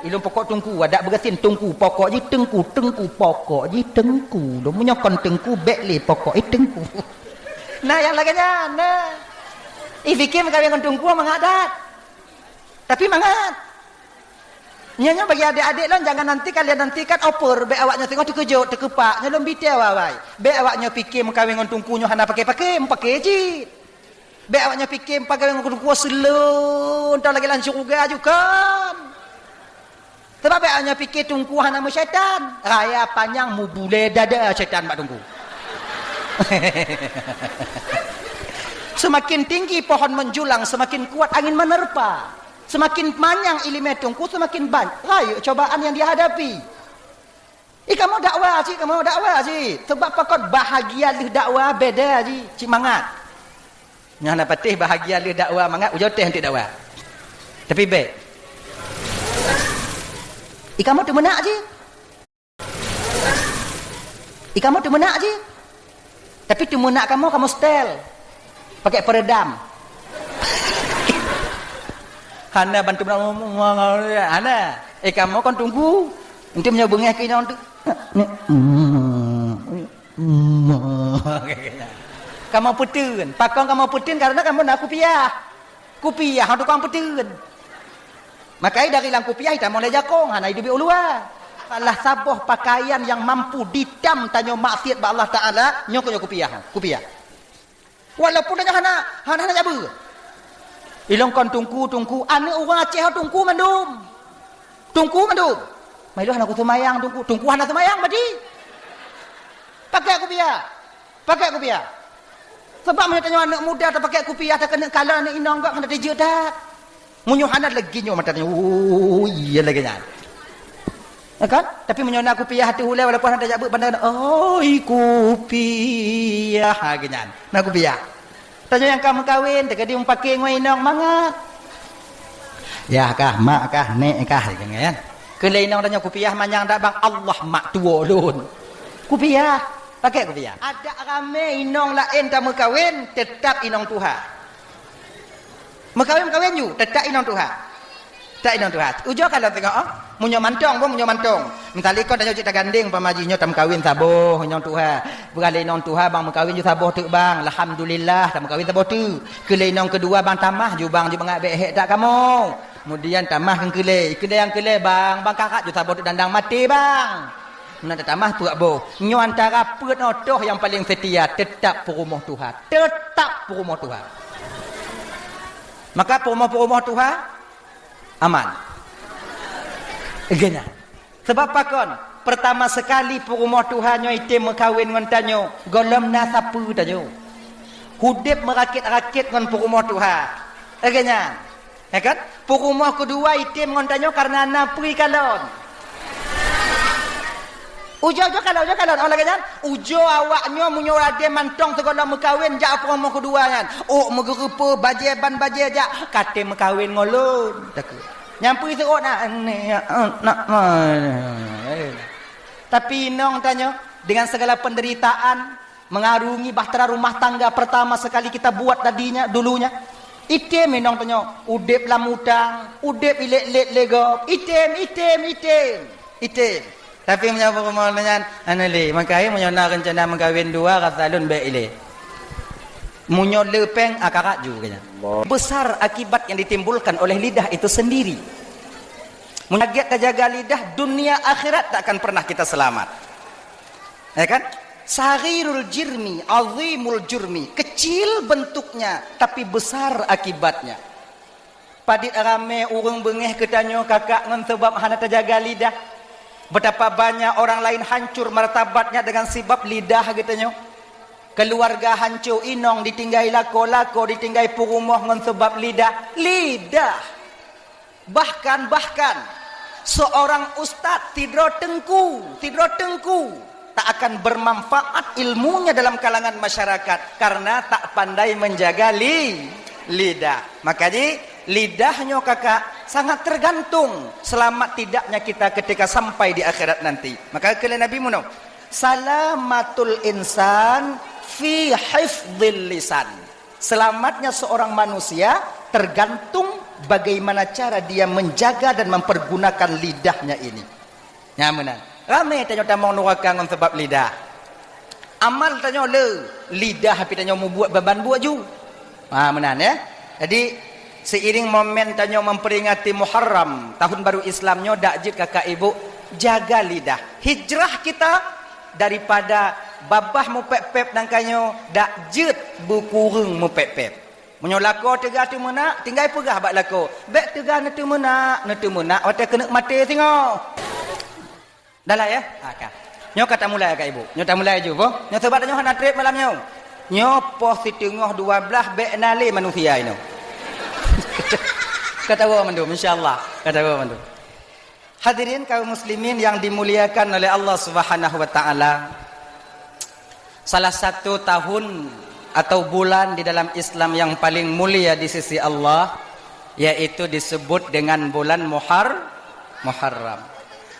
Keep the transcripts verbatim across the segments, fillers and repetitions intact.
Ilôn pokok teungku, adak beugasien teungku, pokok jih teungku, teungku, pokok jih teungku. Lôn meunyoe kon teungku, bèk lé pokok jih teungku. Nah, nyang lagèe nyan, nah. Ih, pike meukawen ngon teungku mangat that. Tapi mangat. Nyoe, nyoe bagi adék-adék lôn, jangan nanti kalian nantikan opor, bèk awak nyoe singoh teukeujot, teukeupak. Nyoe lôn bi teuh awai-awai. Bèk awak nyoe pike meukawen ngon teungku nyoe hana paké-paké, meupaké cit. Bèk awak nyoe pike meukawen ngon teungku seuleueng, entah lagèe lam syeuruga ju kon. Sabab bèk awak nyoe pike teungku hana meusyaitan. Raya panyang meubulèe dada syaitan bak teungku. Semakin tinggi pohon menjulang, semakin kuat angin menerpa. Semakin manyang ileumèe teungku, seumaken ban-, rayeuk cobaan nyang jihadapi. Ih, kamoe dakwa cit, kamoe dakwa cit. Sabab pakon bahagia lheueh dakwa beda cit, cit mangat. Nyang na patéh bahagia lheueh dakwa mangat, ujoe teuh eunteuk dakwa. Tapi bèk. Ih, kamoe teumeunak cit. Ih, kamoe teumeunak cit. Tapi teumeunak kamoe, kamoe setel. Pakai peredam. Hana bantu, hana. Eh, kamoe kon teungku. Eunteuk meunyoe beungèh keu inong tu. Kamoe peuteun. Pakon kamoe peuteun? Karena kamoe na kupiah. Kupiah, tukang peuteun. Maka dari lam kupiah itamong lé jakong, hana iduek u luwa. Salah saboh pakaian nyang mampu ditam tanyoe maksiat bak Allah Taala, nyoe keuh nyoe kupiah, kupiah. Walaupun tanyoe hana, hana, hana jabeue. Ilôn kon teungku, teungku, aneuk ureueng Aceh teungku mandum. Teungku mandum. Mai lôn hana kuseumayang teungku, teungku hana seumayang berarti. Pakai kupiah. Pakai kupiah. Sabab meunyoe tanyoe aneuk muda tapakèk kupiah, takeuneuk kalon aneuk inong, gak hana teujeuet that. Meunyoe hana lagèe nyoe mata tanyoe, oh, iya lagèe nyan. Ya kan? Tapi meunyoe na kupiah ateueh ulèe, walaupun hana tajak beuet banda, oi kupiah, ha, lagèe nyan. Na kupiah. Tanyoe nyang ka meukawen, teukeudi meupaké ngon inong mangat. Yah kah, mak kah, nèk kah, lagèe nyan. Keu lé inong tanyoe kupiah manyang dak bang, Allah mak tuwo lôn. Kupiah. Pakai kupiah. Adak ramé inong laén tameukawen, teutap inong tuha. Meukawen-meukawen ju, teutap inong tuha. Teutap inong tuha. Ujoe kalon teungoh, oh. Meunyoe mantong, boh, meunyoe mantong. Misali kon tanyoe cit tagandeng, umpama jih nyoe tameukawen saboh inong tuha. Peugah lé inong tuha, bang meukawen ju saboh teuk, bang. Alhamdulillah, tameukawen saboh teuk. Keu lé inong keudua, bang tamah ju, bang, ju mangat bèk hék that kamoe. Kemudian tamah keu keulé. Keulé nyang keulé, bang, bang karat ju saboh teuk dandang maté, bang. Meunan tatamah peuet boh. Nyoe antara peuet nyoe toh nyang paleng seutia, teutap peurumoh tuha. Teutap peurumoh tuha. Maka peurumoh-peurumoh tuha aman. Lagèe nyan. Sabab pakon? Peurtama seukali peurumoh tuha nyoe item meukawen ngon tanyoe, gohlom na sapeue tanyoe. Udeb meurakét-rakét ngon peurumoh tuha. Lagèe nyan. Ya kan? Peurumoh keudua item ngon tanyoe kareuna na peue kalon. Ujoe-ujoe kalon, ujoe kalon. Oh, lagèe nyan, ujoe awak nyoe meunyoe ade mantong sigohlom meukawen jak peurumoh keudua nyan. Ôk meugeureupeue, bajèe ban bajèe jak, ka tem meukawen ngon lôn. Takheun. Nyang peue seuôt na, ni, nak, eh. Tapi inong tanyoe, dengan segala penderitaan, mengarungi bahtera rumah tangga pertama sekali kita buat tadinya, dulunya. Item inong tanyoe, udeb lam utang, udeb ilét-lét lé gob, item, item, item, item. Tapi meunyoe peurumoh nyan, hana lé, maka meunyoe na reuncana meukawen dua, rasa lôn bèk ilé. Meunyoe le péng, akarat ju, katanya. Besar akibat yang ditimbulkan oleh lidah itu sendiri. Meunyoe tajaga lidah, dunia akhirat tak akan pernah kita selamat. Ya kan? Saghirul jirmi, azimul jurmi. Kecil bentuknya, tapi besar akibatnya. Padit ramé ureuëng beungéh keu tanyoe kakak ngon sabab hana tajaga lidah. Betapa banyak orang lain hancur martabatnya dengan sebab lidah geutanyoe. Keluarga hancô, inong ditinggai lakoe, lakoe ditinggai peurumoh ngon sabab lidah. Lidah! Bahkan, bahkan, seorang ustaz sidroe teungku, sidroe teungku, tak akan bermanfaat ilmunya dalam kalangan masyarakat karena tak pandai menjaga li-, lidah. Maka ji, lidah nyoe kakak sangat tergantung selamat tidaknya kita ketika sampai di akhirat nanti. Maka kheun lé Nabi meunoe, "Salamatul insan fi hifdzil lisan." Selamatnya seorang manusia tergantung Bagaimana cara dia menjaga dan mempergunakan lidahnya ini? Nyan meunan. Ramé tanyoe tamong nuraka ngon sabab lidah. Amal tanyoe le, lidah pih tanyoe mubuet ban-ban buet ju. Ha, meunan, ya. Jadi, seiring momen tanyoe memperingati Muharram, tahun baru Islam nyoe, dak jeuet kakak ibu, jaga lidah. Hijrah kita daripada babah mupép-pép nangka nyoe, dak jeuet beukureueng mupép-pép. Meunyoe lakoe teuga teumeunak, tinggai peugah bak lakoe, "Bék teuga neuteumeunak, neuteumeunak watée keuneuk maté singoh." Dah lah, ya? Ha, ka. Nyoe ka tamulai, Kak Ibu. Nyoe tamulai ju, boh. Nyoe sabab tanyoe hana treb malam nyoe. Nyoe poh siteungoh dua blaih bék na lé manusia inoe. Ka tawoe mandum, insya Allah. Ka tawoe mandum. Hadirin kaum muslimin yang dimuliakan oleh Allah Subhanahu wa Ta'ala, salah satu tahun atau bulan di dalam Islam yang paling mulia di sisi Allah, yaitu disebut dengan bulan Muhar-, Muharram.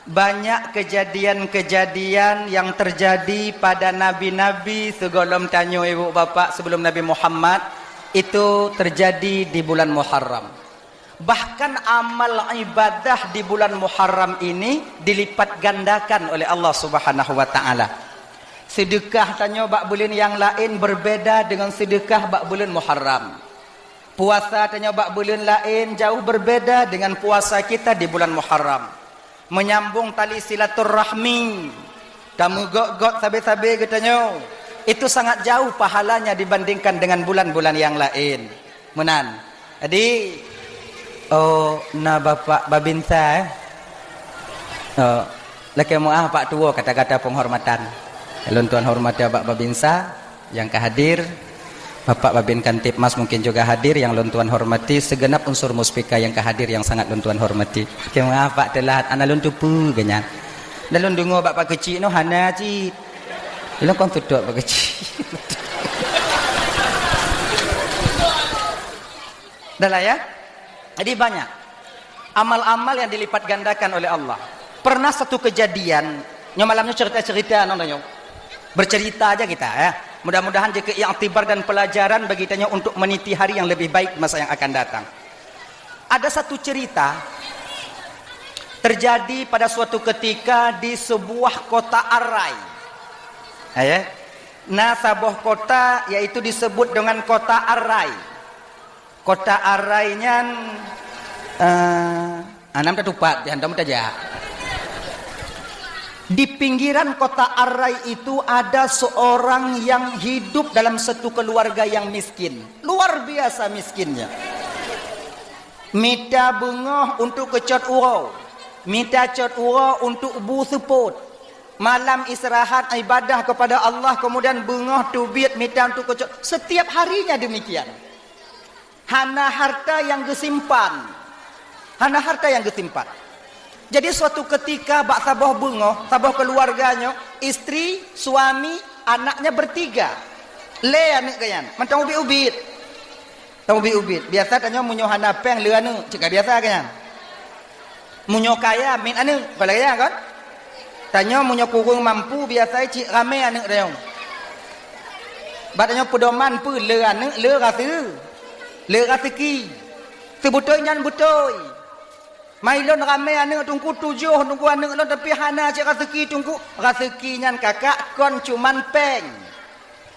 Banyak kejadian-kejadian yang terjadi pada nabi-nabi sigohlom tanyoe, ibu bapak, sebelum Nabi Muhammad, itu terjadi di bulan Muharram. Bahkan amal ibadah di bulan Muharram ini dilipat gandakan oleh Allah Subhanahu wa Ta'ala. Seudeukah tanyoe bak buleuen nyang laén berbeda dengan seudeukah bak buleuen Muharram. Puasa tanyoe bak buleuen laén jauh berbeda dengan puasa kita di bulan Muharram. Menyambung tali silaturahmi, tameugöt-göt sabe-sabe geutanyoe, itu sangat jauh pahalanya dibandingkan dengan bulan-bulan yang lain. Meunan. Jadi, oh, na Bapak Babinsa, eh? Oh, lakée meuah Pak Tuwo, kata-kata penghormatan. Lôn tuan hormati Bapak Babinsa nyang ka hadir. Bapak Babin Kamtibmas mungkin juga hadir, nyang lôn tuan hormati, segenap unsur Muspika nyang ka hadir nyang sangat lôn tuan hormati. Lakée meuah Pak teulat, hana lôn teupeue geuh nyan. Dan lôn deungoe bak Pak Keuchik nyoe hana cit. Lôn kon tutok Pak Keuchik. Dah lah, ya? Jadi banyak amal-amal yang dilipat gandakan oleh Allah. Pernah satu kejadian, nyoe malam nyoe cerita-cerita nyoe, nyoe. Bercerita aja kita, ya. Mudah-mudahan jadi iktibar dan pelajaran bagi tanyoe untuk meniti hari yang lebih baik di masa yang akan datang. Ada satu cerita terjadi pada suatu ketika di sebuah kota Arai. Ya, ya. Na saboh kota, yaitu disebut dengan kota Arai. Kota Arai nyan, eh, anam tatupat, jangan tamu tajak. Di pinggiran kota Arai itu ada seorang yang hidup dalam satu keluarga yang miskin. Luar biasa miskinnya. Mita beungoh untuk keucot uroe. Mita cot uroe untuk bu seupôt. Malam istirahat ibadah kepada Allah, kemudian beungoh teubiet mita untuk keucot. Setiap harinya demikian. Hana harta nyang geusimpan. Hana harta nyang geusimpan. Jadi suatu ketika bak saboh beungoh, saboh keluarga nyoe, istri, suami, anaknya bertiga. Lé aneuëk geuh nyan, mantong ubit-ubit. Tong ubit-ubit. Biasa tanyoe meunyoe hana péng le aneuëk, cit ka biasa geuh nyan. Meunyoe kaya, miet aneuëk, kon lagée nyan kon? Tanyoe meunyoe kureueng mampu, biasa cit ramé aneuëk tanyoe. Bak tanyoe peudoman peue le aneuëk, le raseu-, le raseuki. Seubeutôi nyan beutôi. Mai lôn ramé aneuëk teungku tujoh, teungku aneuëk lôn, tapi hana cit raseuki teungku. Raseuki nyan kakak kon cuman péng.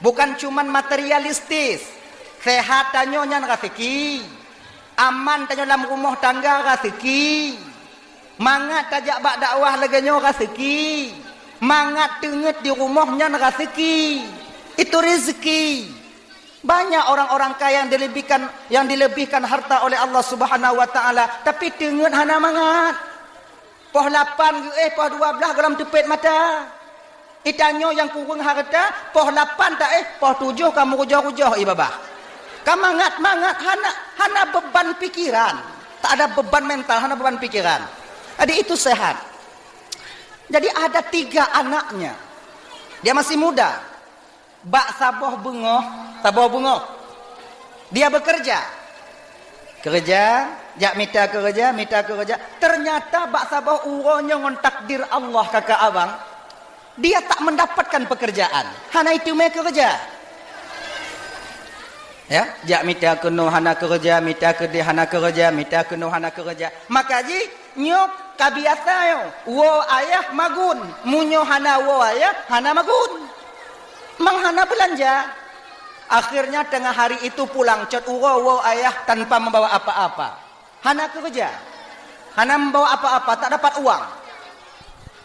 Bukan cuman materialistis. Sehat tanyoe nyan raseuki. Aman tanyoe lam rumoh tangga raseuki. Mangat tajak bak dakwah lagée nyoe raseuki. Mangat teungeut di rumoh nyan raseuki. Itu rezeki. Banyak orang-orang kaya yang dilebihkan, yang dilebihkan harta oleh Allah Subhanahu wa Ta'ala, tapi teungeut hana mangat. Poh lapan geuéh, poh dua blaih gohlom teupet mata. Itanyoe nyang kureueng hareuta, poh lapan taéh, poh tujoh ka meurujoh-rujoh ié babah. Ka mangat-mangat, hana, hana beban pikiran. Tak ada beban mental, hana beban pikiran. Jadi itu sehat. Jadi ada tiga anaknya. Dia masih muda. Bak saboh beungoh, saboh beungoh. Dia bekerja. Keureuja, jak mita keureuja, mita keureuja. Ternyata bak saboh uroe nyoe ngon takdir Allah kakak abang, dia tak mendapatkan pekerjaan. Hana iteumé keureuja. Ya, jak mita keunoe hana keureuja, mita keudeh hana keureuja, mita keunoe hana keureuja. Maka jih nyoe ka biasa nyoe, woe ayah magun. Meunyoe hana woe ayah, hana magun. Mang hana beulanja. Akhirnya tengah hari itu pulang cot uroe woe ayah tanpa membawa apa-apa. Hana keureuja. Hana membawa apa-apa, tak dapat uang.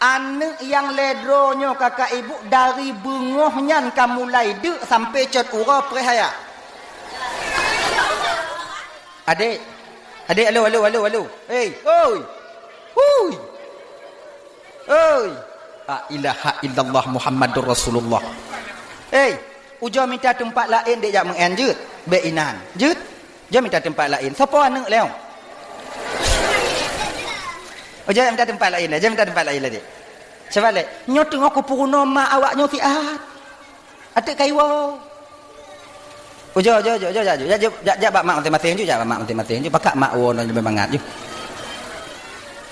Aneuk nyang lhée droe nyoe kakak ibu dari beungoh nyan ka mulai deuk sampai cot uroe preh ayah. Adek, adek, alo, alo, alo, alo. Hei, oi. Hui. Oi. La ilaha illallah Muhammadur Rasulullah. Hei, ujoe mita teumpat laén dek jak meu'en jeuet. Bék inan. Jeuet. Jom mita teumpat laén. Sopo aneuk lé? Oh, jom mita teumpat laén lé. Jom mita teumpat laén lé, dek. Sabab lé, nyoe teungoh kupeurunoe mak awak nyoe siat. Ateuk kaiwoe. Oh, jom, jom, jom, jom, jom, jom, jom, jak, jak bak mak maséng-maséng ju, jak bak mak maséng-maséng ju. Pakat mak woe nyoe leubeh mangat ju.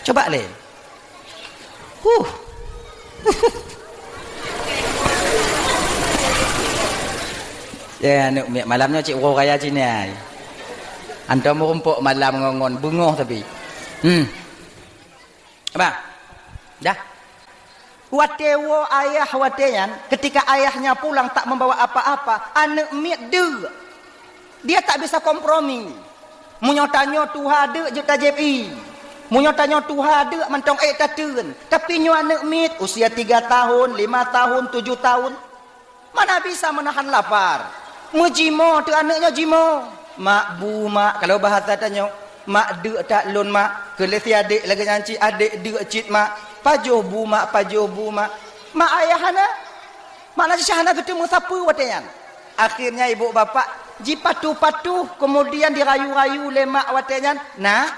Cuba lé. Huh. Ya, aneuk miet malam nyoe cit uroe raya cit nyan. Hantom meurumpok malam ngon, ngon beungoh tapi. Hmm. Abang. Dah. Watée woe ayah watée nyan, ketika ayahnya pulang tak membawa apa-apa, aneuk miet deuk. Dia tak bisa kompromi. Meunyoe tanyoe tuha deuk jeuet tajép ié. Meunyoe tanyoe tuha deuk mantong ék tateun. Tapi nyoe aneuk miet usia tiga tahun, lima tahun, tujuh tahun. Mana bisa menahan lapar. Meujimoe teuh aneuk nyoe jimoe. "Mak, bu, mak," kalau bahasa tanyoe, "Mak, deuk that lôn, mak." Keu lé si adék lagée nyan cit, "Adék, deuk cit, mak." "Pajoh bu, mak, pajoh bu, mak." Mak ayah hana. Makna jih hana geuteumé sapeue watée nyan. Akhirnya ibu bapak jipatuh-patuh, kemudian dirayu-rayu lé mak watée nyan, "Nak,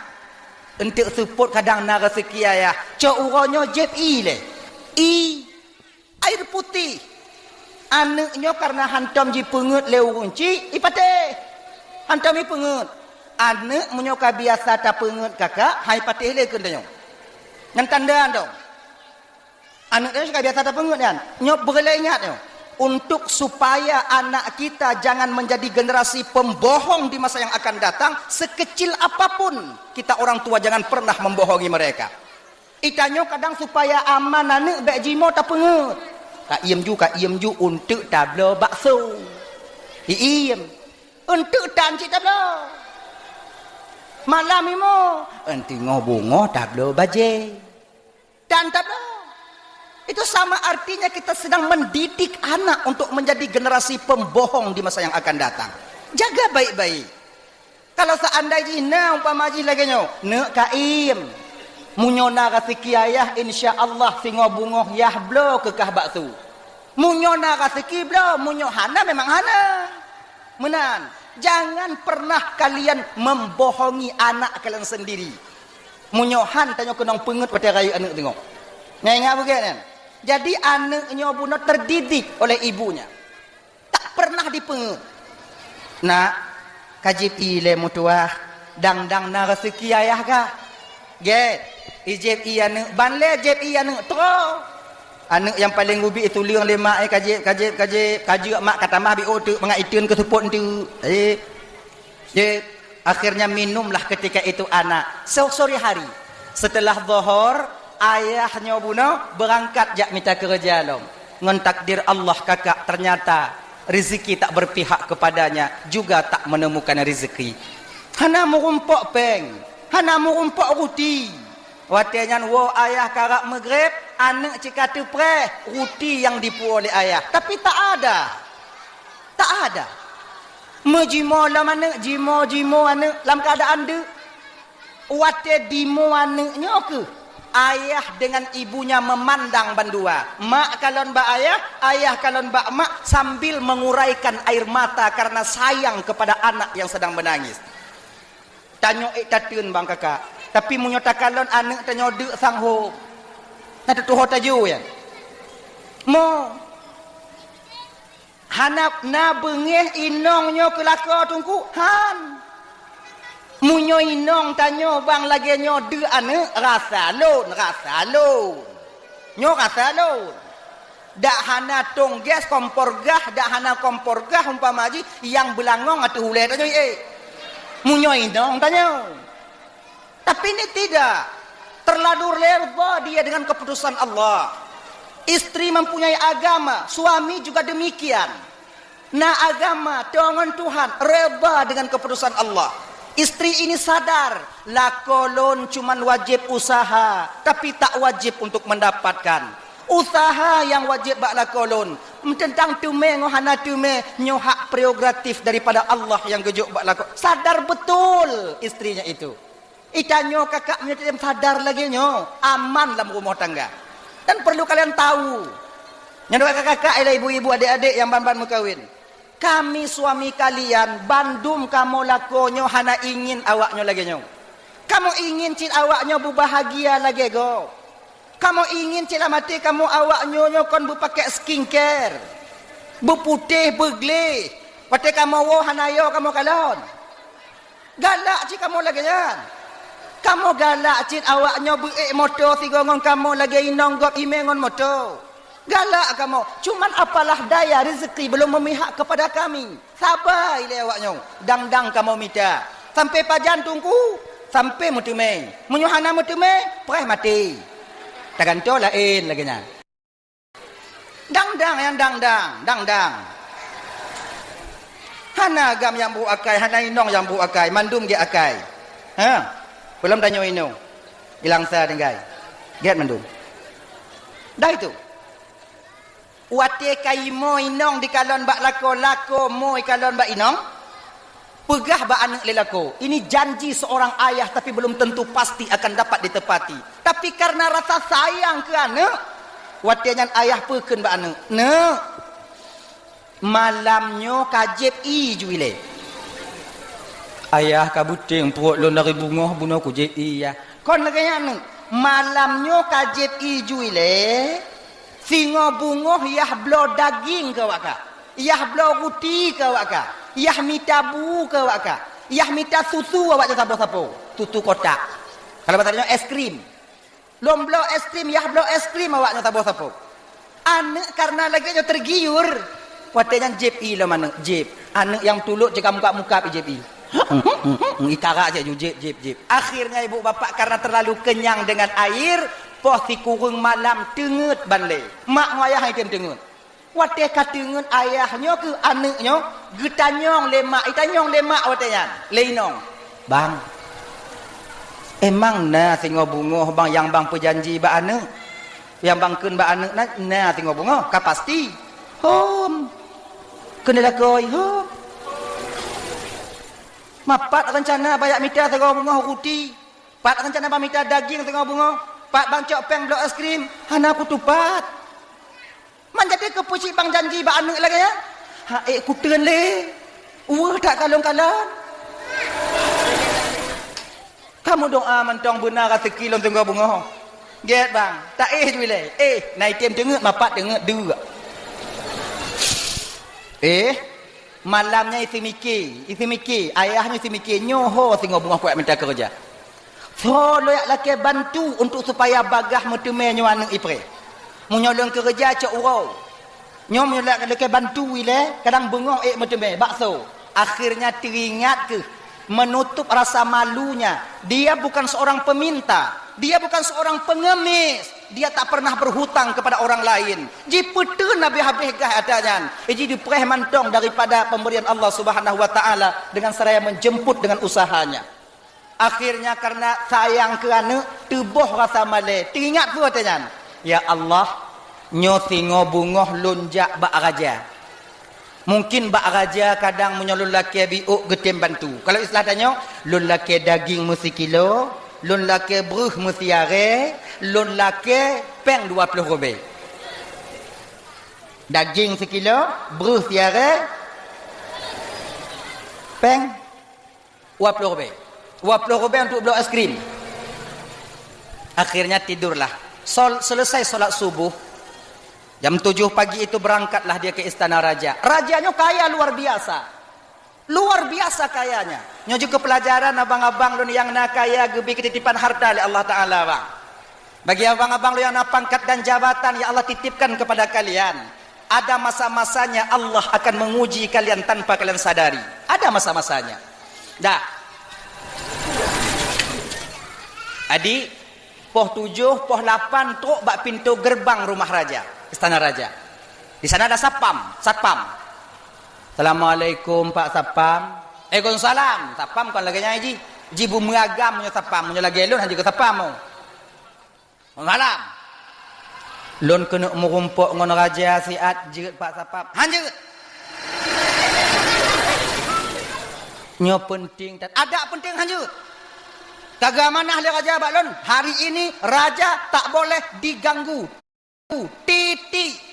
eunteuk seupôt kadang na raseuki ayah. Cok uroe nyoe jép ié lé. Ié, air putih." Aneuk nyoe kareuna hantom jipeungeuet lé ureuëng chik, ipatéh. Hantom jipeungeuet. Aneuk meunyoe ka biasa tapeungeuet kakak, hai patéh lé keu tanyoe. Nyan tanda hantom. Aneuk nyoe ka biasa tapeungeuet nyan. Nyoe peureulée ingat nyoe. Untuk supaya anak kita jangan menjadi generasi pembohong di masa yang akan datang, sekecil apapun kita orang tua jangan pernah membohongi mereka. Itanyoe kadang supaya aman aneuk bék jimoe tapeungeuet. Ka iem ju, ka iem ju, eunteuk tabloe bakso. Iem. Eunteuk tan cit tabloe. Malam imoe, eunteuk ngo beungoh tabloe bajée. Dan tabloe. Itu sama artinya kita sedang mendidik anak untuk menjadi generasi pembohong di masa yang akan datang. Jaga baik-baik. Kalau seandai jih na umpama jih lagée nyoe, "Neuk ka iem. Meunyoe na raseuki ayah, insya Allah singoh beungoh yah bloe keu kah bakso. Meunyoe na raseuki bloe, meunyoe hana memang hana." Meunan, jangan pernah kalian membohongi anak kalian sendiri. Meunyoe han tanyoe keunong peungeuet watée rayeuk aneuk teungoh. Nyan ingat beugét nyan. Jadi aneuk nyoe bunoe terdidik oleh ibunya. Tak pernah dipeungeuet. "Nak, ka jieb ié lé meutuwah, dang-dang na raseuki ayah kah?" Gét, ijéb ié aneuk, ban lé jéb ié aneuk, troh. Aneuk nyang paleng ubit ituleueng lé mak, eh, ka jéb, ka jéb, ka jéb, ka jeuet mak ka tamah biôh teuk mangat iteun keu seupôt eunteuk. Eh, Cit, akhirnya minumlah ketika itu anak. So-, sore hari, setelah Zohor, ayah nyoe bunoe beurangkat jak mita keureuja lom. Ngon takdir Allah kakak, ternyata rezeki tak berpihak kepadanya, juga tak menemukan rezeki. Hana meurumpok péng, hana meurumpok ruti. Watée nyan woe ayah karab meugreb, aneuk cit ka teupreh, ruti nyang dipuwoe lé ayah, tapi tak ada. Tak ada. Meujimoe lom aneuk, jimoe-jimoe aneuk lam keuadaan deuk. Watée dimoe aneuk nyoe keuh, ayah dengan ibunya memandang bandua. Mak kalon bak ayah, ayah kalon bak mak sambil menguraikan air mata karena sayang kepada anak yang sedang menangis. Tanyoe ék tateun bang kakak, tapi meunyoe takalon aneuk tanyoe deuk sang hom, na teutuho tajoe nyan. Mo, hana na beungéh inong nyoe keu lakoe teungku? Han. Meunyoe inong tanyoe bang lagée nyoe deuk aneuk, rasa lôn, rasa lôn. Nyoe rasa lôn. Dak hana tong gas, kompor gas, dak hana kompor gas umpama jih, nyang beulangong ateueh ulèe tanyoe, eh. Meunyoe inong tanyoe. Tapi ini tidak. Terlalu reda dia dengan keputusan Allah. Istri mempunyai agama, suami juga demikian. Na agama, teuh ngon Tuhan, reda dengan keputusan Allah. Istri ini sadar, lakoe lôn cuman wajib usaha, tapi tak wajib untuk mendapatkan. Usaha nyang wajib bak lakoe lôn, teuntang teumé ngon hana teumé, nyoe hak prerogatif daripada Allah nyang geujok bak lakoe. Sadar betul istrinya itu. Itanyoe kakak meunyoe sadar lagèe nyoe, aman lam rumoh tangga. Dan perlu kalian tahu, nyan kakak-kakak, ialah ibu-ibu, adik-adik nyang ban-ban meukawen. Kami suami kalian, bandum kamoe lakoe nyoe hana ingin awaknyoe lagèe nyoe. Kamoe ingin cit awaknyoe beubahagia lagèe gob. Kamoe ingin cit lam até kamoe awaknyoe nyoe kon beupakèk skincare, beuputéh, beugleh. Watèe kamoe woe hana yo kamoe kalon. Galak cit kamoe lagèe nyan. Kamoe galak cit awaknyoe beuék moto sigoe ngon kamoe lagèe inong gob imè ngon moto. Galak kamoe, cuman apalah daya rezeki belum memihak kepada kami. Saba ilèe awaknyoe, dang-dang kamoe mita. Sampai pajan Teungku? Sampai meuteumé. Meunyoe hana meuteumé, preh maté. Tagantoe laén lagèe nyan. Dang-dang nyang dang-dang, dang-dang. Hana agam nyang brôk akai, hana inong nyang brôk akai, mandum gèt akai. Ha? Peulom tanyoe inong. Di Langsa tinggai. Gèt mandum. Dah itu. Watèe ka imoe inong dikalon bak lakoe, lakoe moe ikalon bak inong, peugah bak aneuk lé lakoe, ini janji seorang ayah tapi belum tentu pasti akan dapat ditepati. Tapi karena rasa sayang keu aneuk, watèe nyan ayah peukheun bak aneuk, "Neuk, malam nyoe ka jieb ie ju ilèe." "Ayah, ka beuténg pruet lôn dari beungoh bunoe kujieb ie, yah." Kon lagèe nyan aneuk, "Malam nyoe ka jieb ie ju ilèe, singoh beungoh yah bloe daging keu awak kah, yah bloe ruti keu awak kah, yah mita bu keu awak kah, yah mita susu awak nyoe saboh sapo, susu kotak. Kalau bahasa nyoe es krim. Lôn bloe es krim, yah bloe es krim awak nyoe saboh sapo." Aneuk karena lagèe nyoe tergiur. Watèe nyan jieb ie lom aneuk, jieb. Aneuk nyang tulok cit ka mukab-mukab jieb ie. Itara cit ju jieb, jieb, jieb. Akhirnya ibu bapak karena terlalu kenyang dengan air, poh sikureueng malam teungeut ban lé. Mak ngon ayah item teungeut. Watèe ka teungeut ayah nyoe keu aneuk nyoe, geutanyong lé mak, itanyong lé mak watèe nyan, lé inong, "Bang, emang na singoh beungoh bang nyang bang peujanji bak aneuk? Nyang bang kheun bak aneuk na, na singoh beungoh, ka pasti?" "Hom." "Keuneuk lakoe?" "Hom." "Ma pat reuncana bang jak mita singoh beungoh ruti? Pat reuncana bang mita daging singoh beungoh? Pat bang cok péng bloe es krim?" "Hana kutupat." "Man jadi keupeue cit bang janji bak aneuk lagèe nyan?" "Ha, ék kuteun lé. Weueh that kalon-kalon." "Kamoe doa mantong beuna raseuki lôn singoh beungoh." "Gèt bang, taéh ju ilèe. Éh, na item teungeut, ma pat teungeut, deuk." Éh, malam nyan isi miké, isi miké, ayah nyoe isi miké, nyoe ho singoh beungoh kuat mita keureuja. Soe lôn jak lakèe bantu untuk supaya bagaih meuteumé nyoe aneuk ipreh. Meunyoe lôn keureuja cok uroe. Nyoe meunyoe lôn lakèe bantu ilèe, kadang beungoh ék meuteumé, bakso. Akhirnya teuingat keuh, menutup rasa malunya. Dia bukan seorang peminta, dia bukan seorang pengemis, dia tak pernah berhutang kepada orang lain. Jipeuteun habéh-habéh gaih atra nyan. Jih dipreh mantong daripada pemberian Allah Subhanahu wa Taala dengan seraya menjemput dengan usahanya. Akhirnya karena sayang keu aneuk, teuboh rasa malèe, teuingat peue watèe nyan, "Ya Allah, nyoe singoh beungoh lôn jak bak raja. Mungkin bak raja kadang meunyoe lôn lakèe biôk geutem bantu." Kalau istilah tanyoe, "Lôn lakèe daging meusikilo, lôn lakèe breuh meusiarèe, lôn lakèe péng dua ploh ribèe." Daging sikilo, breuh siarèe, péng dua ploh ribèe. Dua ploh ribèe untuk bloe es krim. Akhirnya tidurlah. Sol-, selesai salat subuh, jam tujuh pagi itu berangkatlah dia ke istana raja. Raja nyoe kaya luar biasa. Luar biasa kayanya. Nyoe jeuet keu peulajaran abang-abang lôn nyang na kaya geubri keutitipan harta lé Allah Taala, bang. Bagi abang-abang lôn nyang na pangkat dan jabatan yang Allah titipkan kepada kalian, ada masa-masanya Allah akan menguji kalian tanpa kalian sadari. Ada masa-masanya. Dah. Adik, poh tujoh, poh lapan trok bak pintoe gerbang rumah raja, istana raja. Di sana ada sapam, satpam. "Assalamualaikum, Pak Satpam." "Waalaikumsalam." Satpam kon lagèe nyan jih. Jih beumeugam meunyoe satpam, meunyoe lagèe lôn hana jeuet keu satpam. "Waalaikumsalam." "Lôn keuneuk meurumpok ngon raja siat, jeuet Pak Satpam?" "Han jeuet." "Nyoe peunteng that." "Adak peunteng han jeuet. Ka geuamanah lé raja bak lôn, hari ini raja tak boleh diganggu." Titik.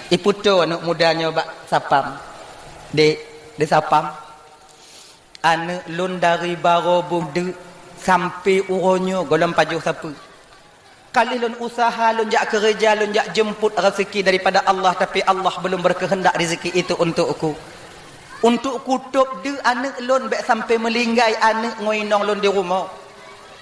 Ipeutoe aneuk muda nyoe bak satpam. "Dek, dek satpam, aneuk lôn dari barô beudeuk sampoe uroe nyoe gohlom pajoh sapeue. Ka lheueh lôn useuha, lôn jak keureuja, lôn jak jeumpot raseuki daripada Allah, tapi Allah belum berkehendak rezeki itu untukku. Untuk kutôb deuk aneuk lôn bèk sampoe meulinggai aneuk ngon inong lôn di rumoh.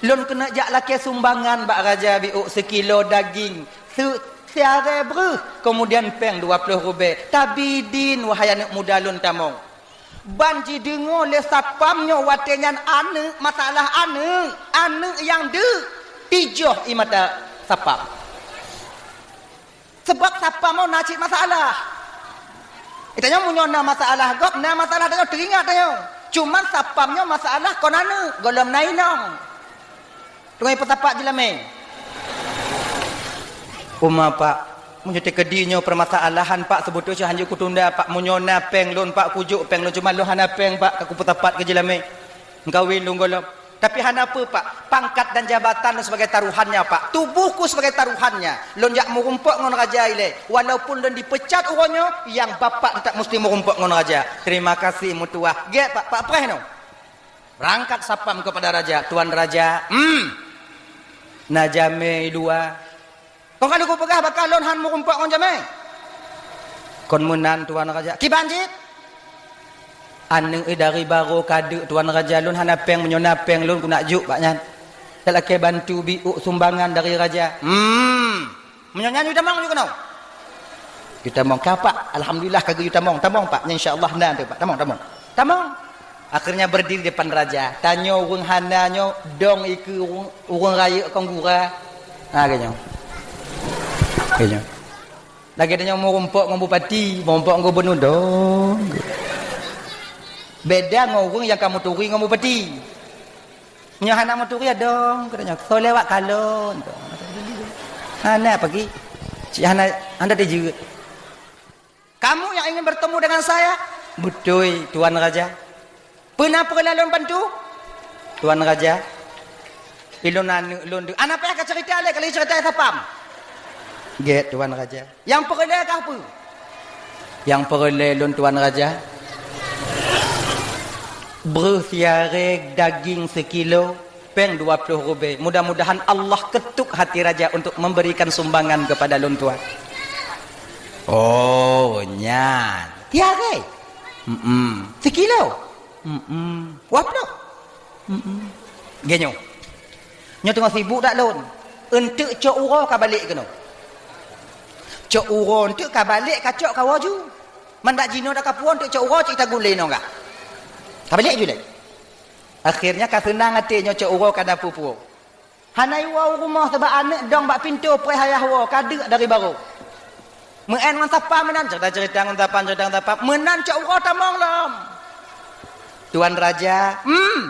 Lôn keuneuk jak lakèe sumbangan bak raja biôk seukilo daging, seu-, siarèe breuh, keumudian pèng dua ploh rubèe. Tabidin, wahai aneuk muda lôn, tamong." Ban jideungoe lé satpam nyoe watèe nyan aneuk, masalah aneuk, aneuk nyang deuk, tijoh ie mata satpam. Sabab satpam nyoe na cit masalah. Geutanyoe meunyoe na masalah gob, na masalah tanyoe teuingat tanyoe. Cuman satpam nyoe masalah kon aneuk, gohlom na inong. Teungoh ipeusapat jilamé. "Uma, Pak, meunyoe teukeudi nyoe peumasalahan, Pak, seubeutôi cit hanjeuet kutunda, Pak. Meunyoe na pèng lôn, Pak, kujok pèng lôn, cuman lôn hana pèng, Pak, ka kupeusapat keu jilamé. Meukawen lôn gohlom. Tapi hana peue, Pak, pangkat dan jabatan lôn sebagai taruhannya, Pak. Tubohku sebagai taruhannya. Lôn jak meurumpok ngon raja ilèe. Walaupun lôn dipeucat uroe nyoe, nyang bapak teutap musti meurumpok ngon raja. Terima kasih, meutuah." Gèt, Pak, Pak preh nyoe. Beurangkat satpam keupada raja, "Tuan raja, hmm, na jamé i luwa." "Kon ka lheueh kupeugah bak kah lôn han meurumpok ngon jamé?" "Kon meunan, Tuan raja." "Kiban cit?" "Aneuk dari barô ka deuk, Tuan raja, lôn hana pèng, meunyoe na pèng lôn keuneuk jok bak nyan. Talakèe bantu biôk sumbangan dari raja." "Hmm. Meunyoe nyan yue tamong yue keunoe." "Yue tamong ka, Pak. Alhamdulillah ka geuyue tamong. Tamong, Pak. Nyan insya Allah na teuh, Pak. Tamong, tamong." Tamong. Akhirnya berdiri depan raja. Tanyoe ureueng hana nyoe dong ikeue ureueng, ureueng rayeuk kon gura. Ha, lagèe nyoe. Lagèe nyoe. Lagèe tanyoe meurumpok ngon bupati, meurumpok ngon gubernur dong. Beda ngon ureueng nyang ka meuturi ngon bupati. Nyoe hana meuturi adong, katanya, "Soe lewat kalon?" Hana pagi. Cik hana, hana dijeuet. "Kamu yang ingin bertemu dengan saya?" "Beutôi, Tuan Raja." "Peue na peureulèe lôn bantu?" "Tuan Raja, ilôn aneuk lôn deuk." "Hana payah kacerita lé, ka lheueh cerita i satpam." "Gèt, Tuan Raja." "Nyang peureulèe kah peue?" "Nyang peureulèe lôn, Tuan Raja, breuh siaré daging seukilo, pèng dua ploh rubèe. Mudah-mudahan Allah ketuk hati raja untuk memberikan sumbangan kepada lôn tuan." "Oh, nyan." "Siaré?" "Mm-mm." "Seukilo?" "Mm-mm." "Dua ploh?" "Mm-mm." "Gèt nyoe. Nyoe teungoh sibuk that lôn. Eunteuk cok uroe ka balek keunoe. Cok uroe eunteuk ka balek, ka cok ka woe ju. Man bak jinoe dak ka puwoe, eunteuk cok uroe cit tagulé nyoe gah. Ka balek ju lé." Akhirnya ka seunang até nyoe cok uroe ka na peue-peue. Hana iwoe u rumoh sabab aneuk dong bak pintoe preh ayah woe, ka deuk dari barô. Meu'en ngon satpam meunan, cerita-cerita ngon satpam, cerita ngon satpam. Meunan cok uroe tamong lom. "Tuan Raja, hmm,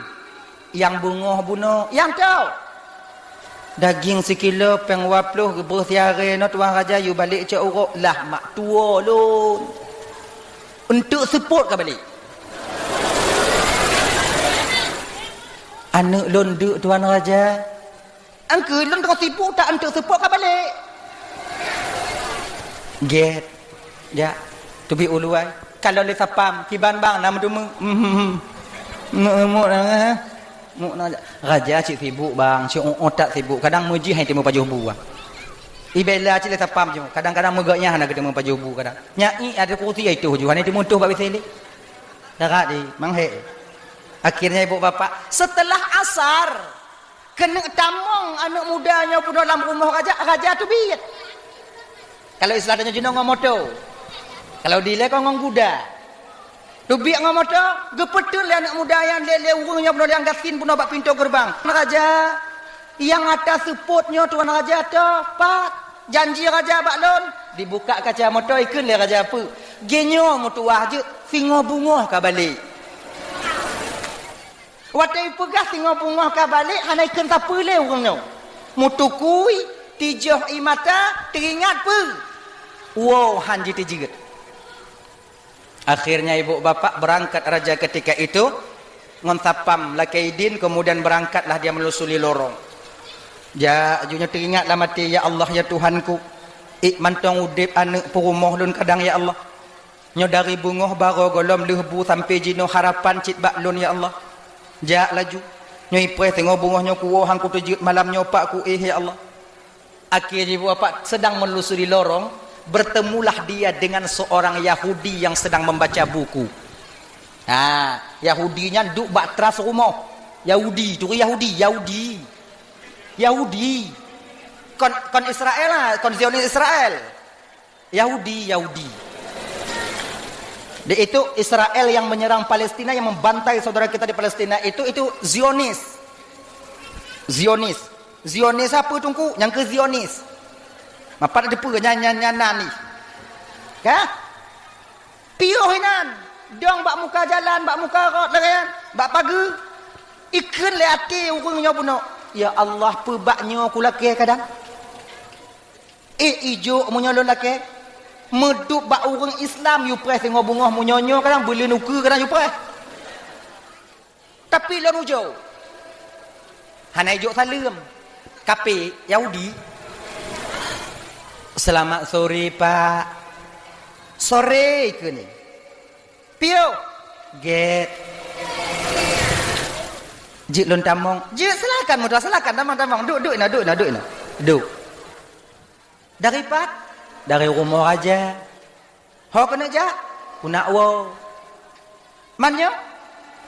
nyang beungoh bunoe, nyang toe. Daging sikilo pèng dua ploh, geubreuh siaré nyoe, Tuan Raja, yue balek cok uroe." "Lah mak tuwoe lôn. Eunteuk seupôt ka balek." "Aneuk lôn deuk, Tuan Raja." "Angkeue lôn teungoh sibuk that, eunteuk seupôt ka balek." "Gèt. Jak, teubiet u luwa. Kalon lé satpam, kiban bang na meuteumé." "Muk, muk, muk na, eh. Muk na, jak." "Raja cit sibuk, bang. Cit ueh that sibuk. Kadang meujih han teumé pajoh bu, bang. Ibela cit lé satpam nyoe. Kadang-kadang meugèt nyan hana geuteumé pajoh bu kadang. Nyan ié ada kursi ai toh ju, hana teumé toh bak W C lé. Darat di, manghé." Akhirnya ibu bapak, setelah asar, Keuneuk tamong aneuk muda nyoe peunoh lam rumoh raja, raja teubiet. Kalau istilah tanyoe jinoe ngon moto. Kalau dilée kon ngon guda. Teubiet ngon moto, geupeuteun lé aneuk muda nyan lé, lé ureuëng nyoe peunoh nyang gasien peunoh bak pintoe geureubang. "Raja, nyang ata seupôt nyoe tuan raja toh, pat? Janji raja bak lôn." Dibuka kaca moto, ikheun lé raja peue? "Geuh nyoe meutuwah jeuet, singoh beungoh ka balek." Watée ipeugah singoh beungoh ka balek, hana ikheun sapeue lé ureuëng nyoe. Meutukui, tijoh ie mata, teuingat peue? Woe han jiteujeuet. Akhirnya ibu bapak berangkat raja ketika itu ngon sapam lakée idin, kemudian berangkatlah dia menelusuri lorong. Jak, laju nyoe teuingat lam até, "Ya Allah, ya Tuhanku, ék mantong udeb aneuk peurumoh lôn kadang, ya Allah. Nyoe dari beungoh barô gohlom lheueh bu sampoe jinoe harapan cit bak lôn, ya Allah. Jak laju. Nyoe ipreh singoh beungoh nyoe kuwoe han kuteujeuet malam nyoe pak kuéh, ya Allah." Akhé jih ibu bapak sedang menelusuri lorong, bertemulah dia dengan seorang Yahudi yang sedang membaca buku. Ha, Yahudi nyan duek bak teras rumoh. Yahudi, turi Yahudi, Yahudi. Yahudi. Kon, kon Israel lah, kon Zionis Israel. Yahudi, Yahudi. Di itu Israel yang menyerang Palestina, yang membantai saudara kita di Palestina itu, itu Zionis. Zionis. Zionis apa, Teungku? Nyang keu Zionis. Mapat ada peue nyan, nyan, nyan nan ni. Ka? Piôh inan, dong bak muka jalan, bak muka rot lagée nyan, bak pageue. Ikheun lé até ureuëng nyoe bunoe, "Ya Allah, peue bak nyoe kulakée kadang? Ék ijok meunyoe lôn lakée? Meudup bak ureuëng Islam yupreh singoh beungoh meunyoe nyoe kadang beuleuen ukeue kadang yupreh." Tapi lôn ujoe. Hana ijok saleuem. Kape Yahudi. "Selamat sore, Pak." "Sore," ikheun. "Piôh." "Gét." "Jeuet lôn tamong." "Jeuet, silakan muda, silakan tamong-tamong. Duek, duek inoe, duek inoe, duek inoe. Duek." "Dari pat?" "Dari rumoh raja." "Ho keuneuk jak?" "Keuneuk woe." "Man nyoe?"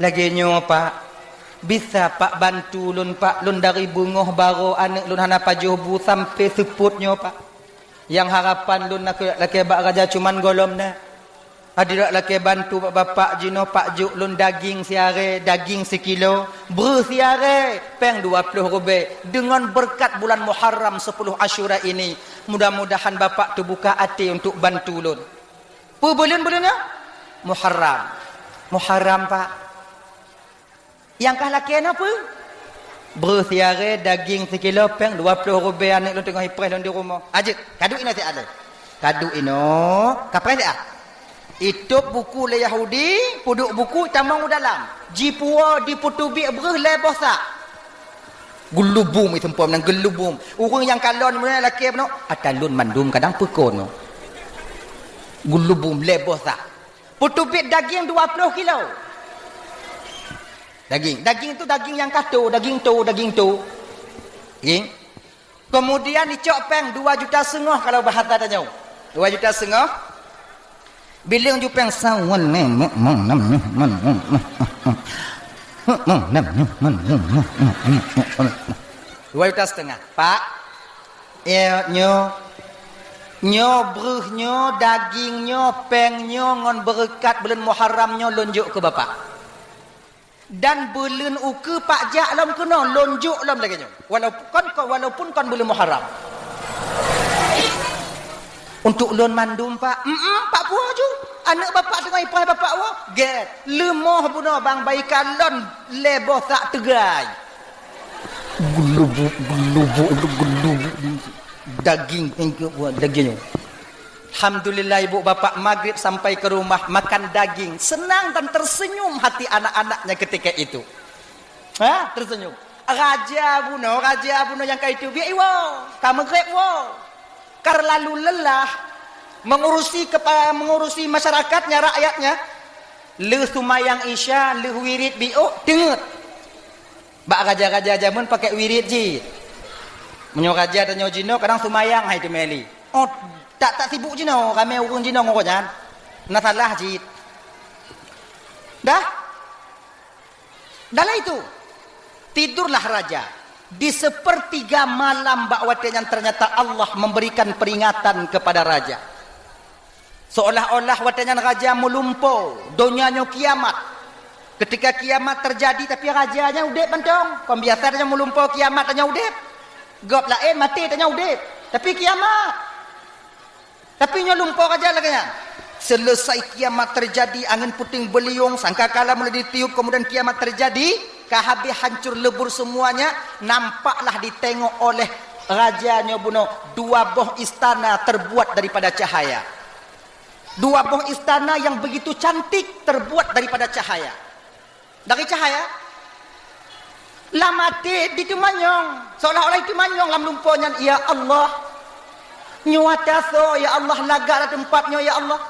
"Lagée nyoe, Pak. Bisa Pak bantu lôn, Pak? Lôn dari beungoh barô aneuk lôn hana pajoh bu sampoe seupôt nyoe, Pak. Nyang harapan lôn na keuneuk lakée bak raja cuman gohlom na. Adak lakée bantu bak bapak jinoe, Pak, jok lôn daging siarée, daging sikilo, breueh siarée, péng dua ploh rubée. Deungon beureukat bulan Muharram sepuluh Asyura ini, mudah-mudahan bapak teubuka até untuk bantu lôn." "Peue buleuen-buleuen nyoe?" "Muharram." "Muharram, Pak." "Nyang kah lakée na peue?" "Breueh siarée, daging sikilo, péng dua ploh rubée, aneuk lôn teungoh ipreh lôn di rumoh." "Ajeuet, kaduek inoe siat lé." Kaduek inoe, kapreh siat. Itôb buku lé Yahudi, peuduek buku, tamong u dalam. Jipuwoe, jipeuteubiet breueh lhée boh sak. Geulubum, iseumpom nan geulubum. Ureuëng nyang kalon meunyoe lakée bunoe, "Ata lôn mandum kadang peukon." Geulubum lhée boh sak. Peuteubiet daging dua ploh kilo. Daging, daging tu daging nyang kato, daging to, daging to. Daging. Kemudian icok péng dua juta seungoh kalau bahasa tanyoe. Dua juta seungoh. Bileueng ju péng sawan. Dua juta setengah. Pak, ya, nyoe, nyoe breueh nyoe, daging nyoe, péng nyoe ngon beureukat buleuen Muharram nyoe lôn jok keu Bapak. Dan buleuen ukeue Pak jak lom keunoe, lôn jok lom lagée nyoe. Walaupun kon, walaupun kon buleuen Muharram. Untuk lôn mandum, Pak. Mm-mm, Pak puwoe ju. Aneuk Bapak teungoh ipreh Bapak woe. Gét. Leumoh bunoe bang bayi kalon lhée boh sak teugai. Geulubuk, geulubuk, geulubuk. Daging, daging. Alhamdulillah, ibu bapak maghrib sampai ke rumah makan daging. Senang dan tersenyum hati anak-anaknya ketika itu. Ha, tersenyum. Raja bunoe, raja bunoe nyang ka itu biak iwoe, ka maghrib woe. Karena lalu lelah mengurusi kepa-, mengurusi masyarakatnya, rakyatnya. Le sumayang Isya, le wirid biôk, teungeut. Bak raja-raja jameun pakai wirid jih. Meunyoe raja tanyoe jinoe kadang sumayang hai teumeli. Oh, tak, tak sibuk jinoe, ramé ureuëng jinoe ngon gobnyan. Na salah jih. Dah? Dah lah itu. Tidurlah raja. Di sepertiga malam bak watée nyan ternyata Allah memberikan peringatan kepada raja. Seolah-olah watée nyan raja meulumpo, donya nyoe kiamat. Ketika kiamat terjadi, tapi raja nyan udeb mantong. Kon biasa tanyoe meulumpo kiamat tanyoe udeb. Gob laén maté tanyoe udeb. Tapi kiamat. Tapi nyoe lumpo raja lagée nyan. Selesai kiamat terjadi, angin puting beliung, sangkakala mulai ditiup, kemudian kiamat terjadi, ka habéh hancur lebur semuanya, nampaklah ditengok oleh raja nyoe bunoe dua boh istana terbuat daripada cahaya. Dua boh istana yang begitu cantik terbuat daripada cahaya. Dari cahaya. Lam até diteumanyong, seolah-olah diteumanyong lam lumpo nyan, "Ya Allah, nyoe ata soe, ya Allah, lagak lam teumpat nyoe, ya Allah?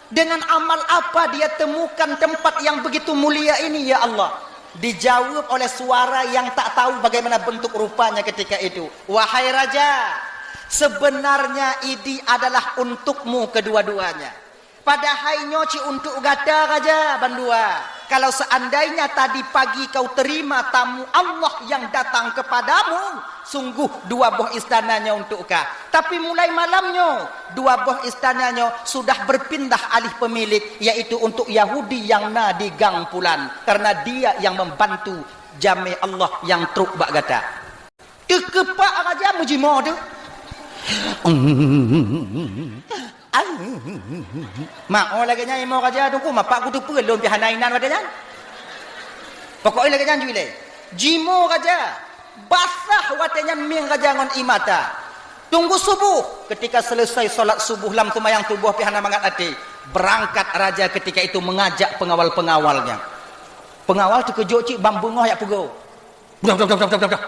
Dengan amal apa dia temukan tempat yang begitu mulia ini, ya Allah?" Dijawab oleh suara yang tak tahu bagaimana bentuk rupanya ketika itu. "Wahai raja, sebenarnya idi adalah untukmu kedua-duanya." Padahai nyoe cit untuk gata raja bandua. Kalau seandainya tadi pagi kau terima tamu Allah yang datang kepadamu, sungguh dua boh istana nyoe untuk kah. Tapi mulai malam nyoe, dua boh istana nyoe sudah berpindah alih pemilik, yaitu untuk Yahudi yang na di gang pulan, karena dia yang membantu jamé Allah yang trok bak gata. Teukeupak raja meujimoe tu. Mao lagée nyan imoe raja tu ku, mapak ku teupeue lôn pih hana inan watée nyan. Pokok lagée nyan ju ilée. Jimoe raja, basah watée nyan mieng raja ngon ie mata. Tunggu subuh, ketika selesai salat subuh lam seumayang subuh pih hana mangat até, berangkat raja ketika itu mengajak pengawal-pengawalnya. Pengawal teukeujot cit bang beungoh jak peugo. Udah, udah, udah, udah, udah, udah.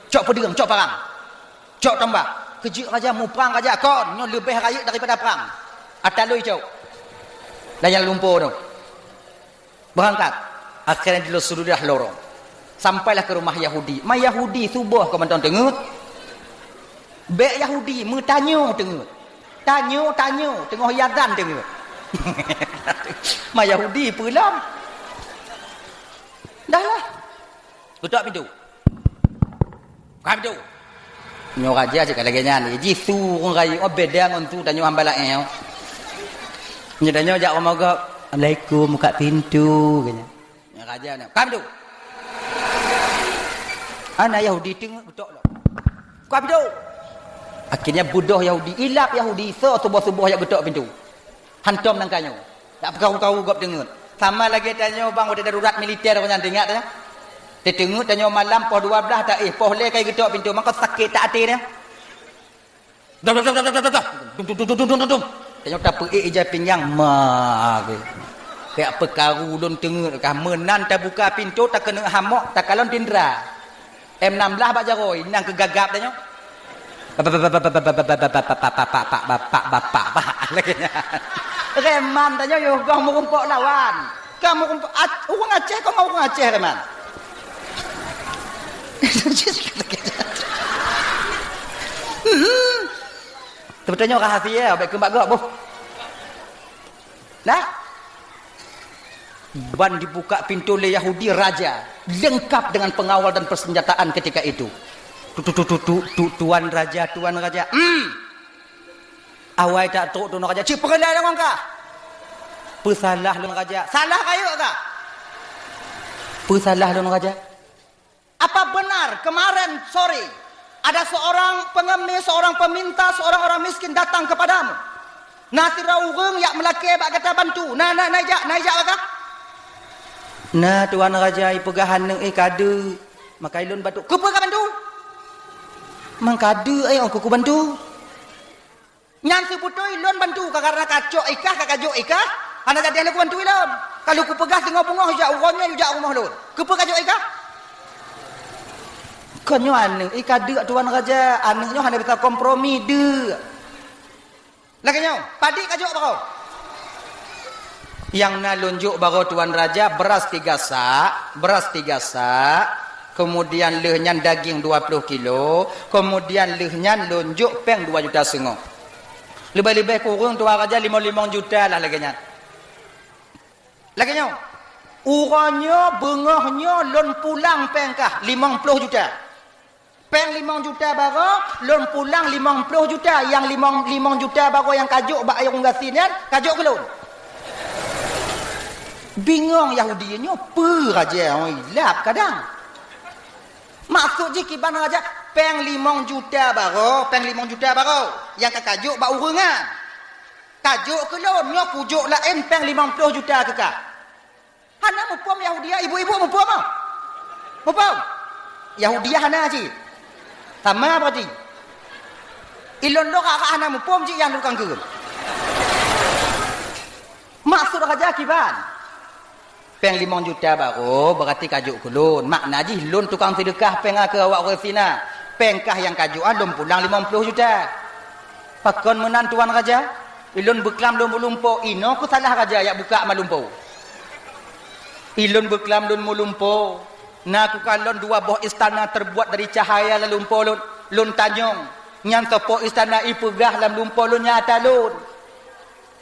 Cok peudeueng, cok parang. Cok tombak. Keujeuet raja, muprang raja, kon nyoe leubeh rayeuk daripada prang. Ata lôi cok. Lam lumpo tu. Berangkat. Akhirnya di sudah lorong. Sampailah ke rumah Yahudi. Ma Yahudi suboh keu mantong teungeut. Bék Yahudi meutanyoe teungeut. Tanyoe, tanyoe, teungoh iazan teungeut. Ma Yahudi peulam. Dah lah. Geutok pintoe. Buka pintoe. Nyoe raja cit ka lagée nyan. Jih su ureuëng rayeuk, oh, beda ngon su tanyoe hamba laén. Nyoe tanyoe jak rumoh gob, "Assalamualaikum, buka pintoe," kata. Nyoe raja nyoe, "Buka pintoe." Ana Yahudi teungeut geutok lom. "Buka pintoe." Akhirnya beudôh Yahudi, ilab Yahudi, soe suboh-suboh jak geutok pintoe. Hantom nangka nyoe. Tak peukaru-karu gob teungeut. Sama lagée tanyoe bang watée darurat militer nyan teuingat ya. Teuteungeut tanyoe malam poh dua blaih taéh, poh lhée kai geutok pintoe, maka sakét that até nyan. Dum, dum, dum, dum, dum, dum, dum. Dum, dum, dum, dum, dum, dum, dum. Tanyoe tapeuék ija pinggang, ma, ge. Kayak peukaru lôn teungeut kah, meunan tabuka pintoe, takeuneuk hamok, takalon tindra. M enam belas bak jaroe, nang keu gagap tanyoe. Bapak, bapak, bapak, bapak, bapak, bapak, bapak, bapak, bapak, bapak, bapak, lagée nyan. Reman tanyoe yoh goh meurumpok lawan. Ka meurumpok, Ac-, ureuëng Aceh, kon ureuëng Aceh reman. Hmm. Tapi tanyoe rahasia, baik keu bak gob, boh. Nah, ban dibuka pintoe lé Yahudi raja, lengkap dengan pengawal dan persenjataan ketika itu. Tu, tu, tu, tu, tu, tu, tuan raja, tuan raja. Hmm. Awai tak trok tuan raja. Cit peureulée deungon kah? Peusalah lôn raja. Salah kayok kah? Peusalah lôn raja. Apa benar kemarin sore ada seorang pengemis, seorang peminta, seorang orang miskin datang kepadamu? Na sidroe ureuëng jak meulakée bak gata bantu. Na, na, na ijak, na ijak bak kah? Na, tuan raja, ipeugah aneuk, eh, kadeuk. Maka ilôn bantu. Keupeue ka bantu? Mang kadeuk, eh, ong kuku bantu. Nyan seubeutôi lôn bantu ka, karena kacok ikah, ka kajok ikah, hana jadi lôn kubantu ilôn. Ka lôn kupeugah singoh beungoh ijak uroe nyoe ijak rumoh lôn. Keupeue kajok ikah? Kon nyoe aneuk, i kadeuk tuan raja, aneuk nyoe hana bisa kompromi deuk. Lagée nyoe, padit kajok baroe. Nyang na lôn jok baroe tuan raja, beras tiga sak, beras tiga sak, kemudian lheueh nyan daging dua ploh kilo, kemudian lheueh nyan lôn jok péng dua juta seungoh. Leubeh-leubeh kureueng tuan raja limong-limong juta lah lagée nyan. Lagée nyoe, uroe nyoe beungoh nyoe lôn pulang péng kah limong ploh juta. Péng limong juta baroe, lôn pulang limong ploh juta. Nyang limong, limong juta baroe nyang kajok bak ureuëng gasien nyan, kajok keu lôn. Bingong Yahudi nyoe, peue raja, oi, lap kadang. Maksud jih kiban raja, péng limong juta baroe, péng limong juta baroe nyang ka kajok bak ureuëng nyan. Kajok keu lôn, nyoe kujok laén péng limong ploh juta keu kah. Hana muphom Yahudia, ibu-ibu muphom ah? Muphom? Yahudia hana cit. Sama berarti. Ilôn lôn kakak hana muphom cit nyang tukang keu. Maksud raja kiban? Péng limong juta baroe, berarti kajok keu lôn. Makna jih lôn tukang seudeukah péng keu awak ureuëng gasien na. Péng kah nyang kajok lôn pulang limong ploh juta. Pakon meunan tuan raja? Ilôn beuklam lôn meulumpoe, inoe keuh salah raja jak bukak malumpoe. Ilôn beuklam lôn meulumpoe, na keu kalon dua boh istana terbuat dari cahaya lam lumpoe lôn, lôn tanyong, nyan soe po istana ipeugah lam lumpoe lôn nyang ata lôn.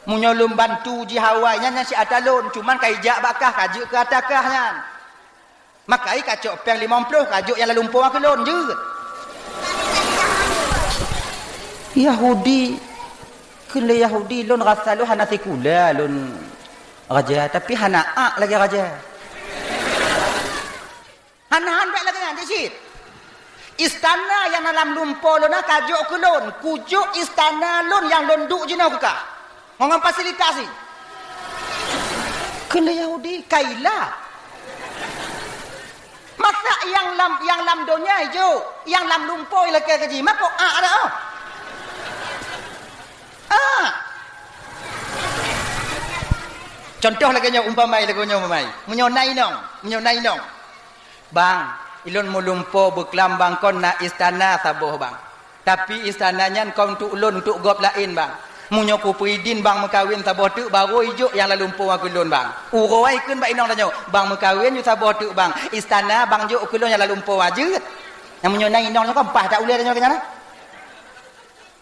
Meunyoe lôn bantu jih awai nyan, nyan si ata lôn, cuman ka ijak bak kah, ka jeuet keu ata kah nyan. Maka i kacok péng limong ploh, kajok nyang lam lumpoe keu lôn jeuet. Yahudi, keu lé Yahudi lôn rasa lôn hana sikula lôn raja, tapi hana ak lagée raja. Hana han bék lagée nyan cit. Istana nyang na lam lumpoe lôn na kajok keu lôn, kujok istana lôn nyang lôn duek jinoe keu kah. Ngon, ngon fasilitas jih. Keu lé Yahudi kaila. Masa nyang lam, nyang lam donya ijok, nyang lam lumpoe ilakée keu jih, mako ak ada oh. Ah. Contoh lagée nyoe umpamai, lagée nyoe umpamai. Meunyoe na inong, meunyoe na inong. Bang, ilôn meulumpoe beuklam bang kon na istana saboh bang. Tapi istana nyan kon untuk lôn, untuk gob laén bang. Meunyoe kupeuidin bang meukawen saboh teuk baru ijok nyang lam lumpoe keu lôn bang. Uroe ai kheun bak inong tanyoe, bang meukawen yue saboh teuk bang. Istana bang jok keu lôn nyang lam lumpoe jeuet. Nyang meunyoe na inong nyoe kan paih that ulée tanyoe keu nyan.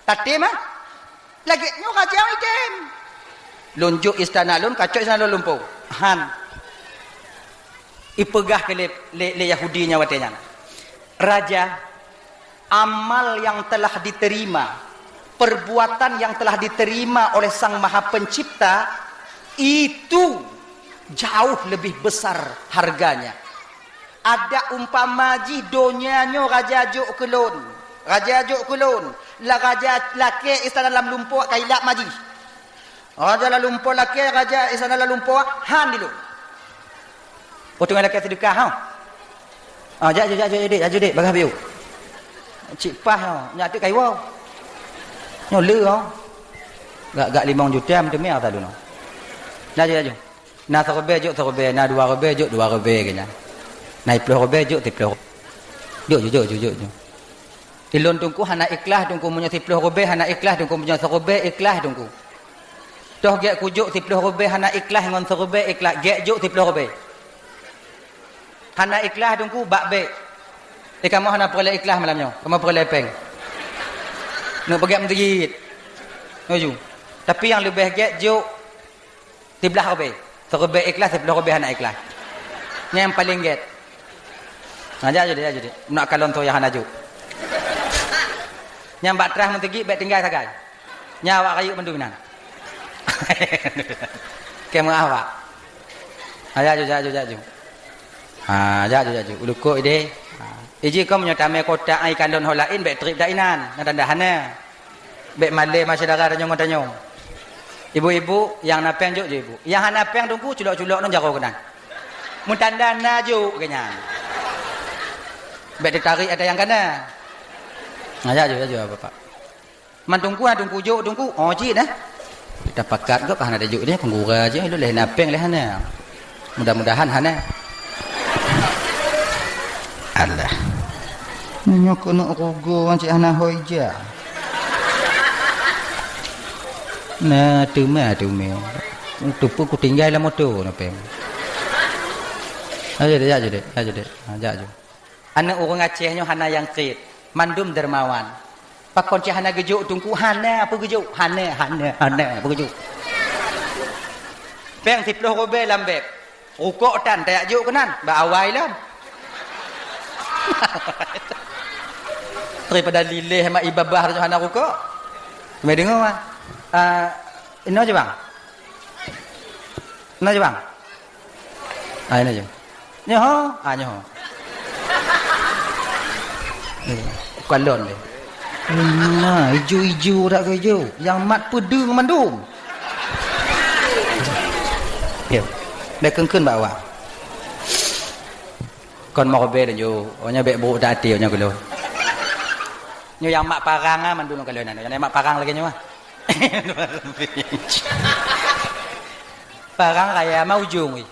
Tatem ah? Lagée nyoe raja item. Lôn jok istana lôn, kacok istana lôn lumpoe. Han. Ipeugah keu lé, lé, lé Yahudi nyan watée nyan. Raja, amal yang telah diterima, perbuatan yang telah diterima oleh Sang Maha Pencipta itu jauh lebih besar harganya. Adak umpama jih donya nyoe raja jok keu lôn, raja jok keu lôn, la raja lakée istana lam lumpoe ka ilap ma jih. Raja lam lumpoe lakée, raja istana lam lumpoe han di lôn. Peue teungoh lakée seudeukah, ha? Ah, jak, jak, jak, jak, dek, jak, dek, bagah biu. Cit paih, ha, nyak teuk kayue. Nyoe le, ha. Gak, gak limong juta meuteumé ata lôn, ha. Laju, laju. Na siribée jok siribée, na dua ribée jok dua ribée keu nyan. Na siploh ribée jok siploh. Jok, jok, jok, jok, jok, jok. Ilôn teungku hana ikhlas teungku meunyoe siploh ribée hana ikhlas teungku meunyoe siribée ikhlas teungku. Toh gét kujok siploh ribée hana ikhlas ngon siribée ikhlas, gét jok siploh ribée. Hana ikhlas teungku bak bék. Eh, kamoe hana peureulée ikhlas malam nyoe, kamoe peureulée péng. Neuk peugét meuseujid. Laju. Tapi nyang leubeh gét jok siblaih ribée. Siribée ikhlas, siploh ribée hana ikhlas. Nyang paleng gét. Nah, jak judek, jak judek. Nak kalon toh nyang hana jok. Nyang bak trah meuteugik bék tinggai sagai. Nyan awak rayeuk mandum inan. Keu meuah awak. Ha, jak ju, jak ju, jak ju. Ha, jak ju, jak ju. Ulukok ideh. Ha. Iji kong meunyoe tamé kotak ai kandon ho laén bék trép dak inan. Nyan tanda hana. Bék malée ma syedara tanyong ngon tanyong. Ibu-ibu nyang na péng jok ju ibu. Nyang hana péng teungku culok-culok ngon jaroe keunan. Meutanda na jok keu nyan. Bék teutarek ata nyang kana. Ha, jak ju, jak ju, Bapak. Man teungku, na teungku jok, teungku. Oh, cit dah. Tapakat gop hana teujuk dia, peugura je, ilôn leh na péng leh hana. Mudah-mudahan hana. Alah. Nyoe keuneuk rugoe cit hana hôi ja. Na teuma, teuma. Teupeu kutinggai lam moto na péng. Ayo deh, ayo deh, ayo deh. Ha, jak ju. Aneuk ureueng Aceh nyoe hana nyang kriet, mandum dermawan. Pakon cit hana geujok teungku? Hana peue geujok? Hana, hana, hana peue geujok. Péng siploh ribée lam beb. Rukok tan tajak jok keunan, bak awai lom. Daripada lileh mak ibabah tu hana rukok. Mai dengoe, ah. Ah, inoe je, bang. Inoe je, bang. Ah, inoe je. Nyoe, ah, nyoe. Eh, kalon deh. Nah, ijo-ijo dak ke ijo. Yang mat peudeueng mandum. Ya. Dah keun-keun bak awak. Kon meurobe laju, oh nyoe bèk brok that até, oh nyoe keu lôn. Nyoe nyang mak parang ah, mandum lôn kalon nyan. Nyang mak parang lagèe nyoe ah. Parang raya ma ujong weh.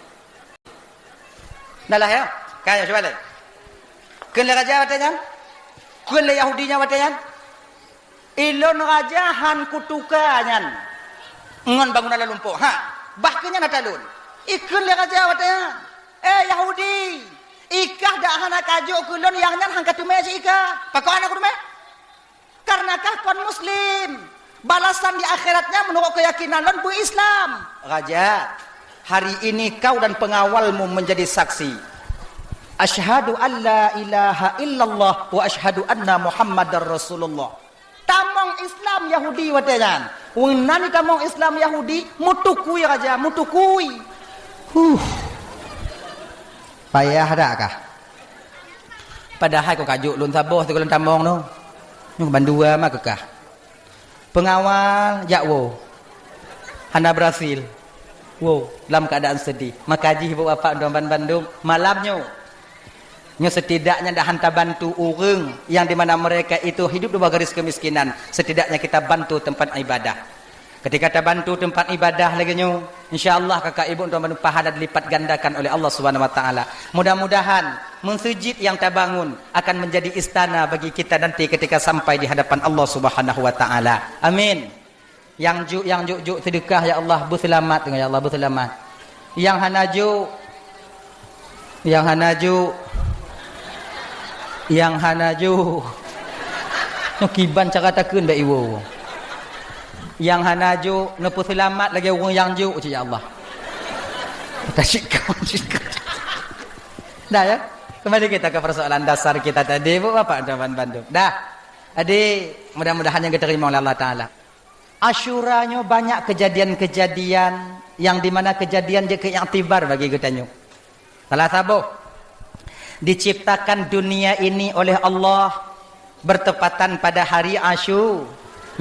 Dah lah ya. Ka nyoe cuba lé. Kheun lé raja watèe nyan? Kheun lé Yahudi nyan watèe nyan? Ilôn raja han kutuka nyan ngon bangunan lam lumpoe. Ha, bah keu nyan ata lôn. Ikheun lé raja watèe nyan, "Eh Yahudi, ikah dak hana kajok keu lôn, nyang nyan han kateumé cit ikah. Pakon hana kuteumé? Kareuna kah kon muslim. Balasan di akhiratnya meunurot keuyakinan lôn beu-Islam." "Raja, hari ini kau dan pengawalmu menjadi saksi. Asyhadu an la ilaha illallah wa asyhadu anna Muhammadar Rasulullah." Tamong Islam Yahudi watèe nyan. Weunan tamong Islam Yahudi, meutukui raja, meutukui. Huh. Payah dak kah? Padahai kon kajok lôn saboh sigohlom tamong nyoe. Nyoe bandua ma keu kah. Pengawal jak woe. Hana berhasil. Woe, lam keadaan sedih. Maka jih ibu bapak dan bandum, malam nyoe. Nyoe setidaknya dah han tabantu ureueng yang di mana mereka itu hidup di bawah garis kemiskinan. Setidaknya kita bantu tempat ibadah. Ketika tabantu tempat ibadah lagèe nyoe, insya Allah kakak ibu dan bandum pahala dilipat gandakan oleh Allah Subhanahu wa taala. Mudah-mudahan meuseujid yang tabangun akan menjadi istana bagi kita nanti ketika sampai di hadapan Allah Subhanahu wa taala. Amin. Nyang juk, nyang juk-juk seudeukah, ya Allah, beuseulamat, ya Allah, beuseulamat. Nyang hana juk, nyang hana juk, nyang hana juk. Nyoe kiban cara takheun bak iwoe. Nyang hana juk, neupeuseulamat lagèe ureueng nyang juk cit, ya Allah. Tasikong, sikong. Dah ya? Kembali kita ke persoalan dasar kita tadi, Bu, Bapak, teman bandum. Dah. Jadi, mudah-mudahan nyang diterima oleh Allah Taala. Asyura nyoe banyak kejadian-kejadian yang di mana kejadian jeuet keu iktibar bagi geutanyoe. Salah saboh, diciptakan dunia ini oleh Allah bertepatan pada hari Asyu.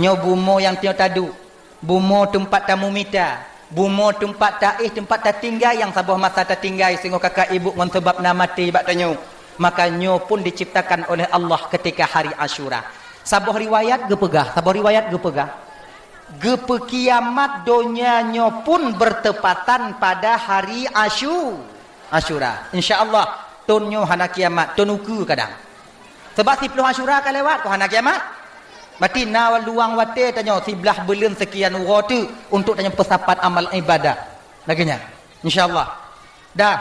Nyoe bumoe nyang tanyoe taduek, bumoe teumpat tamumita, bumoe teumpat taéh, teumpat tatinggai nyang saboh masa tatinggai singoh kakak ibu ngon sabab na maté bak tanyoe. Maka nyoe pun diciptakan oleh Allah ketika hari Asyura. Saboh riwayat geupeugah, saboh riwayat geupeugah, geupeukiamat donya nyoe pun bertepatan pada hari Asyu-, Asyura. Insya Allah, thon nyoe hana kiamat, thon ukeue kadang. Sabab siplôh Asyura ka lewat, kon hana kiamat. Berarti na luang watèe tanyoe siblaih buleuen sekian uroe teuk untuk tanyoe peusapat amal ibadah. Lagèe nyan. Insya Allah. Dah.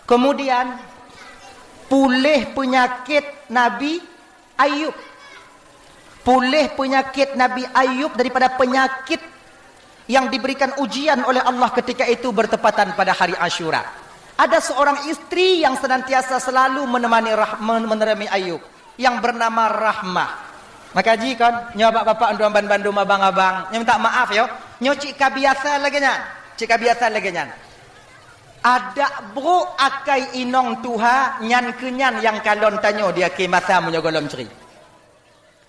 Kemudian, puléh peunyakét Nabi Ayub. Puléh peunyakét Nabi Ayub daripada penyakit yang diberikan ujian oleh Allah ketika itu bertepatan pada hari Asyura. Ada seorang istri yang senantiasa selalu menemani rah-, men-, menemani Ayub yang bernama Rahmah. Maka jih kon, nyoe bapak-bapak, tuan bandum, abang-abang, nyoe minta maaf yo. Nyoe cit ka biasa lagèe nyan. Cit ka biasa lagèe nyan. Adak brok akai inong tuha nyan keu nyan nyang kalon tanyoe di akhé masa meunyoe gohlom cri.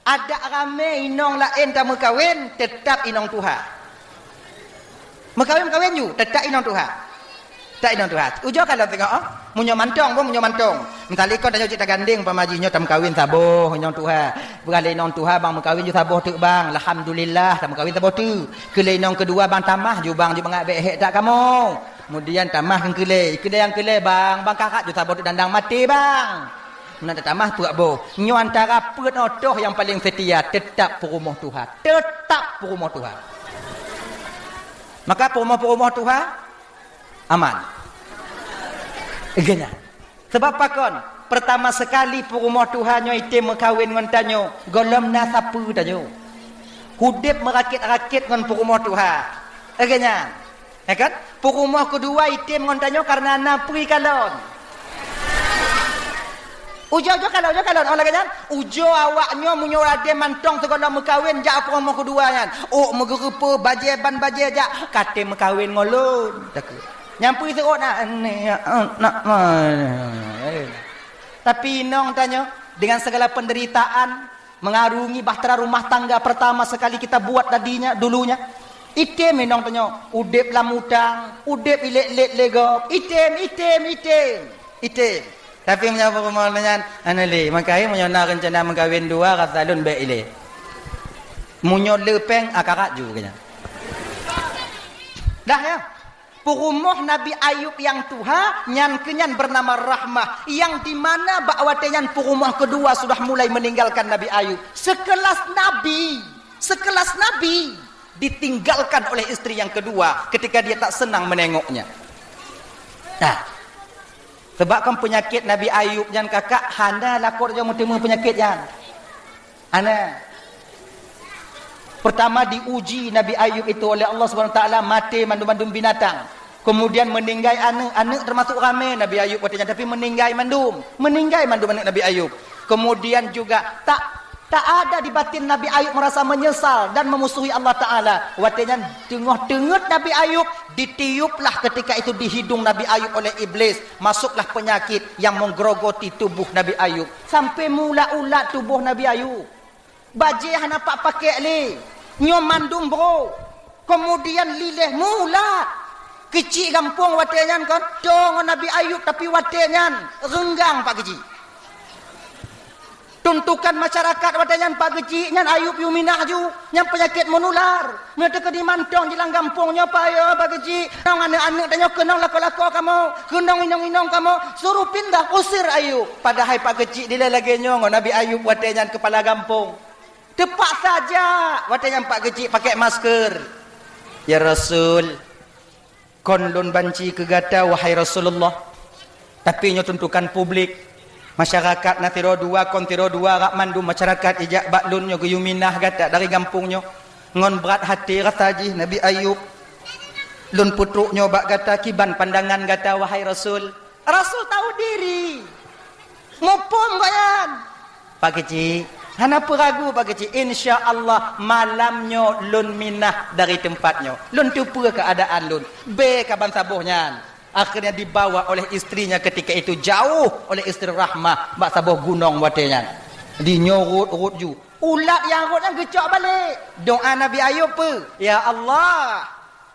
Adak ramé inong laén tameukawen, teutap inong tuha. Meukawen-meukawen ju, teutap inong tuha. Teutap inong tuha. Ujoe kalon teungoh, oh. Meunyoe mantong, boh, meunyoe mantong. Misali kon tanyoe cit tagandeng, umpama jih nyoe tameukawen saboh inong tuha. Peugah lé inong tuha, bang meukawen ju saboh teuk, bang. Alhamdulillah, tameukawen saboh teuk. Keu lé inong keudua, bang, tamah ju, bang, ju mangat bèk hék that kamoe. Kemudian tamah keu keulé, keulé nyang keulé, bang, bang, karat ju saboh teuk dandang maté, bang. Meunan tatamah peuet boh. Nyoe antara peuet nyoe toh nyang paleng seutia, teutap peurumoh tuha. Teutap peurumoh tuha. Maka peurumoh-peurumoh tuha aman. Geuhnyan. Sabab pakon? Peurtama seukali peurumoh tuha nyoe item meukawen ngon tanyoe, gohlom na sapeue tanyoe. Udeb meurakét-rakét ngon peurumoh tuha. Geuhnyan. Ya kan? Peurumoh keudua item ngon tanyoe kareuna na peue kalon. Ujoe-ujoe kalon, ujoe kalon, oh lagèe nyan. Ujoe awak nyoe meunyoe ladèe mantong sigohlom meukawen jak peurumoh keudua nyan. Ôk meugeureupeue, bajèe ban bajèe jak, ka tém meukawen ngon lôn. Takheun. Nyang peue seuôt na, "Aneuk, nak ma-," eh. Tapi inong tanyoe, dengan segala penderitaan, mengarungi bahtera rumah tangga pertama sekali kita buat tadinya, dulunya. Item inong tanyoe, udép lam utang, udép ilét-lét lé gob. Item, item, item. Item. Tapi meunyoe peurumoh nyan, hana lé. Maka meunyoe na reuncana meukawen dua, rasa lôn bèk ilèe. Meunyoe le pèng, akarat ju keu nyan. Dah ya. Peurumoh Nabi Ayub nyang tuha, nyan keuh nyan bernama Rahmah, yang di mana bak watèe nyan peurumoh keudua sudah mulai meninggalkan Nabi Ayub. Sekelas nabi, sekelas nabi ditinggalkan oleh istri yang kedua ketika dia tak senang menengoknya. Nah, sebab kan peunyakét Nabi Ayub nyan kakak hana lakoe jeuet meuteumé peunyakét nyan. Hana. Pertama diuji Nabi Ayub itu oleh Allah Subhanahu Wa Taala, maté mandum-mandum binatang. Kemudian meninggai aneuk, aneuk termasuk ramé Nabi Ayub watèe nyan, tapi meninggai mandum. Meninggai mandum aneuk Nabi Ayub. Kemudian juga tak, tak ada di batin Nabi Ayub merasa menyesal dan memusuhi Allah Taala. Watèe nyan teungoh teungeut Nabi Ayub, ditiuplah ketika itu di hidung Nabi Ayub oleh iblis. Masuklah penyakit yang menggerogoti tubuh Nabi Ayub. Sampai meuulat-ulat tuboh Nabi Ayub. Bajèe hana pat pakèk lé. Nyoe mandum brôk. Keumudian liléh meuulat. Keuchik gampông watèe nyan kon, toe ngon Nabi Ayub, tapi watèe nyan reunggang Pak Keuchik. Tuntukan masyarakat watèe nyan Pak Keuchik nyan Ayub yue minah ju. Nyang peunyakét meunular. Meunyoe teukeudi mantong jilang gampông nyoe payoh Pak Keuchik, nong aneuk-aneuk tanyoe keunong lakoe-lakoe kamoe, keunong inong-inong kamoe, suruh pindah, usir Ayub. Padahai Pak Keuchik dilèe lagèe nyoe ngon Nabi Ayub watèe nyan keupala gampông. Teupaksa jak watèe nyan Pak Keuchik pakèk masker. Ya Rasul, kon lôn banci keu gata, wahai Rasulullah. Tapi nyoe tuntukan publik. Masyarakat na sidroe dua, kon sidroe dua, rak mandum masyarakat ijak bak lôn nyoe geuyue minah gata dari gampông nyoe. Ngon brat até rasa jih Nabi Ayub. Lôn peutrok nyoe bak gata, kiban pandangan gata, wahai Rasul. Rasul tahu diri. Muphom gobnyan. Pak Keuchik, hana peue ragu Pak Keuchik. Insya Allah malam nyoe lôn minah dari teumpat nyoe. Lôn teupeue keuadaan lôn. Bèe ka ban saboh nyan. Akhirnya dibawa oleh istrinya ketika itu jauh oleh istri Rahmah bak saboh gunong watèe nyan. Di nyoe rhot-rhot ju. Ulat nyang rhot nyan geucok balek. Doa Nabi Ayub peue? Ya Allah,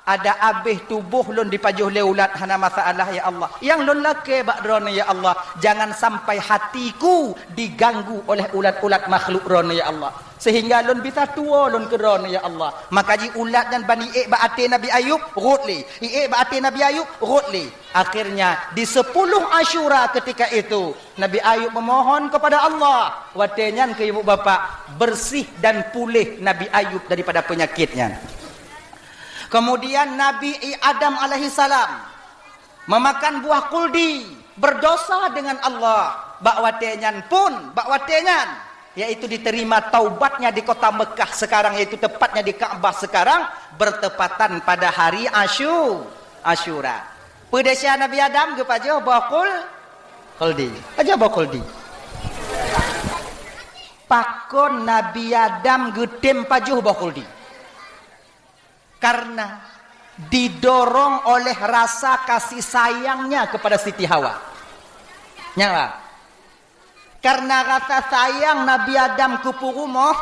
ada abéh tuboh lôn dipajoh lé ulat hana masalah ya Allah. Nyang lôn lakèe bak Droeneuh ya Allah, jangan sampai hatiku diganggu oleh ulat-ulat makhluk Droeneuh ya Allah. Sehingga lôn bisa tuwoe lôn keu Droeneuh ya Allah. Maka jih ulat nyan ban iék bak até Nabi Ayub, rhot lé. Iék bak até Nabi Ayub, rhot lé. Akhirnya di sepuluh Asyura ketika itu, Nabi Ayub memohon kepada Allah. Watèe nyan keu ibu bapak, bersih dan pulih Nabi Ayub daripada penyakit nyan. Kemudian Nabi Adam alaihissalam memakan buah khuldi, berdosa dengan Allah. Bak watèe nyan pun, bak watèe nyan, yaitu diterima taubatnya di kota Mekah sekarang, yaitu tepatnya di Ka'bah sekarang, bertepatan pada hari Asyu-, Asyura. Peue desya Nabi Adam geupajoh boh khul-, khuldi. Pajoh boh khuldi. Pakon Nabi Adam geutem pajoh boh khuldi? Karena didorong oleh rasa kasih sayangnya kepada Siti Hawa. Nyan lah. Karena rasa sayang Nabi Adam keu peurumoh,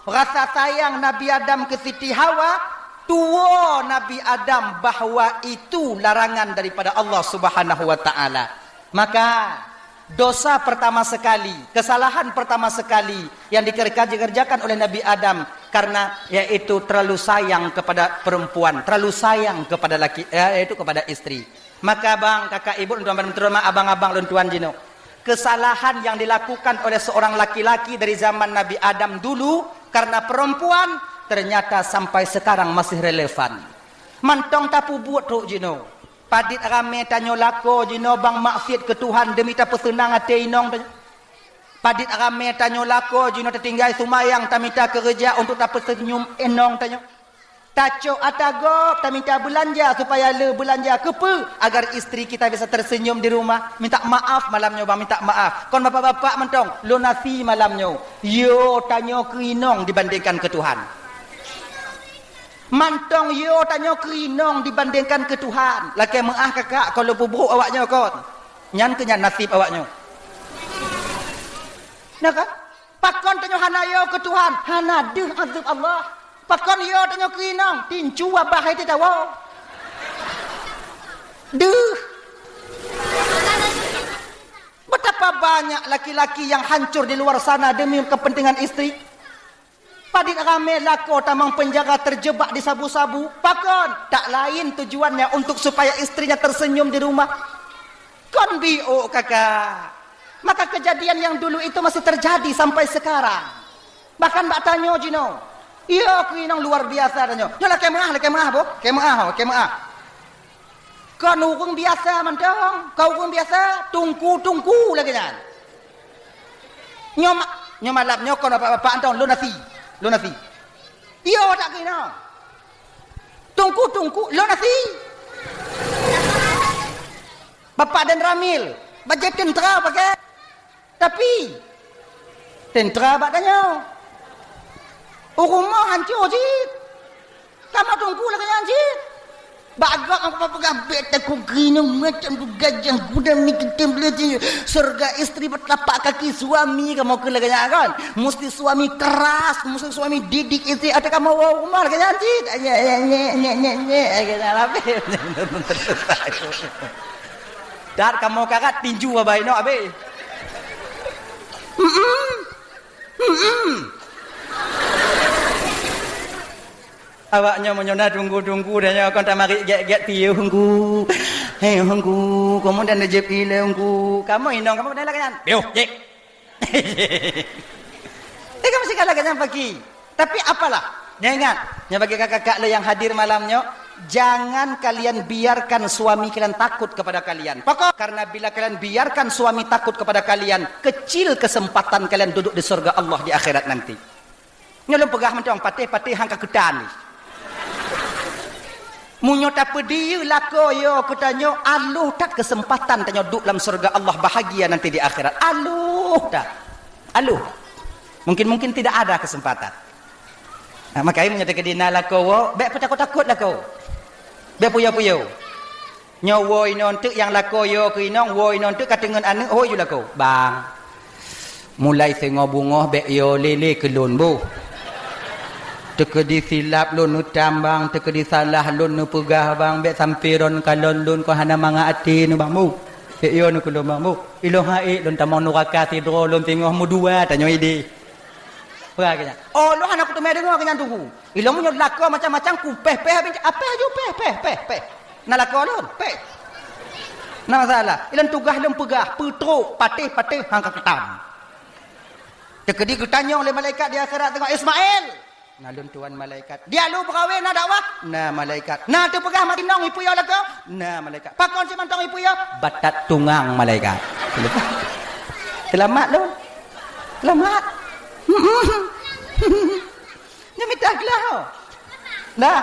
rasa sayang Nabi Adam keu Siti Hawa, tuwoe Nabi Adam bahwa itu larangan daripada Allah Subhanahu wa Taala. Maka, dosa pertama sekali, kesalahan pertama sekali yang dikerja-, dikerjakan oleh Nabi Adam karena yaitu terlalu sayang kepada perempuan, terlalu sayang kepada laki, eh, yaitu kepada istri. Maka bang, kakak, ibu, lôn tuan, abang-abang lôn tuan jinoe, kesalahan yang dilakukan oleh seorang laki-laki dari zaman Nabi Adam dulu karena perempuan ternyata sampai sekarang masih relevan. Mantong tapeubuet trok jinoe. Padit ramé tanyoe lakoe jinoe bang maksiet keu Tuhan demi tapeuseunang até inong tanyoe. Padit ramé tanyoe lakoe jinoe tatinggai seumayang tamita keureuja untuk tapeuseunyum inong tanyoe. Tacok ata gob, taminta beulanja supaya le beulanja. Keupeue? Agar istri kita bisa tersenyum di rumah. Minta maaf malam nyoe, bang, minta maaf. Kon bapak-bapak mantong, lôn asie malam nyoe. Yo tanyoe keu inong dibandingkan keu Tuhan. Mantong yo tanyoe keu inong dibandingkan keu Tuhan. Lakée meuáh kakak, kon lôn peubrôk awak nyoe kon. Nyan keuh nyan naseb awak nyoe. Nah kan? Pakon tanyoe hana yo keu Tuhan, hana deuh azeueb Allah. Pakon yo tanyoe keu inong, tincu abah hai teuh tawoe. Deuh. Betapa banyak laki-laki yang hancur di luar sana demi kepentingan istri. Padit ramé lakoe tamong penjara terjebak di sabu-sabu. Pakon? Tak lain tujuannya untuk supaya istrinya tersenyum di rumah. Kon biôk kakak. Maka kejadian yang dulu itu masih terjadi sampai sekarang. Bahkan bak tanyoe jinoe. Yo keu inong luar biasa tanyoe. Nyoe lakée meuáh, lakée meuáh boh. Lakée meuáh, lakée meuáh. Kon ureuëng biasa mantong, kon ureuëng biasa, tungku-tungku lagée nyan. Nyoe ma-, nyoe malam nyoe kon bapak-bapak mantong, lôn asie, lôn asie. Yo tak keunoe. Tungku-tungku, lôn asie. Bapak dan Ramil, bajée teuntara pakai. Tapi, teuntara bak tanyoe. Ureuëng rumoh hanco cit. Kamoe tungku lagée nyan cit. Bak gob kamoe peugah, "Bék takot keunoe, macam tu gajah gudang ni kita belajar. Surga istri bertelapak kaki suami," kamoe keu lagée nyan kan. Musti suami keras, musti suami didik istri. Ada kamoe ureuëng rumoh lagée nyan cit. Nyek, nyek, nyek, nyek, nyek, nyek. Lagée nyan habis. Dat kamoe karat tinju abai nok abéh. Mm-mm. Mm-mm. Awak nyoe meunyoe na tunggu-tunggu dan nyoe kon tamarit gét-gét piôh hunggu. Hei hunggu, kamoe dan neujép ilée hunggu. Kamoe inong kamoe dan lagée nyan. Piôh, jép. Eh, kamoe sikalah lagée nyan pagi. Tapi apalah, nyoe ingat, nyoe bagi kakak-kakak le nyang hadir malam nyoe, jangan kalian biarkan suami kalian takut kepada kalian. Pakon? Karena bila kalian biarkan suami takut kepada kalian, kecil kesempatan kalian duduk di surga Allah di akhirat nanti. Nyoe lôn peugah mantong, patéh-patéh hang ka keutan. Meunyoe tapeudiyeu lakoe yo keu tanyoe, aloh that kesempatan tanyoe duek lam surga Allah bahagia nanti di akhirat. Aloh that. Aloh. Mungkin-mungkin tidak ada kesempatan. Nah, makajih meunyoe teukeudi na lakoe woe, bék peutakot-takot lakoe. Bék puyo-puyo. Nyoe woe inoe teuk nyang lakoe yo keu inong, woe inoe teuk ka teungeut aneuk, hôi ju lakoe. Bang, mulai singoh beungoh bék yo lé-lé keu lôn boh. Teukeudi silap lôn neutam bang, teukeudi salah lôn neupeugah bang, bék sampoe droen kalon lôn kon hana mangat até nyoe bang boh. Bék yo nyoe keu lôn bang boh. Ilôn han ék lôn tamong nuraka sidroe lôn singoh meudua tanyoe idéh. Peugah keu nyan. Oh, lôn hana kuteumé deungoe keu nyan tunggu. Ilôn meunyoe lakoe macam-macam kupéh-péh abéh, apéh aju péh, péh, péh, péh. Na lakoe lôn, péh. Na masalah. Ilôn tugaih lôn peugah, peutrok, patéh-patéh hang ka keutam. Teukeudi geutanyong lé malaikat di akhirat teungoh, "Ismail!" "Na lôn tuan malaikat." "Dia lôn beukawén na dakwah?" "Na malaikat." "Na teupeugah mati nong ipuyo lakoe?" "Na malaikat." "Pakon si mantong ipuyo?" "Batat tungang malaikat." Seulamat lôn. Seulamat. Nyoe mita glah. Nah.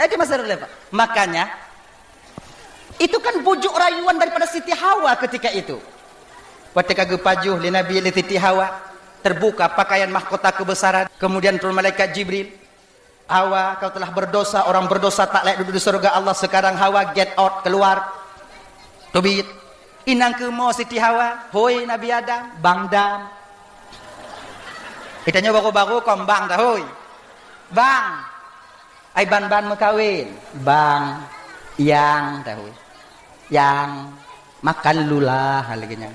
Eh, di masa relevan. Makanya, itu kan bujuk rayuan daripada Siti Hawa ketika itu. Watée ka geupajoh lé Nabi lé Siti Hawa, terbuka pakaian mahkota kebesaran, kemudian turun malaikat Jibril. "Hawa, kau telah berdosa, orang berdosa tak layak duduk di surga Allah. Sekarang Hawa, get out, keluar." Teubiet. Inong keumo Siti Hawa, "Hoi Nabi Adam, bang dam." Geutanyoe baru-baru kon bang dah, hoi. "Bang, ai ban-ban meukawen." "Bang, yang dah, hoi. Yang, makan dulu lah," lagée nyan.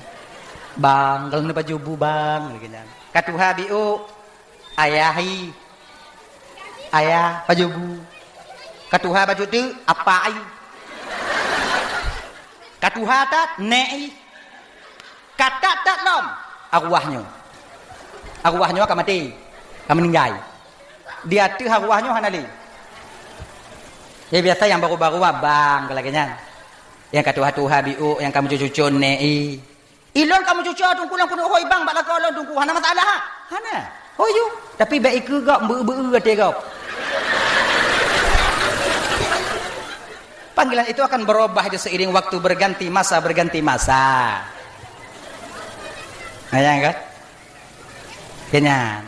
"Bang, kalau ni baju bu bang," lagée nyan. Ka tuha biôk, "Ayah i." "Ayah, baju bu." Ka tuha baju teuk, "Apa i." Ka tuha that, "Nek i." Ka that-that lom, arwah nyoe. Arwah nyoe ka maté, ka meuninggai. Di ateueh arwah nyoe hana lé. Ya biasa nyang baru-baru abang ka lagée nyan. Nyang ka tuha-tuha biôk, nyang ka meucucu-cucu nek i. Ilôn ka meucucu tungku lôn keuneuk hôi bang bak lakoe lôn tungku, hana masalah ha? Hana. Hôi ju. Tapi bék ikeue gob, beu-beu até gob. Panggilan itu akan berubah je seiring waktu berganti masa, berganti masa. Nah, ya kan? Kenyan.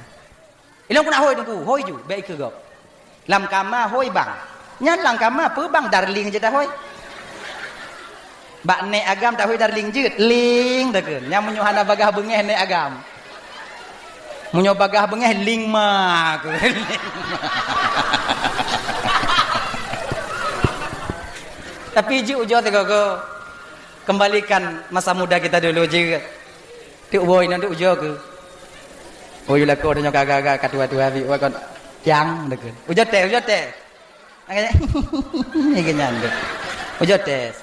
Ilong keunak hôi Teungku, hôi ju, bèk ikeu gob. Lam kama hôi bang. Nyan lam kama peue bang, darling jeuet dah hôi. Bak nèk agam dak hôi darling jeuet, ling takheun. Nyan meunyoe hana bagaih beungèh nèk agam. Meunyoe bagaih beungèh ling ma keu. Tapi jeuet ujoe sigoe-goe. Kembalikan masa muda kita dulu jeuet. Tiep woe inong tiep ujoe keu. Oh, yue lakoe tanyoe ka agak-agak ka tuha-tuha bit, wah kon tiang takheun. Ujoe tes, ujoe tes. Makanya, ni kenyan tu. Ujoe tes.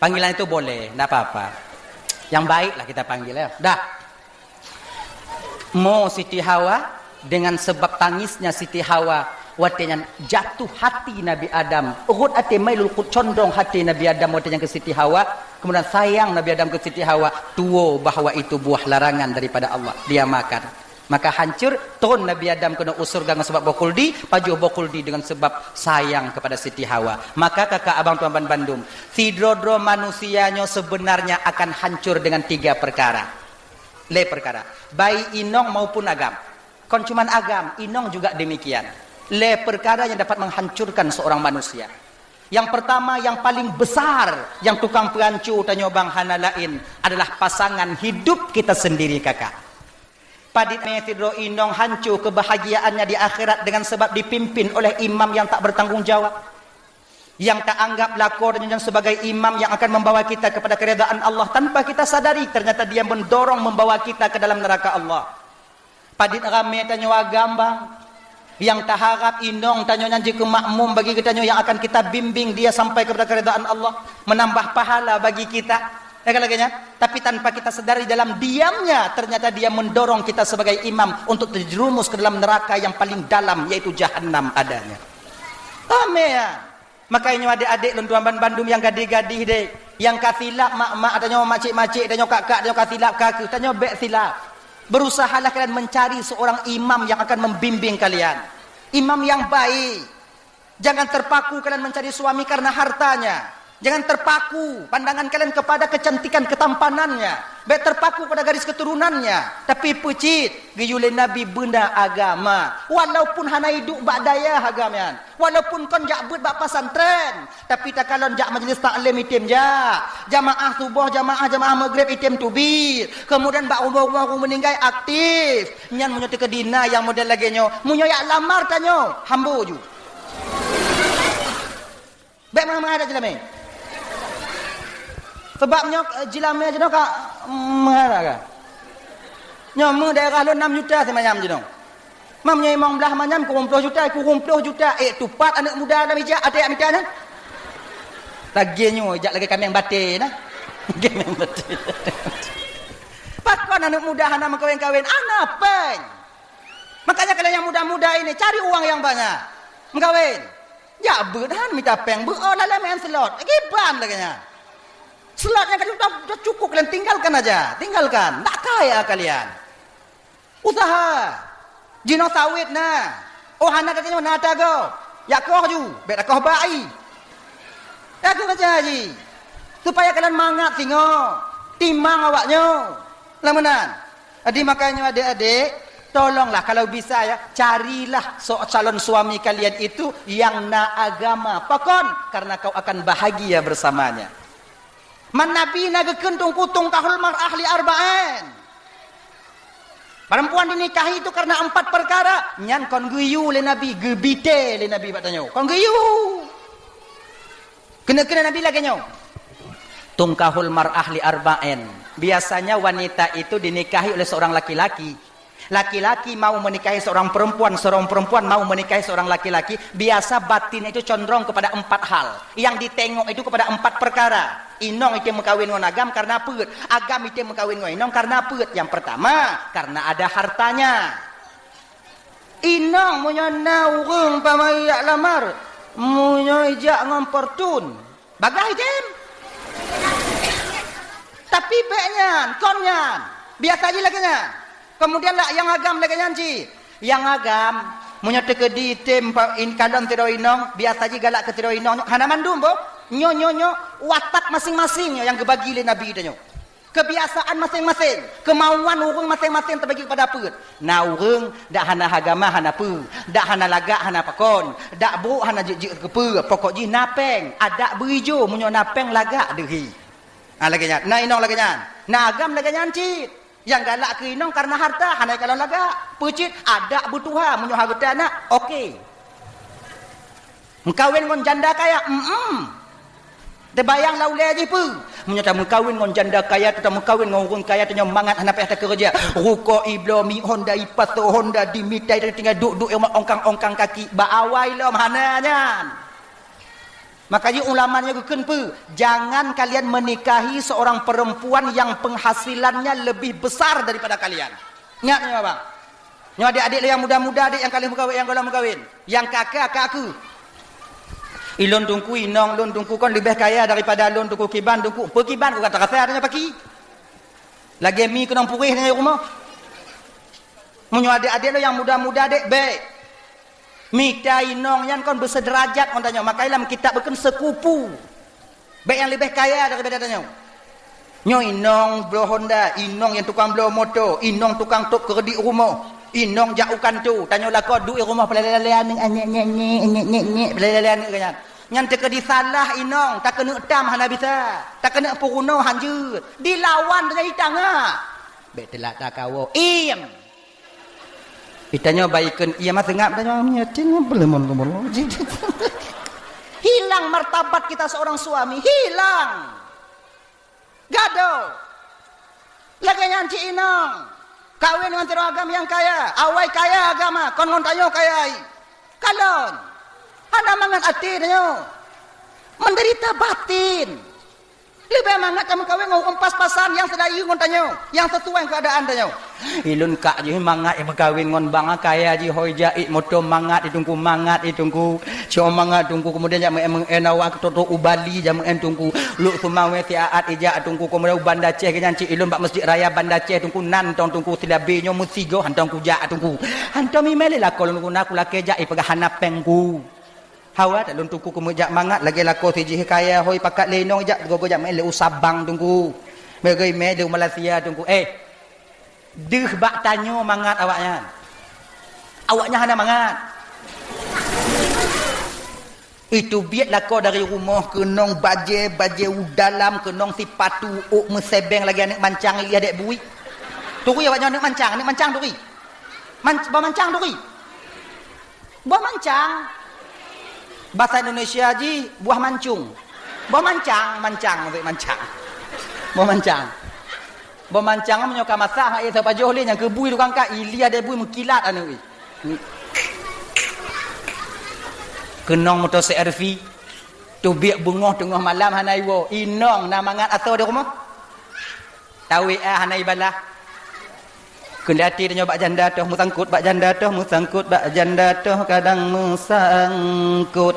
Panggilan itu boleh, ndak apa-apa. Yang baiklah kita panggil, ya. Dah. Mo Siti Hawa, dengan sebab tangisnya Siti Hawa, watèe nyan jatuh hati Nabi Adam. Rhot até mailul qut, condong hati Nabi Adam watèe nyan keu Siti Hawa. Kemudian sayang Nabi Adam keu Siti Hawa, tuwo bahwa itu buah larangan daripada Allah. Dia makan. Maka hancur, trôn Nabi Adam keunoe u syeuruga ngon sabab boh khuldi, pajoh boh khuldi dengan sebab sayang kepada Siti Hawa. Maka kakak abang tuan ban bandum, sidroe-droe manusia nyoe sebenarnya akan hancur dengan tiga perkara. Lhèe perkara. Baik inong maupun agam. Kon cuman agam, inong juga demikian. Lhèe perkara yang dapat menghancurkan seorang manusia. Yang pertama, yang paling besar, yang tukang peuhanco tanyoe bang hana laén adalah pasangan hidup kita sendiri, kakak. Padit mé sidroe inong hanco kebahagiaannya di akhirat dengan sebab dipimpin oleh imam yang tak bertanggung jawab. Yang tak anggap lakoe dan sebagai imam yang akan membawa kita kepada keridaan Allah tanpa kita sadari, ternyata dia mendorong membawa kita ke dalam neraka Allah. Padit ramé tanyoe agam bang, yang taharap inong tanyoe nyan jeuet keu makmum bagi geutanyoe yang akan kita bimbing dia sampai kepada keridaan Allah, menambah pahala bagi kita. Ya kan lagèe nyan? Tapi tanpa kita sadari, dalam diamnya, ternyata dia mendorong kita sebagai imam untuk terjerumus ke dalam neraka yang paling dalam, yaitu jahanam adanya. Ramé ya. Makanya adék-adék lôn tuan ban bandum nyang gadih-gadih deh, nyang ka silap mak-mak tanyoe, macik-macik tanyoe, kak-kak tanyoe ka silap, ka keuh, tanyoe bèk silap. Berusahalah kalian mencari seorang imam yang akan membimbing kalian. Imam yang baik. Jangan terpaku kalian mencari suami karena hartanya. Jangan terpaku pandangan kalian kepada kecantikan ketampanannya. Bèk terpaku pada garis keturunannya. Tapi peucit, geuyue lé Nabi beuna agama. Walaupun hana iduek bak dayah agam nyan. Walaupun kon jak beuet bak pesantren, tapi takalon jak majlis taklim item jak. Jamaah suboh, jamaah, jamaah maghrib item teubiet. Kemudian bak rumoh-rumoh ureueng meuninggai aktif. Nyan meunyoe teukeudi na nyang model lagèe nyoe, meunyoe jak lamar tanyoe, hambo ju. Bèk meuhai-meuhai that jilamé. Sabab nyoe, eh, jilamé jinoe ka meuhara ka. Nyoe meu daerah lôn nam juta simanyam jinoe. Mam nyoe limong blah manyam kureueng ploh juta, kureueng ploh juta. Eh, tupat aneuk muda lam ijak até jak mita nyan. Lagèe nyoe ijak lagèe kaméng batèe nah. Kaméng batèe. Pakon aneuk muda hana meukawen-kawen? Hana péng. Makanya kalian yang muda-muda ini cari uang yang banyak. Meukawen. Jak beuet han mita péng, beuet oh lalai main slot. Kiban lagèe nyan. Slot nyang ka cukup, cukup kalian tinggalkan aja. Tinggalkan. Ndak kaya kalian. Usaha. Jinoe sawét na. Oh, hana gata nyoe na ata gob. Jak koh ju, bèk takoh bak ai. Takoh baca ji. Supaya kalian mangat singoh. Timang awak nyoe. Lah meunan. Jadi makanya adék-adék, tolonglah kalau bisa ya, carilah so-, calon suami kalian itu yang na agama. Pakon? Karena kau akan bahagia bersamanya. Man Nabi na geukheun Teungku, "Tunkahul mar'ah li arba'in." Perempuan dinikahi itu karena empat perkara. Nyan kon geuyue lé Nabi, geubité lé Nabi bak tanyoe. Kon geuyue. Keuneuk-keuneuk Nabi lagèe nyoe. "Tunkahul mar'ah li arba'in." Biasanya wanita itu dinikahi oleh seorang laki-laki. Laki-laki mau menikahi seorang perempuan, seorang perempuan mau menikahi seorang laki-laki, biasa batin itu condong kepada empat hal. Yang ditengok itu kepada empat perkara. Inong item meukawen ngon agam karena peuet. Agam item meukawen ngon inong karena peuet. Yang pertama, karena ada hartanya. Inong meunyoe na ureueng pamai jak lamar, meunyoe ijak ngon Fortune, bagaih item. Tapi bèk nyan, kon nyan. Biasa ji lagèe nyan. Kemudian lah nyang agam lagèe nyan ji. Nyang agam, meunyoe teukeudi item pa-, in-, kalon sidroe inong, biasa ji galak keu sidroe inong nyoe, hana mandum boh. Nyoe, nyoe, nyoe, watak maséng-maséng nyoe nyang geubagi lé Nabi tanyoe. Keubiasaan maséng-maséng, keumauan ureuëng maséng-maséng teubagi keupada peuet. Na ureuëng dak hana agama hana peue, dak hana lagak hana pakon, dak brok hana jeuet-jeuet keu peue, pokok jih na péng, adak beuijo meunyoe na péng lagak deuhi. Ha, lagée nyan. Na inong lagée nyan. Na agam lagée nyan cit. Nyang galak keu inong kareuna harta, hana kalon lagak. Peucit, adak beutuha, meunyoe hareuta na, oke. Meukawen ngon janda kaya, mm. Teubayang lam ulée jih peue? Meunyoe tameukawen ngon janda kaya, tameukawen ngon ureuëng kaya, tanyoe mangat hana payah takeureuja. Rukok ibloe, mi Honda, ipasoe Honda, dimita, tinggai duek-duek, ongkang-ongkang kaki, bak awai lom hana nyan. Maka jih ulama nyoe geukheun peue? Jangan kalian menikahi seorang perempuan yang penghasilannya lebih besar daripada kalian. Ingat nyoe, abang. Nyoe adik-adik lé nyang muda-muda, adik nyang ka lheueh meukawen, nyang gohlom meukawen. Nyang ka-ka, ka aku. Ilôn teungku, inong lôn teungku kon leubeh kaya daripada lôn teungku kiban teungku. Peu kiban ku ka tarasa tanyoe paki. Lagée mi keunong puréh tanyoe rumoh. Meunyoe adik-adik lôn nyang muda-muda, dek, bék. Mita inong nyan kon beuseuderajat ngon tanyoe, maka lam kitab geukheun seukupu. Bék nyang leubeh kaya daripada tanyoe. Nyoe inong bloe Honda, inong nyang tukang bloe moto, inong tukang tôb keureudit rumoh, inong jak u kantô, tanyoe lakoe duek rumoh peulale-lale aneuk, nyek, nyek, nyek, nyek, nyek, nyek, peulale-lale aneuk nyan. Nyan teukeudi salah inong, takeuneuk tam hana bisa, takeuneuk peurunoe hanjeuet, dilawan tanyoe di tangah. Bék teulak takawoe, iem! Itanyoe baikon ia mah seungab tanyoe miet cit nyoe belum belum. Hilang martabat kita seorang suami, hilang. Gadoh. Lagée nyan cit inong. Kawin ngon sidroe agam nyang kaya, awai kaya agama, kon ngon tanyoe kaya ai. Kalon. Hana mangat até tanyoe. Menderita batin. Leubeh mangat tameukawen ngon ureuëng pas-pasan nyang seulayeue ngon tanyoe, nyang sesuai keadaan tanyoe. Ilôn kak jih mangat meukawen ngon bang kaya jih hôi jak, moto mangat di teungku, mangat di teungku. Cok mangat teungku, kemudian jak meu'en-meu'en awak keutôk-tôk u Bali jak meu'en teungku. Luk seumawé siat ijak teungku, kemudian u Banda Aceh geuh nyan cit ilôn bak Masjid Raya Banda Aceh teungku, nan tong teungku silabé nyoe meusigoe hantom kujak teungku. Hantom imé lé lakoe lôn guna kulakée jak ipeugah hana péng ku. Hawa that lôn teungku keumeujak mangat lagée lakoe sijih kaya hôi pakat lé inong jak gogo jak meu'en lé u Sabang teungku. Meugai mé lé u Malaysia teungku. Eh, deuh bak tanyoe mangat awaknyan. Awaknyan hana mangat. Itu biet lakoe dari rumoh keunong bajée, bajée u dalam keunong sipatu ôk meusebeng lagée aneuk mancang ilih adek bui. Turi awaknyan aneuk mancang, aneuk mancang turi. Man-, bah mancang turi. Boh mancang. Bahasa Indonesia jih buah mancung. Boh mancang, mancang, maksud mancang. Boh mancang. Boh mancang meunyoe ka masak hak ié sapajoh lé nyang keubui tukang ka ilia debui meukilat aneuk. Keunong moto C R V. Tubiek beungoh teungoh malam hana iwoe. Inong na mangat asoe di rumoh. Tawé ah hana ibalah. Keundati tanyoe bak janda toh meusangkot, bak janda toh meusangkot, bak janda toh kadang meusangkot.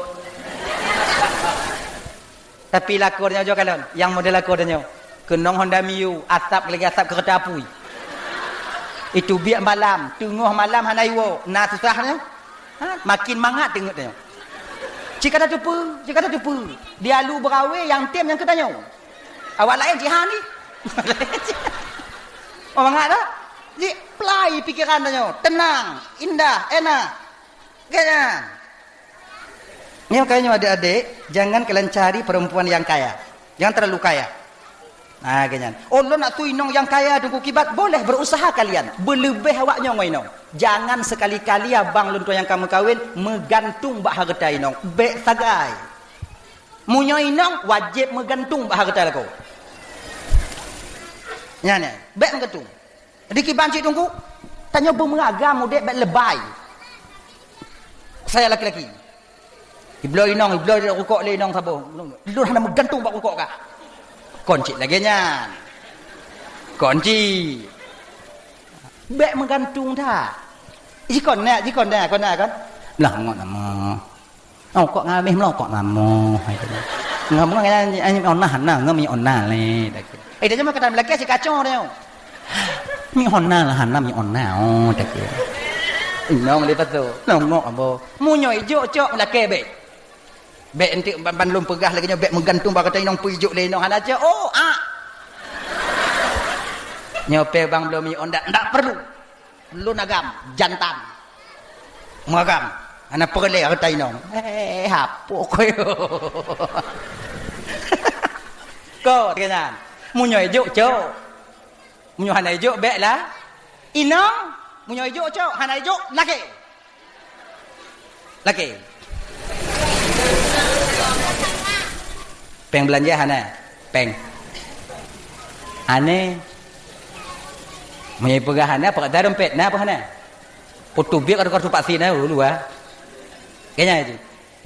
Tapi lakoe tanyoe jo kalon, nyang model lakoe tanyoe. Keunong Honda Mio, asap lagi asap keureuta apui. Itu biek malam, teungoh malam hana iwoe, na susah nyoe. Ha? Makin mangat teungeut tanyoe. Cit ka tateupeue, cit ka tateupeue. Di alu beurawe nyang tem nyang keu tanyoe. Awak laén jihan ni. Oh, mangat tak? Ji plai pikiran tanyoe, tenang, indah, enak. Kan? Nyoe makanya adik-adik, jangan kalian cari perempuan yang kaya. Jangan terlalu kaya. Nah, ganyan. Oh, lôn nak tui inong nyang kaya teungku kiban, boleh berusaha kalian. Beuleubeh awak nyoe ngon inong. Jangan sekali-kali abang lôn tuan nyang ka meukawen meugantung bak hareuta inong. Bék sagai. Meunyoe inong wajéb meugantung bak hareuta lakoe. Nyan, nyan. Bék meugantung. Di kiban cit teungku, tanyoe beumeuagam udeb bék lebai. Saya laki-laki. Ibloe inong, ibloe rukok lé inong saboh. Lôn hana meugantung bak rukok kah. Kon cit lagée nyan. Kon cit. Bék meugantung that. Jikon na, jikon na, kon na kan. Lah ngon nama. Oh, kok ngamih melokok mamo. Ngomong ngan onah na, ngomong onah le. Eh, dia cuma kata melakeh si kacau dia. Mi onah lah, hana mi onah. Oh, tak kira. Inong dia patu. Longok abo. Munyo ijo cok melakeh be. Bèk enteuk ban, ban lôn peugah lagèe nyoe, bèk meugantung bak gata inong, peujok lé inong hana jeuet. Oh, ah. Nyoe pèng bang bloe minyeuk ndak, ndak peurlu. Lôn agam, jantan. Meuagam. Hana peureulèe gata inong. Eh, hapok koyo. Ko, lagèe nyan. Meunyoe ijok, cok. Meunyoe hana ijok, bèk lah. Inong, meunyoe ijok, cok. Hana ijok, lakèe. Lakèe. Pèng beulanja hana? Pèng. Hana. Meunyoe peugah hana, peugah dompet na apa hana? Foto biek atau kartu vaksin na dulu ah. Kayaknya itu.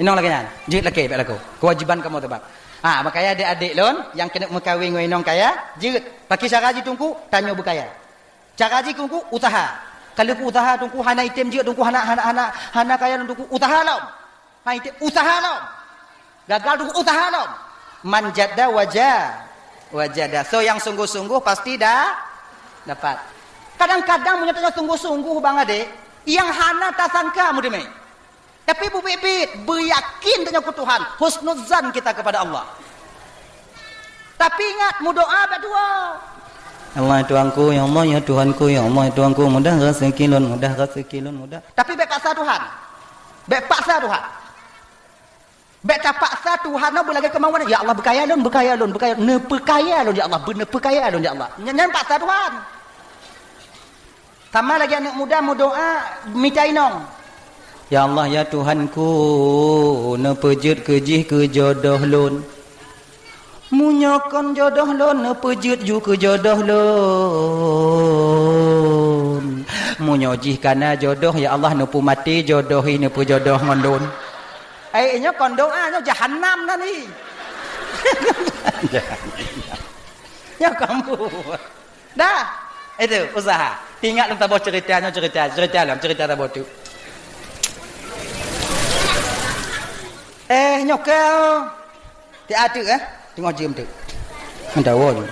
Inong lagèe nyan. Jeuet lakèe bèk lakoe. Kewajiban kamoe teubab. Ha, makanya adék-adék lôn nyang keuneuk meukawen ngon inong kaya, jeuet. Pakri cara jih Teungku, tanyoe beukaya. Cara jih Teungku, usaha. Kalau ku usaha Teungku hana item jeuet, Teungku hana, hana, hana, hana kaya lôn Teungku, usaha lom. Hana item, usaha lom. Gagal Teungku, usaha lom. Man jadda waja-, wajada. So nyang sungguh-sungguh pasti dah dapat. Kadang-kadang meunyoe tanyoe sungguh-sungguh bang adék, nyang hana tasangka meuteumé. Tapi beubiet-biet, beuyakin tanyoe keu Tuhan, husnuzan kita kepada Allah. Tapi ingat, meudoa bèk tuwoe. Allah ya Tuhanku, ya Allah ya Tuhanku, ya Allah ya Tuhanku, mudah rezeki lôn, mudah rezeki lôn, mudah. Tapi bèk paksa Tuhan. Bèk paksa Tuhan. Bèk tapaksa Tuhan, oh, beulagèe keumauan. Ya Allah, beukaya lôn, beukaya lôn, beukaya, neupeukaya lôn, ya Allah, beu-, neupeukaya lôn, ya Allah. Nyan, nyan paksa Tuhan. Sama lagèe aneuk muda meudoa mita inong. "Ya Allah, ya Tuhanku, neupeujeuet keu jih keu jodoh lôn. Meunyoe kon jodoh lôn, neupeujeuet ju keu jodoh lôn. Meunyoe jih kana jodoh, ya Allah, neupeumaté jodoh hi neupeujodoh ngon lôn." Ai, nyoe kon doa, nyoe jahanam nan hi. Nyoe kon buet. Dah. Itu, usaha. Ingat lôn saboh cerita nyoe, cerita, cerita lom, cerita saboh tu. Eh, nyoe keu. Ti ateuh, eh? Teungoh jeuem tu. Meudawa nyoe.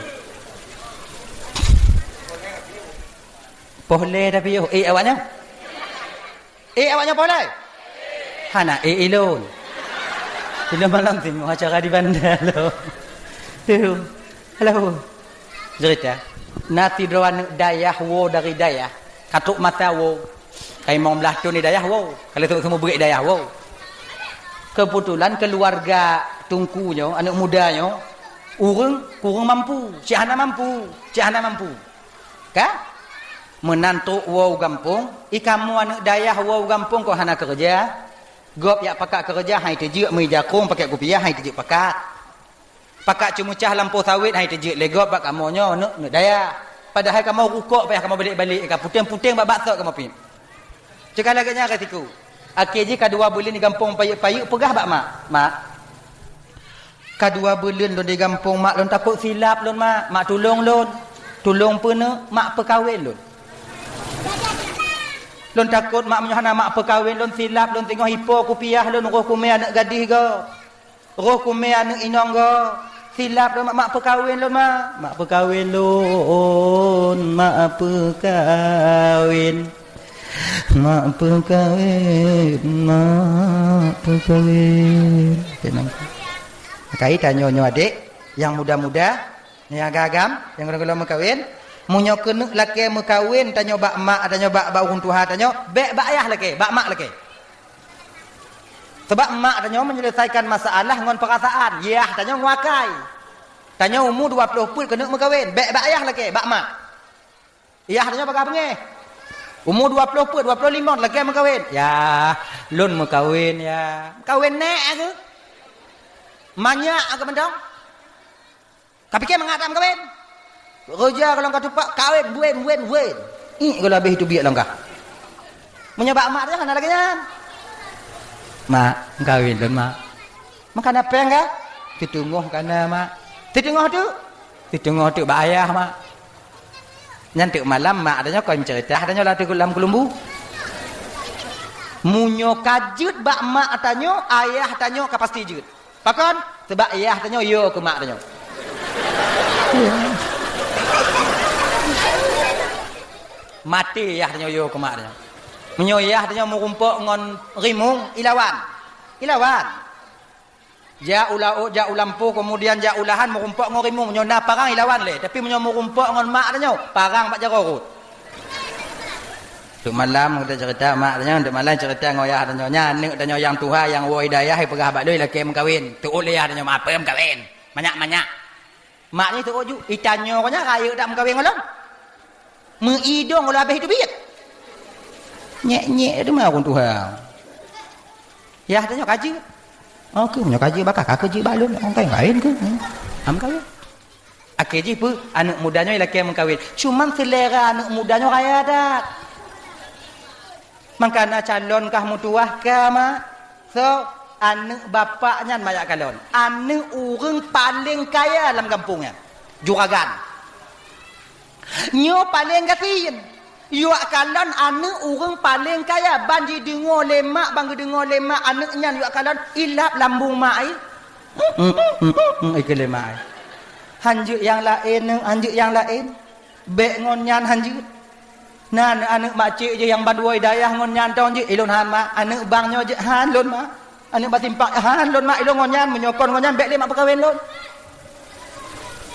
Poh lé tapi yoh. Eh, awak nyoe? Eh, awak nyoe poh lé? Hana eh, eh lôn. Di lôn malam teungoh acara di Banda lôn. Tu. Halo. Cerita. Na sidroe aneuk dayah woe dari dayah. Ka trok masa woe. Ka limong blaih thon di dayah woe. Ka lheueh seumeubeuet dayah woe. Keubeutulan keuluwarga Teungku nyoe, aneuk muda nyoe, ureueng kureueng mampu, cit hana mampu, cit hana mampu. Ka? Meunan trok woe u gampông, i kamoe aneuk dayah woe u gampông kon hana keureuja. Gob jak pakat keureuja han teujeuet, meuija krueng pakèt kupiah han teujeuet pakat. Pakat ceumeucah lampôh sawét han teujeuet lé gob bak kamoe nyoe aneuk, aneuk dayah. Padahai kamoe rukok payah kamoe balek-balek, ka puténg-puténg bak baksot kamoe piep. Cit ka lagèe nyan ka siku. Akhé jih ka dua buleuen di gampông payeuk-payeuk peugah bak mak, "Mak, ka dua buleuen lôn di gampông, mak, lôn takot silap lôn, mak. Mak, tulông lôn. Tulông peue neuk, mak, peukawen lôn. Lôn takot, mak, meunyoe hana mak peukawen lôn, silap lôn, teungoh ipo kupiah lôn, roh kumè aneuk gadih goe." Roh kumè aneuk inong goe, silap lôn, mak, mak peukawen lôn, mak. Mak peukawen lôn, mak peukawen. Mak peukawen, mak peukawen. Tenang. Kai tanyoe nyoe adék, nyang muda-muda, nyang agam-agam, nyang gohlom-gohlom meukawen. Meunyoe keuneuk lakèe meukawen, tanyoe bak mak, tanyoe bak, bak ureueng tuha tanyoe, bèk bak ayah lakèe, bak mak lakèe. Sabab mak tanyoe menyelesaikan masalah ngon perasaan, yah tanyoe ngon akai. Tanyoe umu dua ploh peuet keuneuk meukawen, bèk bak yah lakèe, bak mak. Yah tanyoe pakat beungèh. Umu dua ploh peuet, dua ploh limong lakèe meukawen. Yah, lôn meukawen, yah. Meukawen nèk keuh? Manyak keuh mantong? Ka piké mangat that meukawen? Roja golom ka tupak, kawen, wen, wen, wen. Ih, golom habéh teubiet lom kah. Meunyoe bak mak teuh hana lagèe nyan. "Mak, kawen lôn, mak." "Mak, kana pèng kah?" "Siteungoh kana, mak." "Siteungoh teuk?" "Siteungoh teuk bak ayah, mak." Nyan teuk malam mak tanyoe kon meuceurita, tanyoe lam teuk lam keulumbu. Meunyoe ka jeuet bak mak tanyoe, ayah tanyoe ka pasti jeuet. Pakon? Sabab yah tanyoe yo keu mak tanyoe. Maté yah tanyoe yo keu mak tanyoe. Meunyoe yah tanyoe meurumpok ngon rimueng, ilawan. Ilawan. Jak u laôt, jak u lampôh, keumudian jak u lahan meurumpok ngon rimueng. Nyoe na parang ilawan lé, tapi meunyoe meurumpok ngon mak tanyoe, parang bak jaroe rot. Teuk malam geutanyoe cerita mak tanyoe, teuk malam cerita ngon yah tanyoe. Nyan aneuk tanyoe nyang tuha nyang woe dayah, ipeugah bak lôn ilakée meukawen. Teuôt lé yah tanyoe, "Mapeue meukawen? Manyak-manyak." Mak nyoe teuôt ju, "Itanyoe ko nyan rayeuk that meukawen ngon lôn? Meuidong lôn habéh teubiet." Nyek-nyek teuma ureuëng tuha. Yah tanyoe ka jeuet. Oh, keuh meunyoe ka jeuet bak kah, ka keuh jeuet bak lôn, nyang kawin keuh. Hmm. Am kawin. Akhé jih peue? Aneuk muda nyoe ilakée meukawen. Cuman selera aneuk muda nyoe raya that. Mangkana calon kah meutuwah ka, mak. So, aneuk bapak nyan mak jak kalon. Aneuk ureuëng paleng kaya lam gampông nyan. Juragan. Nyoe paleng gasien. Jak kalon aneuk ureuëng paleng kaya, ban jideungoe lé mak, ban geudeungoe lé mak aneuk nyan jak kalon, ilap lambung mak ai. Ikeu lé mak ai. Han jeuet nyang laén, han jeuet nyang laén. Bék ngon nyan han jeuet. Na aneuk-aneuk makcik jih nyang ban woe dayah ngon nyan tong jih, "Ilôn han, mak." Aneuk bang nyoe jih, "Han lôn, mak." Aneuk bak simpang, "Han lôn, mak, ilôn ngon nyan, meunyoe kon ngon nyan bék lé mak peukawen lôn."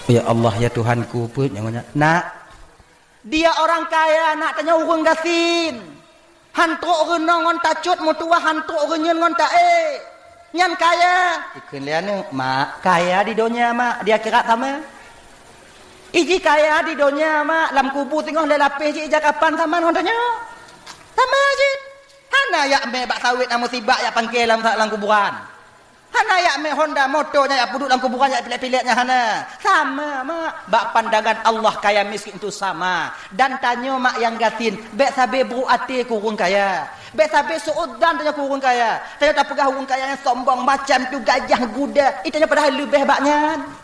Ya Allah, ya Tuhanku, peuet nyang ngon nyan. Nak, dia orang kaya, nak, tanyoe ureuëng gasien. Han trok reunoe ngon tacut meutuwah, han trok reunyeun ngon taék. Nyan kaya. Ikheun lé aneuk, "Mak, kaya di donya, mak, di akhirat sama." Iji kaya di donya, mak, lam kubu singoh lé lapéh jih ija kapan sama ngon tanyoe. Sama jih. Hana jak mé bak sawét na musibah jak pangké lam, lam kuburan. Hana jak mé Honda moto nyan jak peuduek lam kuburan jak pilek-pilek nyan hana. Sama, mak. Bak pandangan Allah kaya miskin itu sama. Dan tanyoe mak nyang gasien, bék sabe buruk até keu ureuëng kaya. Bék sabe su'udzan tanyoe keu ureuëng kaya. Tanyoe tapeugah ureuëng kaya nyang sombong macam tu gajah guda. Itanyoe padahai leubeh bak nyan.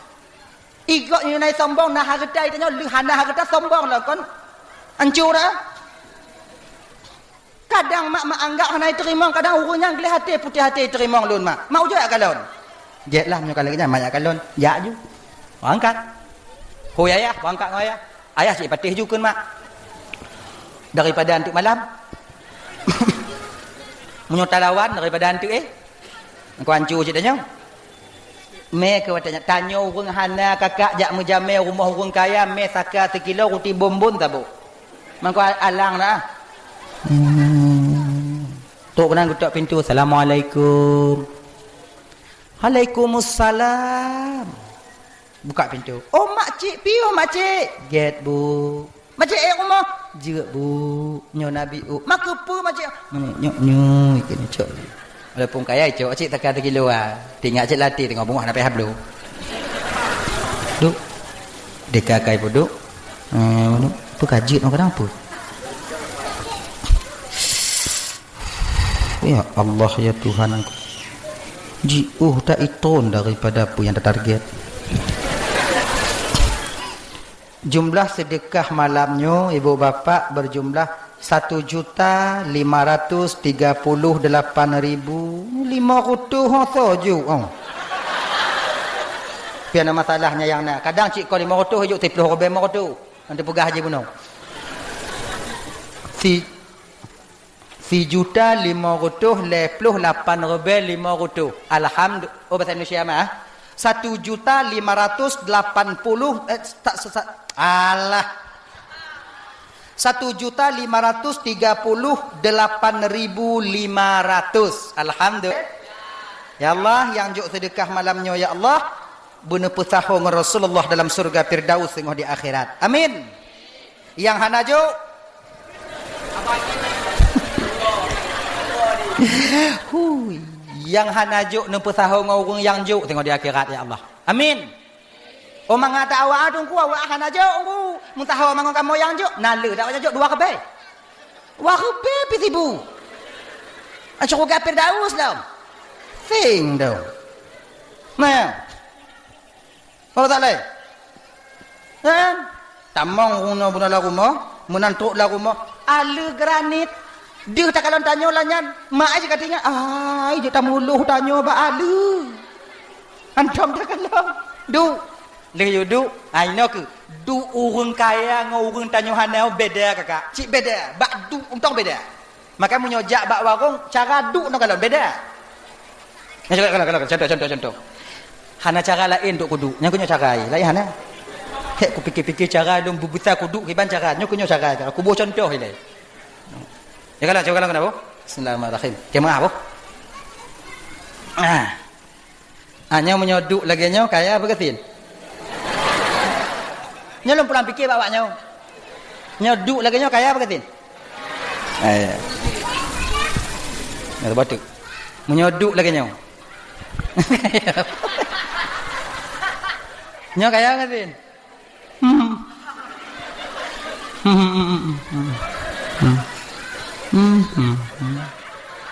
Igok nyoe nai sombong na hareuta itanyoe leuh hana hareuta sombong lah kon. Ancu dah. Kadang mak, mak anggap hana iteurimong, kadang ureuëng nyang gleh até putéh até iteurimong lôn mak. Mak ujok jak kalon. Jeuet lah meunyoe ka lagée nyan mak jak kalon. Jak ju. Bangkat. Hôi ayah, bangkat ngon ayah. Ayah cit patéh ju kheun mak. Daripada anteuk malam. Meunyoe talawan daripada anteuk eh. Ngon ancu cit tanyoe. Mé keu watée nyan, tanyoe ureuëng hana kakak jak meujamé rumoh ureuëng kaya, mé saka sikilo ruti bonbon saboh. Mangko alang na. Hmm. Tok keunan geutok pintu, "Assalamualaikum." "Waalaikumsalam." Buka pintu. "Oh, makcik, piôh makcik." "Gét, Bu." "Makcik ék rumoh?" "Jeuet, Bu. Nyoe na bi u." "Makeupeue makcik?" "Nyoe, nyoe, nyoe, ikeu nyoe cok." Walaupun kaya cok, cik taka teukilu ah. Tinggai cik latih tengok bungah na payah bloe. Duk. Deka kai pun duk. Eh, duk. Apa kajut orang kadang apa? Ya Allah, ya Tuhan. Jiôh tak iton daripada apa yang tertarget. Jumlah sedekah malam nyoe, ibu bapak, berjumlah satu juta lima ratus tiga puluh delapan ribu lima ratus ho soe ju, oh. Pian masalahnya yang na. Kadang cik ko lima ratus ju, siplôh ribèe lima ratus. Nanti peugah haji bunoe. Si Sijuta lima ratus lhèe ploh lapan ribèe lima ratus. Alhamdu-, oh, bahasa Indonesia mah, ah. Satu juta lima ratus delapan puluh, eh, tak, sa-, sa-, alah. Satu juta lima ratus tiga puluh delapan ribu lima ratus. Alhamdulillah. Ya Allah, nyang jok sedekah malam nyoe, ya Allah, beuneupeusaho ngon Rasulullah dalam syurga Firdaus teungoh di akhirat. Amin. Nyang hana jok? Hui, nyang hana jok neupeusaho ngon ureuëng nyang jok teungoh di akhirat, ya Allah. Amin. Oh, mangat awak teungku, awak hana jok, teungku. Meusaho mangat kamoe nyang jok, na le dak awak jok dua ribèe. Dua ribèe pih sibu. Syurga Firdaus lom. Sing dong. Nah. Apa tak lé? Kan? Tamong runoe bunoe lam rumoh, meunan trok lam rumoh, ale granit. Deuh takalon tanyoe lagèe nyan, mak ai ka teuingat, ai jeuet tamuluh tanyoe bak ale. Hantom takalon. Duek. Lheueh yue duek, ai inoe keuh. Duek ureueng kaya ngon ureueng tanyoe hana beda, kakak. Cit beda. Bak duek untông beda. Maka meunyoe jak bak warong, cara duek nyoe kalon beda. Nah, contoh, contoh, contoh, contoh, contoh, contoh. Hana cara laén untuk kuduek. Nyang keuh nyoe cara, laén hana. Hek kupikir-pikir cara lôn beubisa kuduek kiban cara. Nyoe keuh nyoe cara. Kuboh contoh ilée. Ya kalau, coba kalau kenapa? Bismillahirrahmanirrahim. Jamaah boh. Ah. Ah, nyoe meunyoe duek lagée nyoe kaya apa gasien? Nyoe lôn pulang pikir bak awak nyoe. Nyoe duek lagée nyoe kaya apa gasien? Eh. Nyoe batuk. Meunyoe duek lagée nyoe. Nyoe kaya apa gasien? Hmm. Hmm, hmm, hmm, hmm, hmm. Hmm, hmm,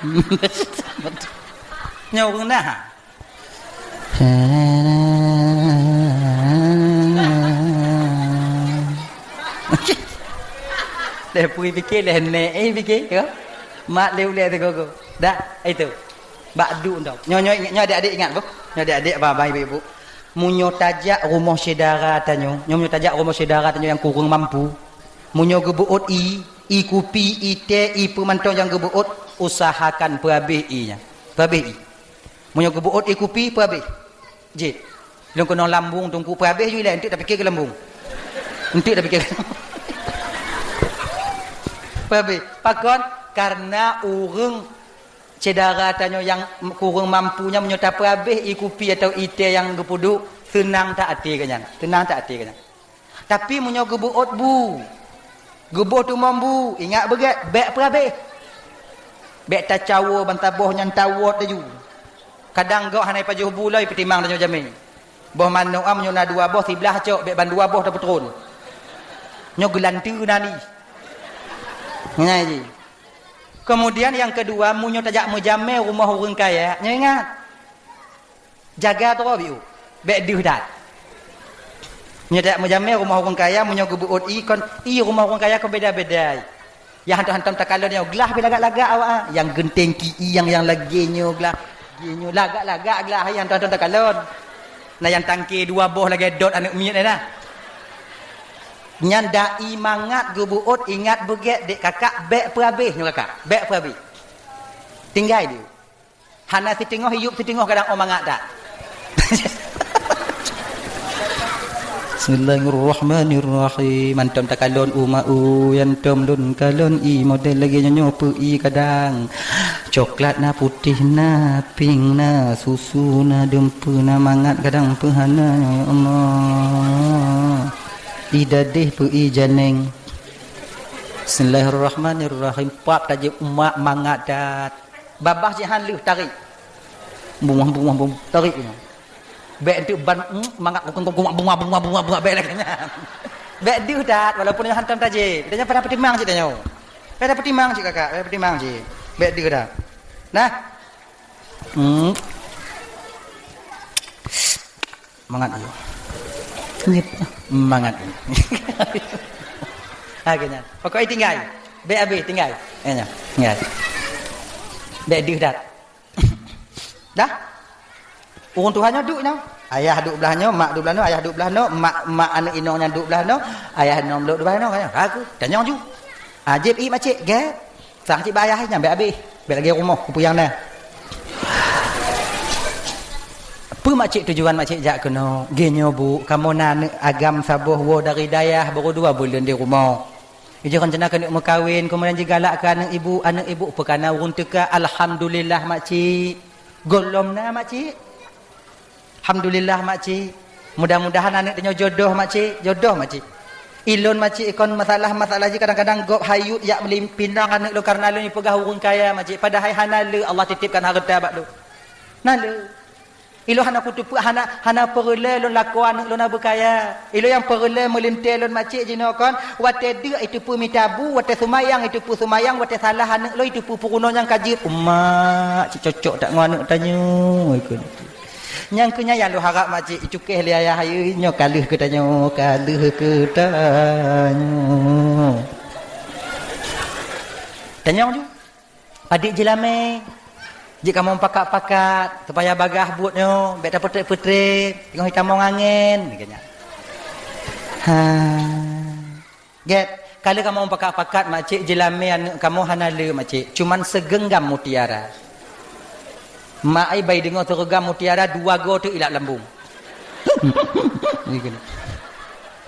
hmm. Nyoe ureueng na. Lé pui pike, lé nek, eh, pike, ya. Mak lé ulée sigogo. Dah, itu. Bak duek nyoe. Nyoe, nyoe, nyoe adik-adik ingat, boh. Nyoe adik-adik, abang-abang, ibu-ibu. Meunyoe tajak rumoh syedara tanyoe, nyoe meunyoe tajak rumoh syedara tanyoe nyang kureueng mampu, meunyoe geubeuôt ie, ie kupi, ie teh, ie peue mantong nyang geubeuôt, usahakan peuhabéh ie nyan. Peuhabéh ie. Meunyoe geubeuôt ie kupi, peuhabéh. Jeuet. Lôn keunong lambung teungku, peuhabéh ju ilée, enteuk tapike keu lambung. Enteuk tapike keu lambung. Peuhabéh. Pakon? Karena ureueng syedara tanyoe nyang kureueng mampu nyan meunyoe tapeuhabéh ie kupi atawa ie teh nyang geupeuduek, seunang that até geuh nyan. Seunang that até geuh nyan. Tapi meunyoe geubeuôt bu, geuboh tumong bu, ingat beugét, bék peuhabéh. Bék tacawoe bansaboh nyan tawot laju. Kadang gob hana jipajoh bu lom, peutimang tanyoe jamé. Boh manok am meunyoe na dua boh, siblah cok, bék ban dua boh tapeutron. Nyoe geulanteue na ni. Nyan jih. Kemudian nyang keudua, meunyoe tajak meujamé rumoh ureueng kaya, nyoe ingat. Jaga droe biu. Bék deuh that. Meunyoe tajak meujamé rumoh ureueng kaya, meunyoe geubeuôt ie kon, ie rumoh ureueng kaya kon beda-beda. Nyang hantom-hantom takalon nyoe glah pih lagak-lagak awak, ah. Nyang geunteng ki ie nyang, nyang lagée nyoe glah, lagée nyoe lagak-lagak glah, nyang hantom-hantom takalon. Na nyang tangke dua boh lagée dot aneuk miet na. Nyan dai mangat geubeuôt, ingat beugét dek kakak, bék peuhabéh nyoe kakak, bék peuhabéh. Tinggai diu. Hana siteungoh iyup, siteungoh kadang oh mangat that. Bismillahirrahmanirrahim. Hantom takalon u ma u, hantom lôn kalon ie model lagée nyoe nyoe peu ie kadang. Coklat na, putéh na, pink na, susu na, dum peu na, mangat kadang peu hana, ya Allah. Ie dadeh peu ie janeng. Bismillahirrahmanirrahim. Pap tajép umak mangat that. Babah jihan lheueh tarék. Bungah, bungah, bungah, tarék. Bék enteuk ban, mm, mangat bungah, bungah, bungah, bungah, bungah, bék lagée nyan. Bék deuh that, walaupun nyoe hantom tajép. Tanyoe pada peutimang cit tanyoe. Pada peutimang cit kakak, pada peutimang cit. Bék deuh that. Nah. Hmm. Mangat iyo. Mangat iyo. Ha, keu nyan. Pokok tinggai. Bék abéh tinggai. Eh, nyan. Tinggai. Bék deuh that. Dah? Ureueng tuha nyoe duek nyoe. Ayah duek blah nyoe, mak duek blah nyoe, ayah duek blah nyoe, mak, mak aneuk inong nyan duek blah nyoe, ayah inong duek blah nyoe. Aku tanyong ju. Ajép ie makcik, gét. Sah cit bak ayah nyan, bék abéh. Bék lagée rumoh, kupeue nyang na. Peue makcik tujuan makcik jak keunoe? Geuh nyoe bu, kamoe na aneuk agam saboh woe dari dayah, baru dua buleuen di rumoh. Ijih rencana keuneuk meukawen, keumudian jigalak keu aneuk ibu, aneuk ibu peukana ureueng teuka, alhamdulillah makcik. Gohlom na makcik. Alhamdulillah makcik. Mudah-mudahan aneuk tanyoe jodoh makcik, jodoh makcik. Ilôn makcik kon masalah-masalah jih kadang-kadang gob hayut jak meulimpinang aneuk lôn karena lôn jipeugah ureueng kaya makcik, padahai hana le Allah titipkan hareuta bak lôn. Na le. Ilôn hana kuteupeu, hana, hana peureulée lôn lakoe aneuk lôn na beukaya. Ilôn nyang peureulée meulintée lôn makcik jinoe kon, watée deuk iteupeu mita bu, watée seumayang iteupeu seumayang, watée salah aneuk lôn iteupeu peurunoe nyang ka jeuet. Umak, cit cocok that ngon aneuk tanyoe ikon. Nyang keu nyan nyang lôn harab makcik icukéh lé ayah ayeu nyoe ka lheueh keu tanyoe, ka lheueh keu tanyoe. Tanyong ju. Padit jeulamé. Jeuet kamoe pakat-pakat supaya bagaih buet nyoe, bék tapeutreb-peutreb, teungoh jitamong angén, geuh nyan. Ha. Gét, ka lheueh kamoe pakat-pakat makcik, jeulamé aneuk kamoe hana le makcik, cuman sigeunggam mutiara. Mak ai bai deungoe sigeunggam mutiara dua goe teuk ilap lambung.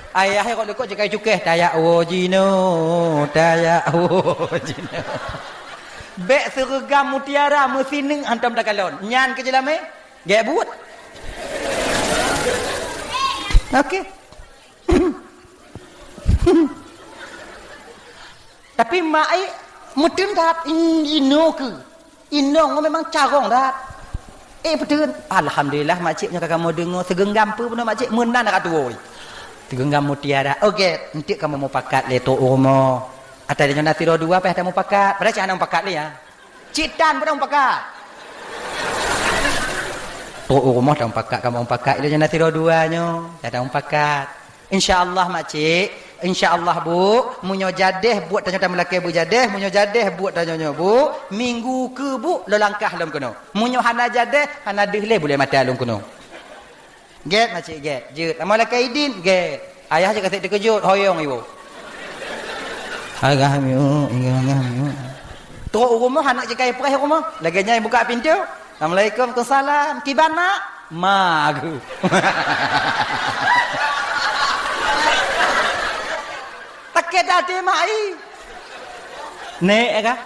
Ayah kok lekok cekai cukeh, "Tayak wo jinoe, tayak wo jinoe." Bèk seureugam mutiara meusineuk hantom takalon. Nyan keu jeulamé? Gèt buet. Oke. Tapi mak ai meuteun that, in-, inoe keu. Inong memang carông that. Eh, beutôi. Alhamdulillah, makcik nyoe ka kamoe deungoe seugeunggam peue bunoe makcik meunan ka tuwö. Seugeunggam mutiara. Oke, enteuk kamoe mupakat lé trok u rumoh. Ata nyoe na sidroe dua payah tamupakat. Padahai cit hana mupakat lé ya. Cit tan pun mupakat. Trok u rumoh tamupakat, kamoe mupakat. Ilée nyoe na sidroe dua nyoe, ya tamupakat. Insya Allah makcik, insya Allah bu, meunyoe jadeh buet tanyoe tameulakée beujadeh, meunyoe jadeh buet tanyoe nyoe bu, minggu keu bu, lôn langkah lom keunoe. Meunyoe hana jadeh, hana deuh lé bulée mata lôn keunoe. Gét makcik gét, jeuet. Amoe lakée idin, gét. Ayah cit ka sép teukeujot, hoyong iwoe. Agah miu, agah miu. Trok u rumoh aneuk cit ka ipreh u rumoh. Lagée nyan ibuka pintoe. Assalamualaikum, waalaikumsalam. Kiban mak? Ma aku. Takét até mak ai. Nek kah?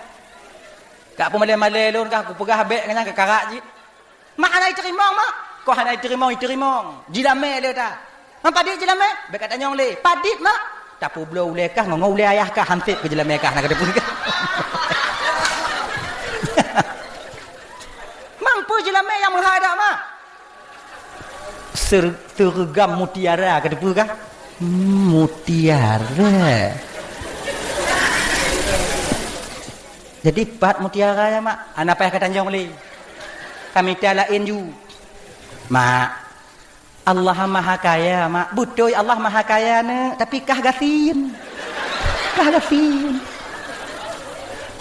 Kak peumalée-malée lôn kah kupeugah bék nyan keukarak jih. Mak hana iteurimong mak. Kok hana iteurimong, iteurimong. Jilamé lé ta. Mak padit jilamé? Bék ka tanyong lé. Padit mak. Tapeubloe ulée kah ngon ulée ayah kah hansét keu jilamé kah na ka teupeue kah. Mampu jilamé nyang meuhai dak mak? Ser-, seureugam mutiara ka teupeue kah? Hmm, mutiara. Jadi pat mutiara ya mak, hana payah ka tanyong lé. Ka mita laén ju. Mak, Allah Maha Kaya mak. Beutôi Allah Maha Kaya neuk, tapi kah gasien. Kah gasien.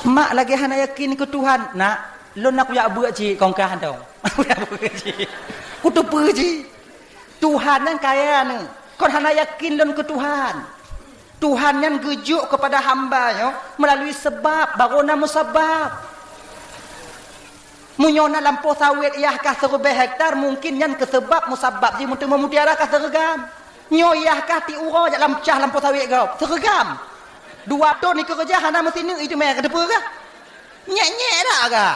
Mak lagée hana yakin keu Tuhan. Nak, lôn na kujak beuet cit kong kah dong. Kujak beuet cit. Kuteupeue cit. Tuhan nyan kaya neuk. Kon hana yakin lôn keu Tuhan. Tuhan nyan geujok keupada hamba nyoe meulalu seubab, barô na musabab. Meunyoe na lampôh sawét yah kah siribèe hektar, mungken nyan keu seubab musabab jih meuteumé mutiara kah seureugam. Nyoe yah kah tiep uroe jak lam cah lampôh sawét gob, seureugam. Dua thon ikeureuja hana meusineuk, itu mé ka teupeue kah? Nyék-nyék dak kah?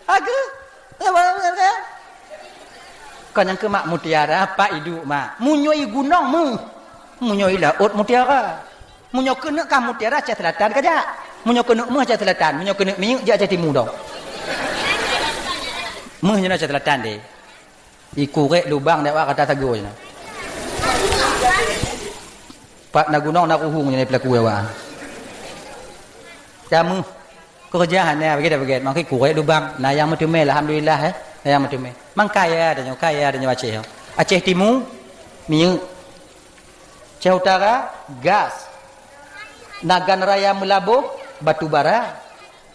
Aku? Kon nyang keu mak mutiara, pat iduek mak. Meunyoe i gunong meuh, meunyoe i laôt mutiara. Meunyoe keuneuk kah mutiara Aceh Selatan kajak. Meunyoe keuneuk meuh Aceh Selatan, meunyoe keuneuk minyeuk jak Aceh Timu dong. Meuh nyoe Aceh Selatan deh. Ikurek lubang dak wak kata sagoe nyoe. Pat na gunong na ruhueng nyoe peulaku awak. Kamu kerja hana bagai dak bagai. Makai kurek lubang. Na nyang meuteumé alhamdulillah eh. Na nyang meuteumé. Mang kaya dah nyoe, kaya dah nyoe Aceh nyoe. Aceh Timu minyeuk. Aceh Utara gas. Nagan Raya Meulaboh batu bara.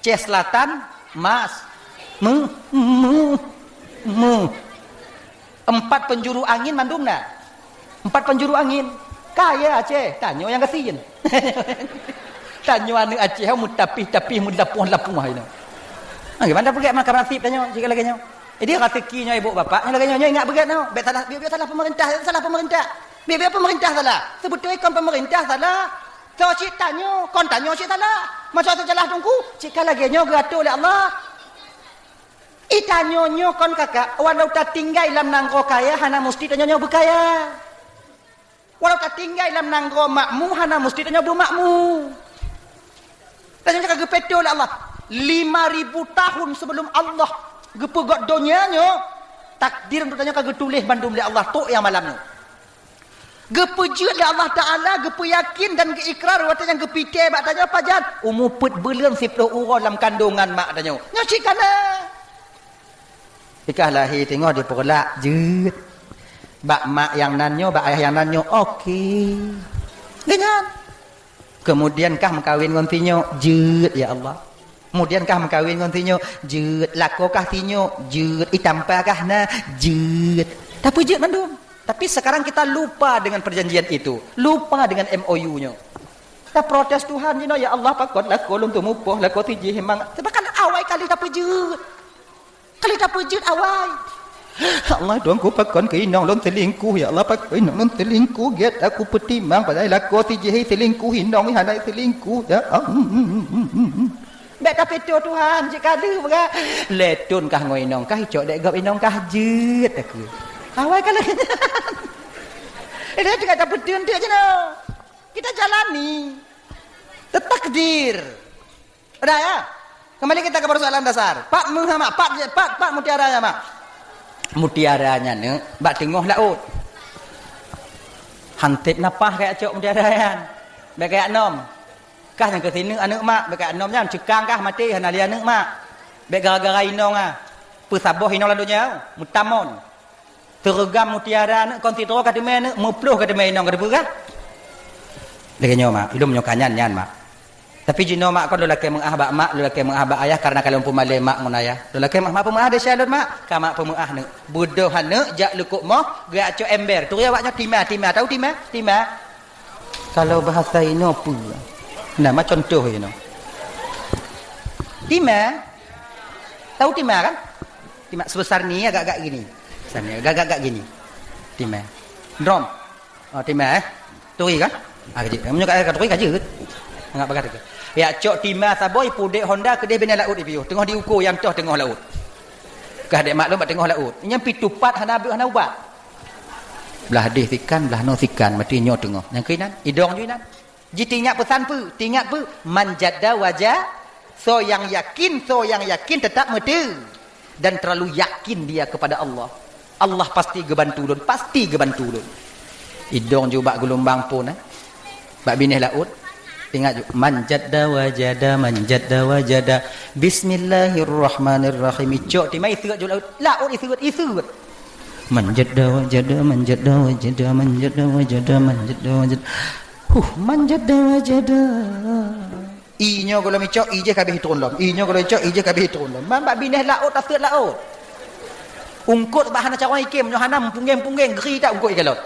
Aceh Selatan, mas. Meuh, meuh, meuh. Empat penjuru angin mandum na. Empat penjuru angin. Kaya Aceh, tanyoe nyang gasien. Tanyoe aneuk Aceh meutapih-tapih, meulapoh-lapoh inoe. Ha, gimana peugét maka nasib tanyoe jika lagée nyoe. Jadi rezeki nyoe ibu bapak nyoe lagée nyoe, nyoe ingat peugét nyoe. Bék salah, bék, bék salah pemerintah, salah pemerintah. Bék, bék pemerintah salah. Sebetul kon pemerintah salah. Soe cit tanyoe, kon tanyoe cit salah. Masa teusalah teungku, cit ka lagée nyoe geuatoe lé Allah. I tanyoe nyoe kon kakak, walau tatinggai lam nanggroe kaya hana musti tanyoe nyoe beukaya. Walau tatinggai lam nanggroe makmu hana musti tanyoe beumakmu. Tanyoe ka geupeutoe lé Allah. Lima ribu tahun sebelum Allah geupeugét donya nyoe, takdir untuk tanyoe ka geutuléh bandum lé Allah tok nyang malam nyoe. Geupeujeuet lé Allah Taala, geupeuyakin dan geuikrar watée nyang geupitée bak tanyoe pajan umu peuet buleuen siploh uroe lam kandongan mak tanyoe. Nyoe cit kana. Ikah lahé teungoh dipeureulak jeuet. Bak mak nyang nan nyoe, bak ayah nyang nan nyoe, oke. Geuhnyan. Kemudian kah meukawen ngon sinyoe, jeuet ya Allah. Kemudian kah meukawen ngon sinyoe, jeuet. Lakoe kah sinyoe, jeuet. Itampa kah na, jeuet. Tapi jeuet mandum. Tapi sekarang kita lupa dengan perjanjian itu, lupa dengan M O U nyoe. Taprotes Tuhan jinoe, ya Allah, pakon lakoe lôn teumupoh, lakoe sijih memang. Bahkan awai ka Kali tapeujeuet. Kali tapeujeuet awai. Ya Allah, Tuhanku, pakon keu inong lôn selingkuh? Ya Allah, pakon inong lôn selingkuh? Gét aku peutimang, padahai lakoe si jih selingkuh, inong hana selingkuh. Ya Allah. Bèk tapeutoe Tuhan, cit ka lheueh brat. Lhèe thôn kah ngon inong kah, icok dèk gob inong kah jeuet takue. Awai ka lagèe nyan. Ini juga tapeuteun dia je noh. Kita jalani. Takdir. Udah ya? Kembali kita ke persoalan dasar. Pat meuh mak, pat, pat, pat mutiara nyan mak. Mutiara nyan neuk bak teungoh laôt. Hanteb napah kajak cok mutiara nyan. Bèk kajak nom. Kah nyang keu sineuk aneuk mak, bèk kajak nom nyan. Ceukang kah maté hana lé aneuk mak. Bèk gara-gara inong ah. Peusaboh inong lam donya, meutamon. Teureugam mutiara neuk kon sidroe ka teumé neuk, meuploh ka teumé inong ka teupeugah. Lagèe nyoe mak, ilôn nyoe ka nyan nyan mak. Tapi jinoe mak kon lôn lakèe meu'ah bak mak, lôn lakèe meu'ah bak ayah kareuna ka lôn peumalèe mak ngon ayah. Lôn lakèe mak, mak peumeu'ah desya lôn mak. Ka mak peumeu'ah neuk. Beudôh aneuk jak leukok moh, geujak cok ember. Turi awak nyoe tima, tima. Tahu tima? Tima. Kalau bahasa inoe peue? Nah, ma contoh inoe. Tima. Tahu tima kan? Tima sebesar ni agak-agak gini. Besar ni agak-agak gini. Tima. Drum. Oh, tima eh. Turi kan? Ah, kajeuet. Meunyoe ka turi kajeuet. Anggap bagah turi. Ya, cok tima saboh ipudek honda keudeh binéh laôt ipiôh. Teungoh diuko nyang toh teungoh laôt. Kah dek maklum bak teungoh laôt. Nyan pitupat hana beuet hana ubat. Blah deh sikan, blah noe sikan, mati nyoe teungoh. Nyang keuinan, idong ju inan. Ji tingat peusan peue? Tingat peue? Man jadda waja, soe nyang yakin, soe nyang yakin teutap meuteue. Dan terlalu yakin dia kepada Allah. Allah pasti geubantu lôn, pasti geubantu lôn. Idong ju bak geulumbang phon eh. Bak binéh laôt. Ingat ju, man jadda wajada, man jadda wajada. Bismillahirrahmanirrahim. Icok tima iseuet ju laôt. Laôt iseuet, iseuet. Man jadda wajada, man jadda wajada, man jadda wajada, man jadda wajada. Huh, man jadda wajada. I nyoe gohlom icok, i jih ka abéh itron lom. I nyoe gohlom icok, i jih ka abéh itron lom. Man bak binéh laôt taseuet laôt. Eungkôt bah hana carông ikem, nyoe hana meupunggeng-punggeng, gri that eungkôt ikalon.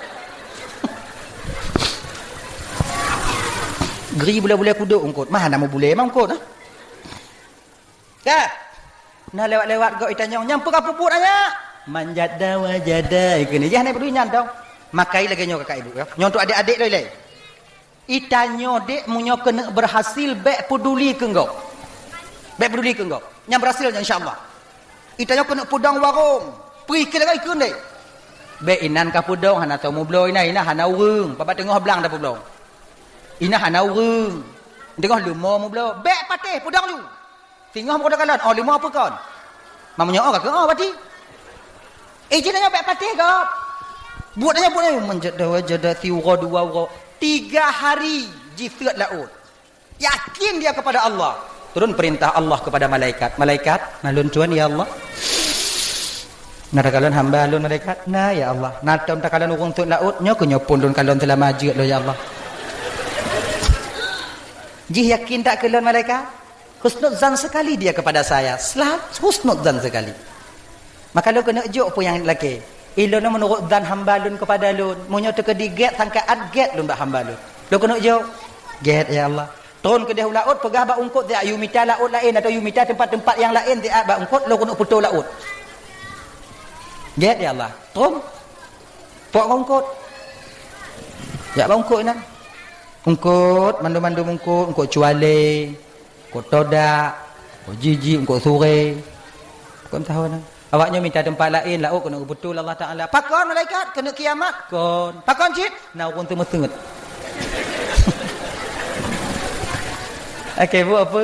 Gri bulèe-bulèe kudok eungkôt, mah hana meubulèe mah eungkôt, ah. Ka. Nah lewat-lewat gob itanyong, "Nyan peue ka peubuet nyan?" "Man jadda wajada," ikheun. Yah na peudui nyan tong. Makai lagèe nyoe kakak ibu, ya. Nyoe untuk adék-adék loi lé. Itanyoe dek meunyoe keuneuk berhasil, bèk peuduli keu gob. Bèk peuduli keu gob. Nyang berhasil nyan insya Allah. Itanyoe keuneuk peudong warong. Peue keu lagèe ikheun deh. Bèk inan ka peudong hana soe meubloe inan, inan hana ureueng. Bak teungoh blang tapeubloe. Inan hana ureueng. Teungoh leumo meubloe. Bèk patéh peudong ju. Singoh meukeudeh kalon, oh, lima peuh kon. Meunyoe oh, ka keu oh, berarti. Eh, jih nyoe bèk patéh gob. Buet nyoe, buet nyoe, man jadda wajada, siuroe dua uroe. Tiga hari jiseuet laôt. Yakin dia kepada Allah. Turun perintah Allah kepada malaikat. "Malaikat, na lôn tuan, ya Allah." "Na takalon hamba lôn, malaikat?" "Na, ya Allah." "Na tom takalon ureueng seuet laôt?" "Nyoe keuh nyoe phon lôn kalon seulama jeuet lôn, ya Allah." Jih yakin that keu lôn, malaikat? Husnuzan sekali dia kepada saya. Selalu husnuzan sekali. Maka lôn keuneuk jok peue nyang lakèe. Ilôn meunurot zan hamba lôn kepada lôn. Meunyoe teukeudi gèt, sangkaat gèt lôn bak hamba lôn. Lôn keuneuk jok. Gèt, ya Allah. Tron keudeh u laôt, peugah bak eungkôt, "Siat yue mita laôt laén, atau yue mita teumpat-teumpat nyang laén, siat bak eungkôt, lôn keuneuk peutoe laôt." Gèt, ya Allah. Tron. Pok ngon eungkôt. Jak bak eungkôt inan. Eungkôt, mandum-mandum eungkôt, eungkôt cualé. Eungkôt todak, eungkôt jijik, eungkôt suré. Kon tahu na. Awak nyoe mita teumpat laén, laôt keuneuk geubeutôi Allah Taala. Pakon malaikat? Keuneuk kiamat? Kon. Pakon cit? Na ureueng teumeuseut. Oke, bu apa?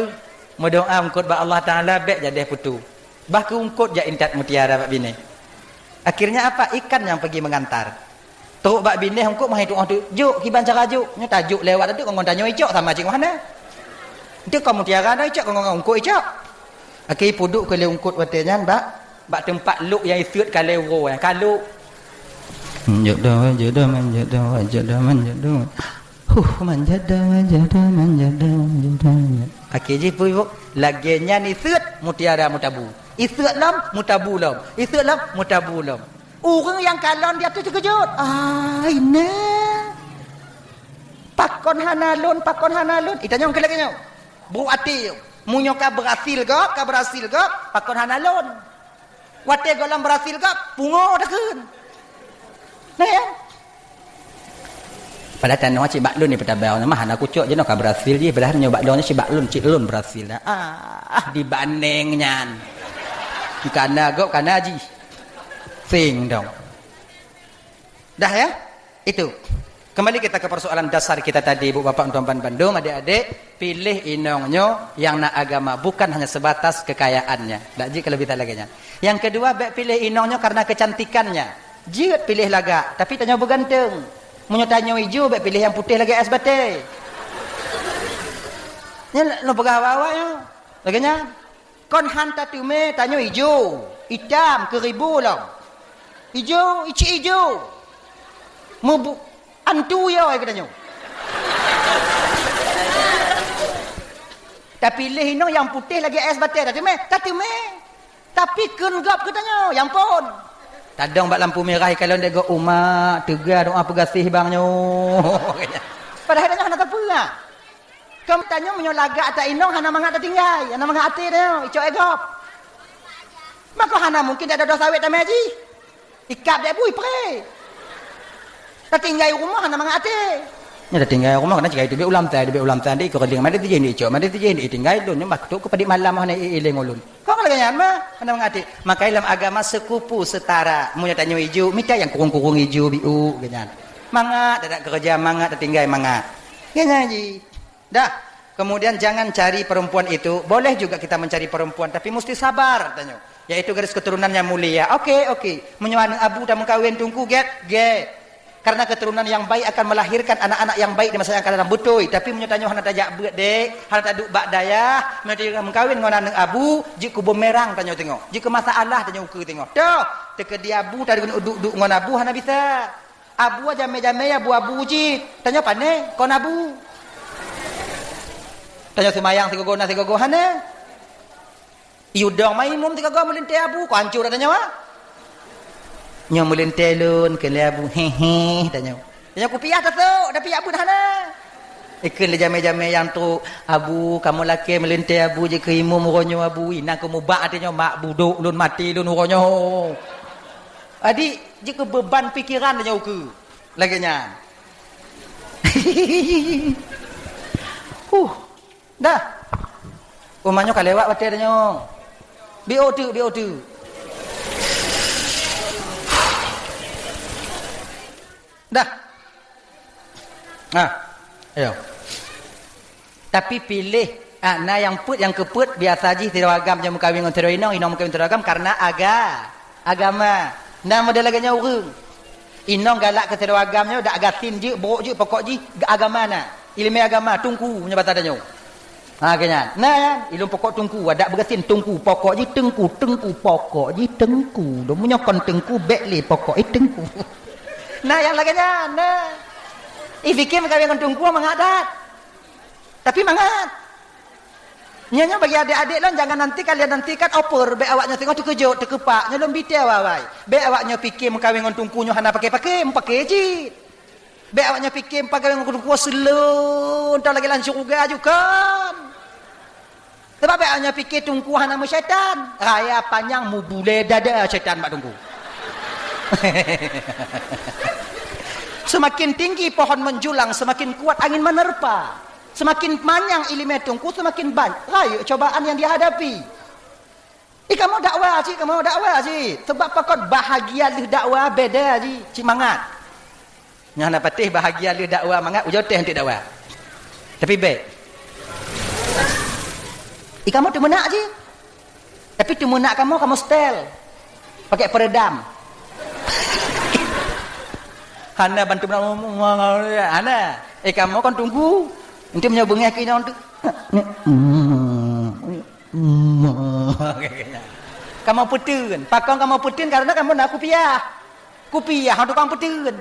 Meudoa eungkôt bak Allah Taala bèk jadeh peutu. Bah keu eungkôt jak intat mutiara bak binéh. Akhirnya apa? Ikan yang pergi mengantar. Trok bak binéh eungkôt meuhai tu'oh teuk jok, kiban cara jok. Nyoe tajok lewat teuk ngon tanyoe icok sama cit ngon hana. Enteuk kon mutiara na icok ngon eungkôt icok. Akhé pudok keu lé eungkôt watèe nyan bak, bak teumpat lok nyang iseuet kalé uroe nyan, ka lok. Manjada wajada, manjada wajada, manjada. Huh, manjada wajada, manjada wajada, manjada. Akhé jih peue, Bu? Lagèe nyan iseuet mutiara meutabu. Iseuet lom, meutabu lom. Iseuet lom, meutabu lom. Ureueng nyang kalon di ateueh teukeujot. Ai nè. Pakon hana lôn, pakon hana lôn. Itanyong keu lagèe nyoe. Brok até. Meunyoe ka berhasil gob, ka berhasil gob, pakon hana lôn. Watée gohlom berhasil gob, pungo takheun. Nah, ya. Padahai tanoh cit bak lôn ni peutabang, mah hana kucok jinoe ka berhasil jih, padahai nyoe bak lôn cit bak lôn, cit lôn berhasil dah. Ah, ah, dibandeng nyan. Kana gob, kana jih. Sing dong. Dah ya? Itu. Kembali kita ke persoalan dasar kita tadi, Bu, Bapak, Tuan, Ban, Bandung, adik-adik, pilih inong nyoe yang na agama, bukan hanya sebatas kekayaannya. Dak jeuet kalau bisa lagée nyan. Yang kedua, bèk pilih inong nyoe karena kecantikannya. Jeuet pilih lagak, tapi tanyoe beuganteng. Meunyoe tanyoe ijo, bèk pilih yang putéh lagée es batée. Nyan lôn peugah awak-awak nyoe. Lagée nyan. Kon han tateumé tanyoe ijo, itam, keuribu lom. Ijo, icik ijo. Mubu-, antu yo keu tanyoe. Tapiléh inong nyang putéh lagée es batée, tateumé, tateumé. Tapi kheun gob keu tanyoe, ya ampôn. Tadong bak lampu mirah, ikalon dek gob umak, teuga doa peugaséh bang nyoe. Padahai tanyoe hana tapeue, ha. Keu tanyoe meunyoe lagak ata inong hana mangat tatinggai, hana mangat até tanyoe, icok e gob. Maka hana mungkin dak doh sawét tamé jih. Ikab dek bui pré. Tatinggai rumoh hana mangat até. Nyoe tatinggai rumoh kana cikai teubiet ulam tai, teubiet ulam tai, di keureudeng made tijih, di icok made tijih, di tinggai lôn, nyoe bah tok keu padit malam hana i-, ileng ulôn. Kok lagée nyan mah, hana mangat até. Makai lam agama sekupu setara. Meunyoe tanyoe ijo, mita nyang kurung-kurung ijo biu, geuh nyan. Mangat, dak keureuja mangat, tatinggai mangat. Geuh nyan jih. Dah, kemudian jangan cari perempuan itu. Boleh juga kita mencari perempuan, tapi mesti sabar, tanyoe. Yaitu garis keturunan yang mulia. Oke, oke. Meunyoe aneuk abu tameukawen teungku, gét, gét. Karena keturunan yang baik akan melahirkan anak-anak yang baik di masa yang akan datang. Beutôi. Tapi meunyoe tanyoe hana tajak beuet, dek, hana taduek bak dayah, meunyoe tanyoe meukawen ngon aneuk abu, jeuet keu bumerang tanyoe teungoh. Jeuet keu masalah tanyoe ukeue teungoh. Toh, teukeudi abu taduek duek-duek ngon abu hana bisa. Abu jamé-jamé abu-abu jih. Tanyoe pané kon abu. Tanyoe seumayang sigogo na sigogo hana. Yudong maimum sigogo meulintée abu, kok hancô tanyoe, ah? Nyoe meulintée lôn keu lé abu, hehe, tanyoe. Tanyoe kupiah tasok, tapi abu hana. Ikheun lé jamé-jamé nyang trok, abu, kamoe lakée meulintée abu jeuet keu imum uroe nyoe abu, inan keu mubak até nyoe mak budok lôn maté lôn uroe nyoe. Adik, jeuet keu beuban pikeran tanyoe ukeue. Lagée nyan. Huh. Dah. Uma nyoe ka lewat watée tanyoe. Biôh teuk, biôh teuk. Dah. Nah. Ayo. Tapi piléh, ah, na nyang peuet, nyang keupeuet, biasa jih sidroe agam nyang meukawen ngon sidroe inong, inong meukawen sidroe agam karena aga-, agama. Na model lagée nyan ureuëng. Inong galak keu sidroe agam nyoe, dak gasien jeuet, brok jeuet, pokok jih ga-, agama na. Ileumé agama, teungku, meunyoe basa tanyoe. Ha, keu nyan. Na nyan, ilôn pokok teungku, adak beugasien teungku, pokok jih teungku, teungku, pokok jih teungku. Dong meunyoe kon teungku, bék lé pokok, eh, teungku. Na nyang lagée nyan, na. Ih, fikir meukawen ngon teungku mangat that. Tapi mangat. Nyoe, nyoe bagi adék-adék lôn, jangan nanti kalian nantikan over, bék awak nyoe singoh teukeujot, teukeupak, nyoe lôn bite awai-awai. Bék awak nyoe pike meukawen ngon teungku nyoe hana paké-paké, meupaké cit. Bék awak nyoe pike meukawen ngon teungku seuleueng, entah lagée lam syeuruga ju kon. Sabab bék awak nyoe pike teungku hana meusyaitan, raya panyang mubulée dada syaitan bak teungku. Semakin tinggi pohon menjulang, semakin kuat angin menerpa. Semakin manyang ileumé teungku, semakin banyak rayeuk cobaan nyang jihadapi. Eh, kamoe dakwa cit, kamoe dakwa cit. Sabab pakon bahagia lheueh dakwa beda cit, cit mangat. Nyang na patéh bahagia lheueh dakwa mangat, ujoe teh untuk dakwa. Tapi bék. Eh, kamoe teumeunak cit. Tapi teumeunak kamoe, kamoe setel. Pakai peredam. Hana bantu, hana. Eh, kamoe kon teungku. Nanti meunyoe beungéh keu inong tu. Kamoe peuteun. Pakon kamoe peuteun? Karena kamoe na kupiah. Kupiah tukang peuteun.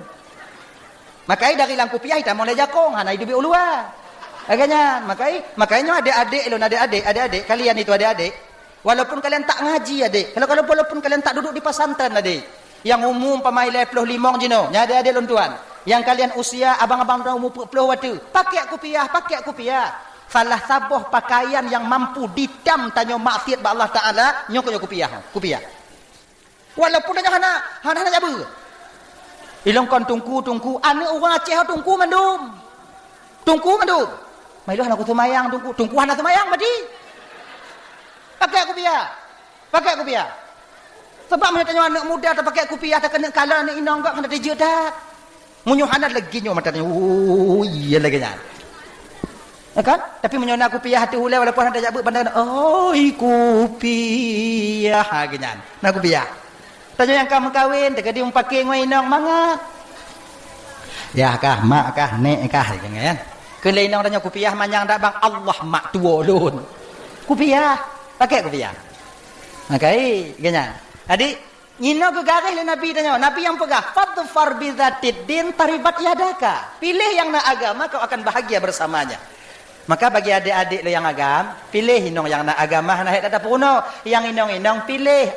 Makai dari lam kupiah itamong lé jakong, hana iduek u luwa. Lagée nyan, makai, makai nyoe adék-adék lôn, adék-adék, adék-adék, kalian itu adék-adék. Walaupun kalian tak ngaji, adék. Kalau, kalau walaupun kalian tak duduk di pesantren, adék. Nyang umu umpama lhée ploh limong jinoe, nyan adék-adék lôn tuan. Nyang kalian usia abang-abang tuan umu peuet ploh watée, pakai kupiah, pakai kupiah. Salah saboh pakaian nyang mampu ditam tanyoe maksiat bak Allah Taala, nyoe keuh nyoe kupiah, kupiah. Walaupun tanyoe hana, hana, hana jabeue. Ilong kon teungku, teungku, aneuk ureueng Aceh teungku mandum. Teungku mandum. Mai lôn hana kuseumayang teungku, teungku hana seumayang berarti. Pakai kupiah. Pakai kupiah. Sebab meunyoe tanyoe aneuk muda tapakai kupiah, takeuneuk kalon aneuk inong, gak hana teujeuet that. Meunyoe hana lagèe nyoe mata tanyoe, oh, iya lagèe nyan. Ya kan? Tapi meunyoe na kupiah ateueh ulèe, walaupun hana tajak beuet, pandang, "Oi, kupiah," ha, lagèe nyan. Na kupiah. Tanyoe nyang ka meukawen, teuka di meupaké ngon inong mangat. Yah kah, mak kah, nek kah, lagèe nyan. Kheun lé inong tanyoe, "Kupiah manyang dak bang?" "Allah mak tuwo lôn." Kupiah, pakai kupiah. Makai, lagèe nyan. Jadi, Inoe geugaréh lé Nabi tanyoe. Nabi nyang peugah, "Fadfar bizatid din taribat yadaka." Pilih nyang na agama, kau akan bahagia bersamanya. Maka bagi adék-adék lôn nyang agam, pilih inong nyang na agama, hana hék that tapeurunoe. Nyang inong-inong pilih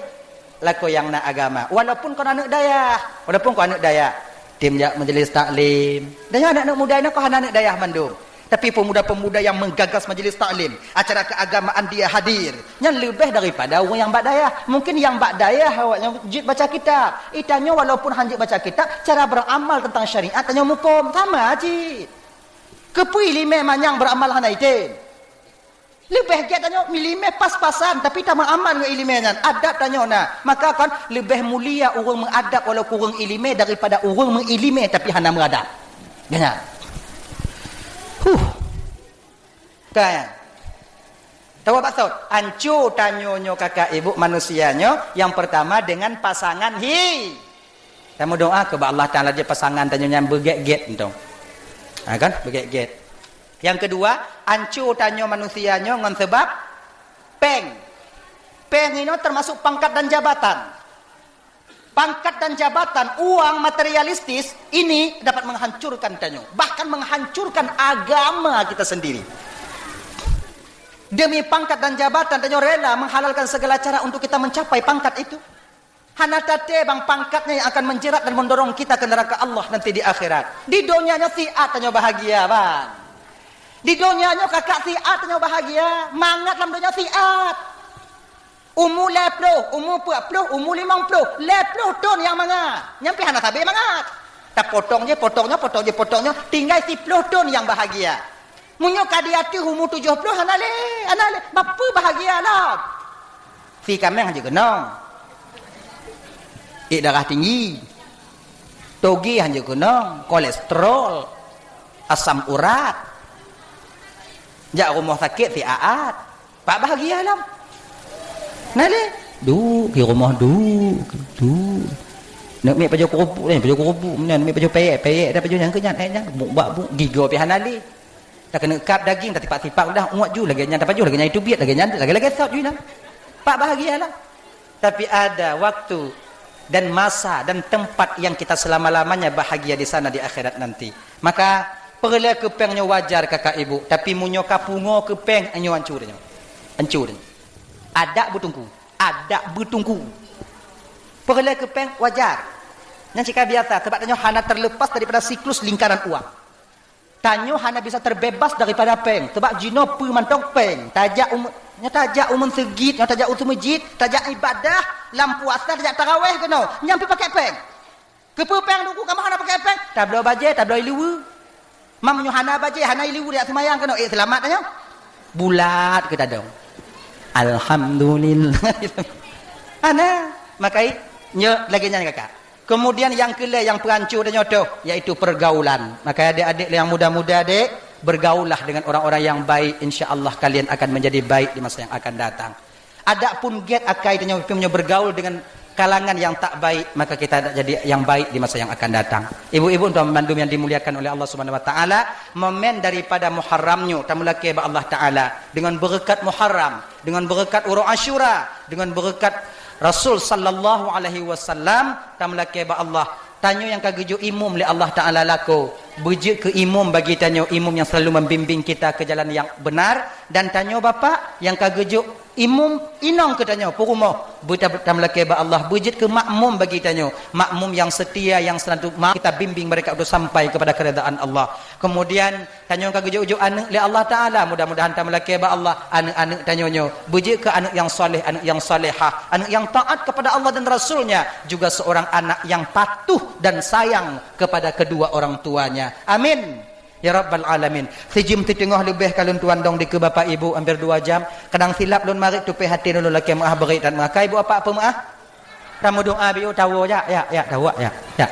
lakoe nyang na agama. Walaupun kon aneuk dayah, walaupun kon aneuk dayah, tem jak majlis taklim. Dan nyoe aneuk-aneuk muda inoe kon hana aneuk dayah mandum. Tapi pemuda-pemuda yang menggagas majelis taklim, acara keagamaan dia hadir, nyan leubeh daripada ureueng nyang bak dayah. Mungkin nyang bak dayah awaknyan jeuet baca kitab. Itanyoe walaupun han jeuet baca kitab, cara beramal tentang syariat tanyoe muphom. Sama cit. Keupeue ileumèe manyang beramal hana item? Leubeh gèt tanyoe ileumèe pas-pasan, tapi tameuamal ngon ileumèe nyan. Adab tanyoe na. Maka kan leubeh mulia ureueng meuadab walaupun ureueng ileumèe daripada ureueng meuileumèe tapi hana meuadab. Nyan. Huh. Kan? Tawa baksot, anco tanyoe nyoe kakak ibu manusia nyoe, yang pertama dengan pasangan hi. Tameudoa keu bak Allah Taala jeuet pasangan tanyoe nyan beugèt-gèt entong. Ha kan? Beugèt-gèt. Yang kedua, anco tanyoe manusia nyoe ngon sebab pèng. Pèng inoe termasuk pangkat dan jabatan. Pangkat dan jabatan, uang materialistis ini dapat menghancurkan tanyoe, bahkan menghancurkan agama kita sendiri. Demi pangkat dan jabatan, tanyoe rela menghalalkan segala cara untuk kita mencapai pangkat itu. Hana taté bang pangkat nyan yang akan menjerat dan mendorong kita ke neraka Allah nanti di akhirat. Di donya nyoe siat tanyoe bahagia, bang. Di donya nyoe kakak siat tanyoe bahagia, mangat lam donya siat. Umu lhèe ploh, umu peuet ploh, umu limong ploh, lhèe ploh thon nyang mangat. Nyan pih hana sabé mangat. Tapotong jih, potong nyoe, potong jih, potong nyoe, tinggai siploh thon nyang bahagia. Meunyoe ka di ateueh umu tujoh ploh, hana lé, hana lé. Bapeue bahagia lom? Si kaméng hanjeuet keunong. Ék darah tinggi. Toge hanjeuet keunong, kolesterol, asam urat. Jak rumoh sakét siat-at. Pak bahagia lom. Na lé? Duek di rumoh, duek, duek. Neuk miet pajoh keurupuk, eh, pajoh keurupuk, meunan miet pajoh pèyek, pèyek dah pajoh nyang keu nyan, eh, nyan, buk bak buk, gigoe pih hana lé. Takeuneuk kab daging, tatipak-tipak udah, uet ju, lagèe nyan tapajoh, lagèe nyan itu biet, lagèe nyan, lagèe-lagèe sot ju nyan. Pak bahagia lah. Tapi ada waktu dan masa dan tempat yang kita selama-lamanya bahagia di sana di akhirat nanti. Maka, peureulèe keu pèng nyoe wajar kakak ibu, tapi meunyoe ka pungo keu pèng, nyoe hancô nyoe. Hancô nyoe. Adak beuteungku. Adak beuteungku. Peureulèe keu pèng wajar. Nyan cit ka biasa, sebab tanyoe hana terlepas daripada siklus lingkaran uang. Tanyoe hana bisa terbebas daripada pèng, sebab jinoe peue mantong pèng. Tajak u, nyoe tajak u meuseujid, nyoe tajak u seumeujid, tajak ibadah, lam puasa tajak taraweh keunoe, nyan pih pakai pèng. Keupeue pèng Teungku, kamoe hana pakai pèng? Tabloe bajèe, tabloe ileue. Mam nyoe hana bajèe, hana ileue, tajak seumayang keunoe, ék seulamat tanyoe? Bulat keu tadong. Alhamdulillah. Hana. Makai nyoe lagèe nyan kakak. Kemudian nyang keulhèe nyang peuhanco tanyoe toh, yaitu pergaulan. Maka adek-adek nyang muda-muda dek, bergaullah dengan orang-orang yang baik, insya Allah kalian akan menjadi baik di masa yang akan datang. Adapun gèt akai tanyoe pih meunyoe bergaul dengan kalangan yang tak baik, maka kita nak jadi yang baik di masa yang akan datang. Ibu-ibu dan bandum yang dimuliakan oleh Allah Subhanahu wa taala, momen daripada Muharram nyoe tameulakèe bak Allah Taala dengan berkat Muharram. Dengan berkat uroe Asyura, dengan berkat Rasul sallallahu alaihi wasallam, tameulakèe bak Allah. Tanyoe nyang ka geujok imum lé Allah Taala lakoe, beujeuet keu imum bagi tanyoe, imum nyang selalu membimbing kita ke jalan yang benar, dan tanyoe bapak nyang ka geujok Imum inong keu tanyoe, peurumoh, beuta-, tameulakée bak Allah, beujeuet keu makmum bagi tanyoe, makmum nyang seutia, nyang seulantu-, ma-, kita bimbing mereka untuk sampai kepada keridaan Allah. Kemudian, tanyoe ka geujok-jok aneuëk lé Allah Taala, mudah-mudahan tameulakée bak Allah, aneuëk-aneuëk tanyoe nyoe beujeuet keu aneuëk nyang saleh, aneuëk nyang salehah, aneuëk nyang taat kepada Allah dan Rasul-Nya, juga seorang anak yang patuh dan sayang kepada kedua orang tuanya. Amin. Ya Rabbal Alamin. Sijim siteungoh leubeh ka lôn tuan dong dikeue Bapak Ibu, hampir dua jam. Kadang silap lôn marit tupéh até lôn, lakée meuáh beurit dan meuáh. Ka Ibu Bapak peumeuáh? Rameudoa biu tawo, ya, ya, ya, tawo, ya, ya.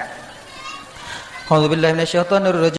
A'udzubillahi minasyaitonirrajim.